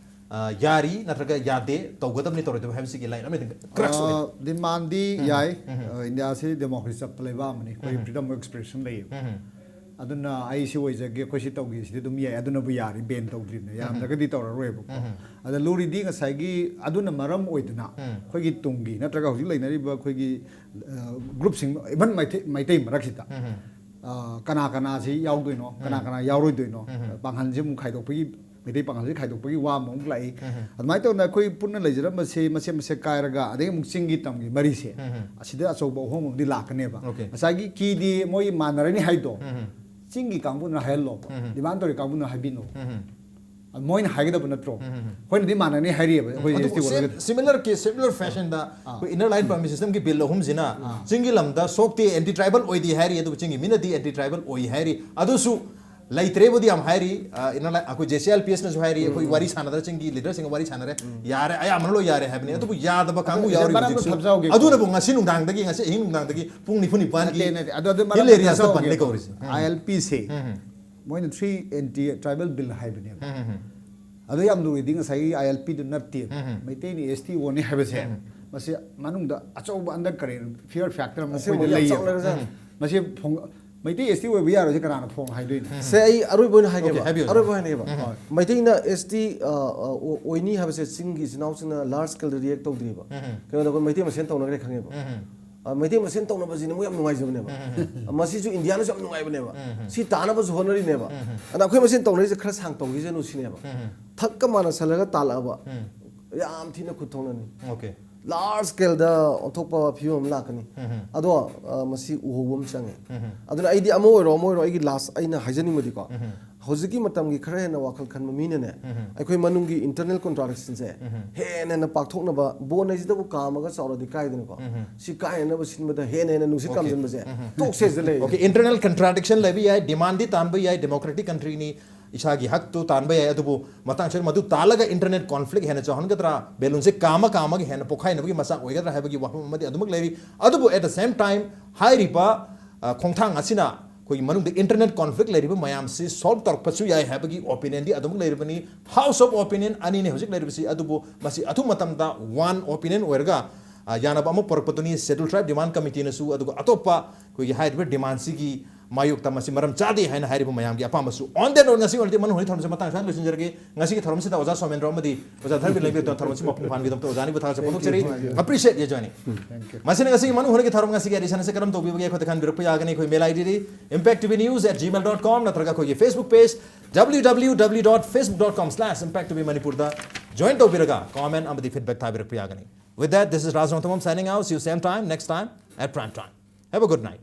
ꯑ, ꯌꯥꯔꯤ ꯅꯠꯇ꯭ꯔꯒ ꯌꯥꯗꯦ, ꯇꯧꯒꯗꯕꯅꯤ ꯇꯧꯔꯣꯏꯗꯕ ꯍꯥꯏꯕꯁꯤꯒꯤ ꯂꯥꯏꯟ ꯑꯃꯗꯤ ꯀ꯭ꯔꯛꯁ ꯑꯣꯏ꯫ ꯑ, ꯗꯤꯃꯥꯟꯗꯤ ꯌꯥꯏ꯫ ꯑ, ꯏꯟꯗꯤꯌꯥꯁꯤ ꯗꯦꯃꯣꯀ꯭ꯔꯦꯁꯤ ꯆꯠꯄ ꯂꯩꯕꯥꯛ ꯑꯃꯅꯤ꯫ ꯑꯩꯈꯣꯏ ꯐ꯭ꯔꯤꯗꯝ ꯑꯣꯐ ꯑꯦꯛꯁꯄ꯭ꯔꯦꯁꯟ ꯂꯩꯌꯦꯕ꯫ ꯑꯗꯨꯅ ꯑꯩ ꯁꯤ ꯑꯣꯏꯖꯒꯦ, ꯑꯩꯈꯣꯏ ꯁꯤ ꯇꯧꯒꯦ, ꯁꯤꯗꯤ ꯑꯗꯨꯝ ꯌꯥꯏ꯫ ꯑꯗꯨꯅꯕꯨ ꯌꯥꯔꯤ, ꯕꯦꯟ ꯇꯧꯗ꯭ꯔꯤꯕꯅꯦ꯫ ꯌꯥꯔꯝꯗ꯭ꯔꯒꯗꯤ ꯇꯧꯔꯔꯣꯏꯕꯀꯣ꯫ ꯑꯗ ꯂꯨꯔꯤꯗꯤ ꯉꯁꯥꯏꯒꯤ ꯑꯗꯨꯅ ꯃꯔꯝ ꯑꯣꯏꯗꯨꯅ ꯑꯩꯈꯣꯏꯒꯤ ꯇꯨꯡꯒꯤ ꯅꯠꯇ꯭ꯔꯒ ꯍꯧꯖꯤꯛ ꯂꯩꯅꯔꯤꯕ ꯑꯩꯈꯣꯏꯒꯤ, ꯑ, ꯒ꯭ꯔꯨꯞꯁꯤꯡ, ꯏꯚꯟ ꯃꯩꯇꯩ, ꯃꯩꯇꯩ ꯃꯔꯛꯁꯤꯗ, ꯑ, ꯀꯅꯥ ꯀꯅꯥꯁꯤ ꯌꯥꯎꯗꯣꯏꯅꯣ, ꯀꯅꯥ ꯀꯅꯥ ꯌꯥꯎꯔꯣꯏꯗꯣꯏꯅꯣ, ꯄꯥꯡꯒꯜꯁꯤ ꯑꯃꯨꯛ ꯈꯥꯏꯗꯣꯛꯄꯒꯤ, ꯃꯩꯇꯩ ꯄꯥꯡꯒꯜꯁꯤ ꯈꯥꯏꯗꯣꯛꯄꯒꯤ ꯋꯥ ꯑꯃꯃꯨꯛ ꯂꯥꯛꯏ꯫ ꯑꯗꯨꯃꯥꯏꯅ ꯇꯧꯗꯅ ꯑꯩꯈꯣꯏ ꯄꯨꯟꯅ ꯂꯩꯖꯔꯝꯕꯁꯦ ꯃꯆꯦꯠ ꯃꯆꯦꯠ ꯀꯥꯏꯔꯒ, ꯑꯗꯒꯤ ꯑꯃꯨꯛ ꯆꯤꯡꯒꯤ ꯇꯝꯒꯤ ꯃꯔꯤꯁꯦ, ꯑꯁꯤꯗ ꯑꯆꯧꯕ ꯑꯍꯣꯡꯕ ꯑꯃꯗꯤ ꯂꯥꯛꯀꯅꯦꯕ꯫ Okay. ꯉꯁꯥꯏꯒꯤ ꯀꯤꯗꯤ ꯃꯣꯏ ꯃꯥꯟꯅꯔꯅꯤ ꯍꯥꯏꯗꯣ, ꯆꯤꯡꯒꯤ ꯀꯥꯡꯕꯨꯅ ꯍꯥꯏꯍꯜꯂꯣꯕ, ꯗꯤꯃꯥꯟ ꯇꯧꯔꯤ ꯀꯥꯡꯕꯨꯅ ꯍꯥꯏꯕꯤꯅꯣꯕ꯫ ꯃꯣꯏꯅ ꯍꯥꯏꯒꯗꯕ ꯅꯠꯇ꯭ꯔꯣ? ꯑꯩꯈꯣꯏꯅꯗꯤ ꯃꯥꯟꯅꯅꯤ ꯍꯥꯏꯔꯤꯑꯕ, ꯑꯩꯈꯣꯏ ꯑꯗꯨ stakeholder ꯗ꯫ ꯁꯤꯃꯤꯂꯔ ꯀꯦꯁ, ꯁꯤꯃꯤꯂꯔ ꯐꯦꯁꯟꯗ ꯑꯩꯈꯣꯏ ꯏꯟꯅꯔ ꯂꯥꯏꯟ ꯄꯔꯃꯤꯠ ꯁꯤꯁꯇꯝꯒꯤ ꯕꯤꯜ ꯑꯍꯨꯝꯁꯤꯅ ꯆꯤꯡꯒꯤ ꯂꯝꯗ ꯁꯣꯛꯇꯦ, ꯑꯦꯟꯇꯤ ꯇ꯭ꯔꯥꯏꯕꯜ ꯑꯣꯏꯗꯦ ꯍꯥꯏꯔꯤ, ꯑꯗꯨꯕꯨ ꯆꯤꯡꯒꯤ ꯃꯤꯅꯗꯤ ꯑꯦꯟꯇꯤ ꯇ꯭ꯔꯥꯏꯕꯜ ꯑꯣꯏ ꯍꯥꯏꯔꯤ꯫ ꯑꯗꯨꯁꯨ ꯂꯩꯇ꯭ꯔꯦꯕꯨꯗꯤ ꯌꯥꯝ ꯍꯥꯏꯔꯤ꯫ ꯑ, ꯏꯟꯅꯔ ꯂꯥꯏꯟ, ꯑꯩꯈꯣꯏ ꯖꯦ ꯁꯤ ꯑꯦꯜ ꯄꯤ ꯑꯦꯁꯅꯁꯨ ꯍꯥꯏꯔꯤ, ꯑꯩꯈꯣꯏ ꯋꯥꯔꯤ ꯁꯥꯟꯅꯗꯅ ꯆꯤꯡꯒꯤ ꯂꯤꯗꯔꯁꯤꯡꯒ ꯋꯥꯔꯤ ꯁꯥꯟꯅꯔꯦ, ꯌꯥꯔꯦ, ꯑꯌꯥꯝꯕꯅ ꯂꯣꯏ ꯌꯥꯔꯦ ꯍꯥꯏꯕꯅꯤ꯫ ꯑꯗꯨꯕꯨ ꯌꯥꯗꯕ ꯀꯥꯡꯕꯨ ꯑꯗꯨ ꯌꯥꯎꯔꯤ ꯃꯔꯝ ꯑꯃ ꯍꯧꯖꯤꯛꯁꯨ꯫ ꯊꯝꯖꯍꯧꯒꯦꯀꯣ꯫ ꯑꯗꯨꯅꯕꯨ ꯉꯁꯤ ꯅꯨꯡꯗꯥꯡꯗꯒꯤ, ꯉꯁꯤ ꯑꯍꯤꯡ ꯅꯨꯡꯗꯥꯡꯗꯒꯤ ꯄꯨꯡ ꯅꯤꯐꯨ ꯅꯤꯄꯥꯟꯒꯤ ꯅꯠꯇꯦ, ꯅꯠꯇꯦ꯫ ꯑꯗꯨ, ꯑꯗꯨ ꯃꯔꯝ ꯍꯤꯜ ꯑꯃ ꯑꯦꯔꯤꯌꯥꯁꯇ ꯊꯝꯖꯍꯧꯒꯦꯀꯣ꯫ ꯕꯟꯅꯦ ꯀꯧꯔꯤꯁꯦ꯫ ꯑꯥꯏ ꯑꯦꯜ ꯄꯤ ꯁꯦ ꯃꯣꯏꯅ ꯊ꯭ꯔꯤ ꯑꯦꯟꯇꯤ ꯇ꯭ꯔꯥꯏꯕꯦꯜ ꯕꯤꯜ ꯍꯥꯏꯕꯅꯦꯕ꯫ ꯑꯗꯣ ꯌꯥꯝ ꯂꯨꯔꯤꯗꯤ ꯉꯁꯥꯏꯒꯤ ꯑꯥꯏ ꯑꯦꯜ ꯄꯤꯗꯨ ꯅꯠꯇꯦ꯫ ꯃꯩꯇꯩꯅ ꯑꯦꯁ ꯇꯤ ꯑꯣꯅꯤ ꯍꯥꯏꯕꯁꯦ, ꯃꯁꯤ ꯃꯅꯨꯡꯗ ꯑꯆꯧꯕ ꯑꯟꯗꯔ ꯀꯔꯦꯟ, ꯐꯤꯌꯔ ꯐꯦꯛꯇꯔ ꯑꯃ ꯑꯁꯦꯡꯕ ꯑꯩꯈꯣꯏꯗ ꯌꯥꯝ ꯂꯩꯌꯦꯕ꯫ ꯆꯥꯎꯅꯒ꯭ꯔꯖꯥꯠꯅꯤ꯫ ꯃꯁꯤ ꯐꯣꯡ-, ꯃꯩꯇꯩ ꯑꯦꯁ ꯇꯤ ꯑꯣꯏꯕ ꯌꯥꯔꯣꯏꯁꯦ ꯀꯅꯥꯅ ꯐꯣꯡ ꯍꯥꯏꯗꯣꯏꯅꯣ? ꯁꯦ, ꯑꯩ ꯑꯔꯣꯏꯕ ꯑꯣꯏꯅ ꯍꯥꯏꯒꯦꯕ꯫ Okay, ꯍꯥꯏꯕꯤꯌꯨ꯫ ꯑꯔꯣꯏꯕ ꯍꯥꯏꯅꯦꯕ꯫ ꯍꯣꯏ꯫ ꯃꯩꯇꯩꯅ ꯑꯦꯁ ꯇꯤ ꯑꯣꯏꯅꯤ ꯍꯥꯏꯕꯁꯦ ꯆꯤꯡꯒꯤ ꯏꯆꯤꯟ ꯏꯅꯥꯎꯁꯤꯡꯅ ꯂꯥꯔꯖ ꯁ꯭ꯀꯦꯜꯗ ꯔꯤꯌꯦꯛ ꯇꯧꯗ꯭ꯔꯤꯕ꯫ ꯀꯩꯅꯣꯗ ꯑꯩꯈꯣꯏ ꯃꯩꯇꯩ ꯃꯁꯦꯟ ꯇꯧꯅꯈ꯭ꯔꯦ ꯈꯪꯉꯦꯕ꯫ ꯑ, ꯃꯩꯇꯩ ꯃꯁꯦꯟ ꯇꯧꯅꯕꯁꯤꯅ ꯃꯣꯏ ꯌꯥꯝ ꯅꯨꯡꯉꯥꯏꯖꯕꯅꯦꯕ꯫ ꯑ, ꯃꯁꯤꯁꯨ ꯏꯟꯗꯤꯌꯥꯅꯁꯨ ꯌꯥꯝ ꯅꯨꯡꯉꯥꯏꯕꯅꯦꯕ꯫ ꯁꯤ ꯇꯥꯅꯕꯁꯨ ꯍꯣꯠꯅꯔꯤꯅꯦꯕ꯫ ꯑꯗ ꯑꯩꯈꯣꯏ ꯃꯁꯦꯟ ꯇꯧꯅꯔꯤꯁꯦ ꯈꯔ ꯁꯥꯡ ꯇꯧꯈꯤꯁꯅꯨ ꯁꯤꯅꯦꯕ꯫ ꯊꯛꯀ ꯃꯥꯟꯅꯁꯜꯂꯒ ꯇꯥꯜꯂꯛꯑꯕ ꯌꯥꯝ ꯊꯤꯅ ꯈꯨꯠ ꯊꯣꯛꯅꯅꯤ꯫ Okay. ꯂꯥꯔꯖ ꯁ꯭ꯀꯦꯜꯗ ꯑꯣꯟꯊꯣꯛꯄ ꯐꯤꯕꯝ ꯑꯃ ꯂꯥꯛꯀꯅꯤ꯫ ꯑꯗꯣ, ꯑ, ꯃꯁꯤ ꯎꯍꯧꯕ ꯑꯃ ꯆꯪꯉꯦ꯫ ꯑꯗꯨꯅ ꯑꯩꯗꯤ ꯑꯃ ꯑꯣꯏꯔꯣ ꯑꯃ ꯑꯣꯏꯔꯣ, ꯑꯩꯒꯤ ꯂꯥꯁ ꯑꯩꯅ ꯍꯥꯏꯖꯅꯤꯡꯕꯗꯤꯀꯣ, ꯍꯧꯖꯤꯛꯀꯤ ꯃꯇꯝꯒꯤ ꯈꯔ ꯍꯦꯟꯅ ꯋꯥꯈꯜ ꯈꯟꯕ ꯃꯤꯅꯅꯦ, ꯑꯩꯈꯣꯏ ꯃꯅꯨꯡꯒꯤ ꯏꯟꯇꯔꯅꯦꯜ ꯀꯣꯟꯇ꯭ꯔꯥꯗꯤꯛꯁꯟꯁꯦ ꯍꯦꯟꯅ ꯍꯦꯟꯅ ꯄꯥꯛꯊꯣꯛꯅꯕ, ꯕꯣꯟ ꯍꯥꯏꯁꯤꯗꯕꯨ ꯀꯥꯝꯃꯒ ꯆꯥꯎꯔꯗꯤ ꯀꯥꯏꯗꯅꯀꯣ, ꯁꯤ ꯀꯥꯏꯅꯅꯕ ꯁꯤꯟꯕꯗ ꯍꯦꯟꯅ ꯍꯦꯟꯅ ꯅꯨꯡꯁꯤꯠ Okay. ꯀꯥꯝꯁꯤꯟꯕꯁꯦ ꯇꯣꯛꯁꯦꯁꯤꯗ ꯂꯩꯔꯦ꯫ Okay, internal contradiction ꯂꯩꯕ ꯌꯥꯏ, ꯗꯤꯃꯥꯟꯗꯤ ꯇꯥꯟꯕ ꯌꯥꯏ, ꯗꯦꯃꯣꯀ꯭ꯔꯦꯇꯤꯛ ꯀꯟꯇ꯭ꯔꯤꯅꯤ, ꯏꯁꯥꯒꯤ ꯍꯛꯇꯨ ꯇꯥꯟꯕ ꯌꯥꯏ꯫ ꯑꯗꯨꯕꯨ ꯃꯇꯥꯡꯁꯤꯗ ꯃꯗꯨ ꯇꯥꯜꯂꯒ ꯏꯟꯇꯔꯅꯦꯜ ꯀꯣꯟꯐ꯭ꯂꯤꯛ ꯍꯦꯟꯅ ꯆꯥꯎꯍꯟꯒꯗ꯭ꯔꯥ, ꯕꯦꯂꯨꯟꯁꯦ ꯀꯥꯝꯃ ꯀꯥꯝꯃꯒ ꯍꯦꯟꯅ ꯄꯣꯛꯈꯥꯏꯅꯕꯒꯤ ꯃꯆꯥꯛ ꯑꯣꯏꯒꯗ꯭ꯔꯥ ꯍꯥꯏꯕꯒꯤ ꯋꯥꯐꯝ ꯑꯃꯗꯤ ꯑꯗꯨꯃꯛ ꯂꯩꯔꯤ꯫ ꯑꯗꯨꯕꯨ at the same time ꯍꯥꯏꯔꯤꯕ, ꯑ, ꯈꯣꯡꯊꯥꯡ ꯑꯁꯤꯅ ꯑꯩꯈꯣꯏꯒꯤ ꯃꯅꯨꯡꯗ ꯏꯟꯇꯔꯅꯦꯜ ꯀꯣꯟꯐ꯭ꯂꯤꯛ ꯂꯩꯔꯤꯕ ꯃꯌꯥꯝꯁꯤ ꯁꯣꯜꯕ ꯇꯧꯔꯛꯄꯁꯨ ꯌꯥꯏ ꯍꯥꯏꯕꯒꯤ ꯑꯣꯄꯤꯅꯤꯌꯟꯗꯤ ꯑꯗꯨꯃꯛ ꯂꯩꯔꯤꯕꯅꯤ꯫ House of Opinion ꯑꯅꯤꯅꯤ ꯍꯧꯖꯤꯛ ꯂꯩꯔꯤꯕꯁꯤ, ꯑꯗꯨꯕꯨ ꯃꯁꯤ ꯑꯊꯨꯕ ꯃꯇꯝꯗ ꯋꯥꯟ ꯑꯣꯄꯤꯅꯤꯌꯟ ꯑꯣꯏꯔꯒ, ꯑ, ꯌꯥꯅꯕ ꯑꯃ ꯄꯨꯔꯛꯄꯗꯨꯅꯤ꯫ ꯁꯦꯗꯨꯜ ꯇ꯭ꯔꯥꯏꯕ ꯗꯤꯃꯥꯟ ꯀꯃꯤꯇꯤꯅꯁꯨ, ꯑꯗꯨꯒ ꯑꯇꯣꯞꯄ ꯑꯩꯈꯣꯏꯒꯤ ꯍꯥꯏꯔꯤꯕ ꯗꯤꯃꯥꯟꯁꯤꯒꯤ ꯃꯥꯌꯣꯛꯇ ꯃꯁꯤ ꯃꯔꯝ ꯆꯥꯗꯦ ꯍꯥꯏꯅ ꯍꯥꯏꯔꯤꯕ ꯃꯌꯥꯝꯒꯤ ꯑꯄꯥꯝꯕꯁꯨ꯫ On that note, ꯉꯁꯤ ꯑꯣꯏꯅꯗꯤ ꯃꯅꯨꯡ ꯍꯨꯠꯅ ꯊꯧꯔꯝꯁꯦ ꯃꯇꯥꯡ ꯁ꯭ꯋꯥꯏꯗ ꯂꯣꯏꯁꯤꯟꯖꯔꯒꯦ꯫ ꯉꯁꯤꯒꯤ ꯊꯧꯔꯝꯁꯤꯗ ꯑꯣꯖꯥ ꯁꯣꯃꯦꯟꯗ꯭ꯔꯣ ꯑꯃꯗꯤ ꯑꯣꯖꯥ ꯙꯔꯃꯤꯂ ꯂꯩꯕꯤꯔꯛꯇꯨꯅ ꯊꯧꯔꯝꯁꯤ ꯃꯄꯨꯡ ꯐꯥꯍꯟꯕꯒꯤꯗꯃꯛꯇ ꯑꯣꯖꯥ ꯑꯅꯤꯕꯨ ꯊꯥꯒꯠꯆꯕ ꯐꯣꯡꯗꯣꯛꯆꯔꯤ꯫ Appreciate your joining. ꯃꯁꯤꯅ ꯉꯁꯤꯒꯤ ꯃꯅꯨꯡ ꯍꯨꯠꯅꯒꯤ ꯊꯧꯔꯝ ꯉꯁꯤꯒꯤ ꯑꯦꯗꯤꯁꯟ ꯑꯁꯤ ꯀꯔꯝ ꯇꯧꯕꯤꯕꯒꯦ ꯑꯩꯈꯣꯏꯗ ꯈꯟꯕꯤꯔꯛꯄ ꯌꯥꯒꯅꯤ꯫ ꯑꯩꯈꯣꯏ ꯃꯦꯜ ꯑꯥꯏ ꯗꯤꯗꯤ impact T V news at gmail dot com ꯅꯠꯇ꯭ꯔꯒ ꯑꯩꯈꯣꯏꯒꯤ Facebook page W W W dot facebook dot com slash impact T V Manipur ꯗ join ꯇꯧꯕꯤꯔꯒ comment ꯑꯃꯗꯤ feedback ꯊꯥꯕꯤꯔꯛꯄ ꯌꯥꯒꯅꯤ꯫ With that, this is Rajnath Tamam signing out. See you same time next time at prime time. Have a good night.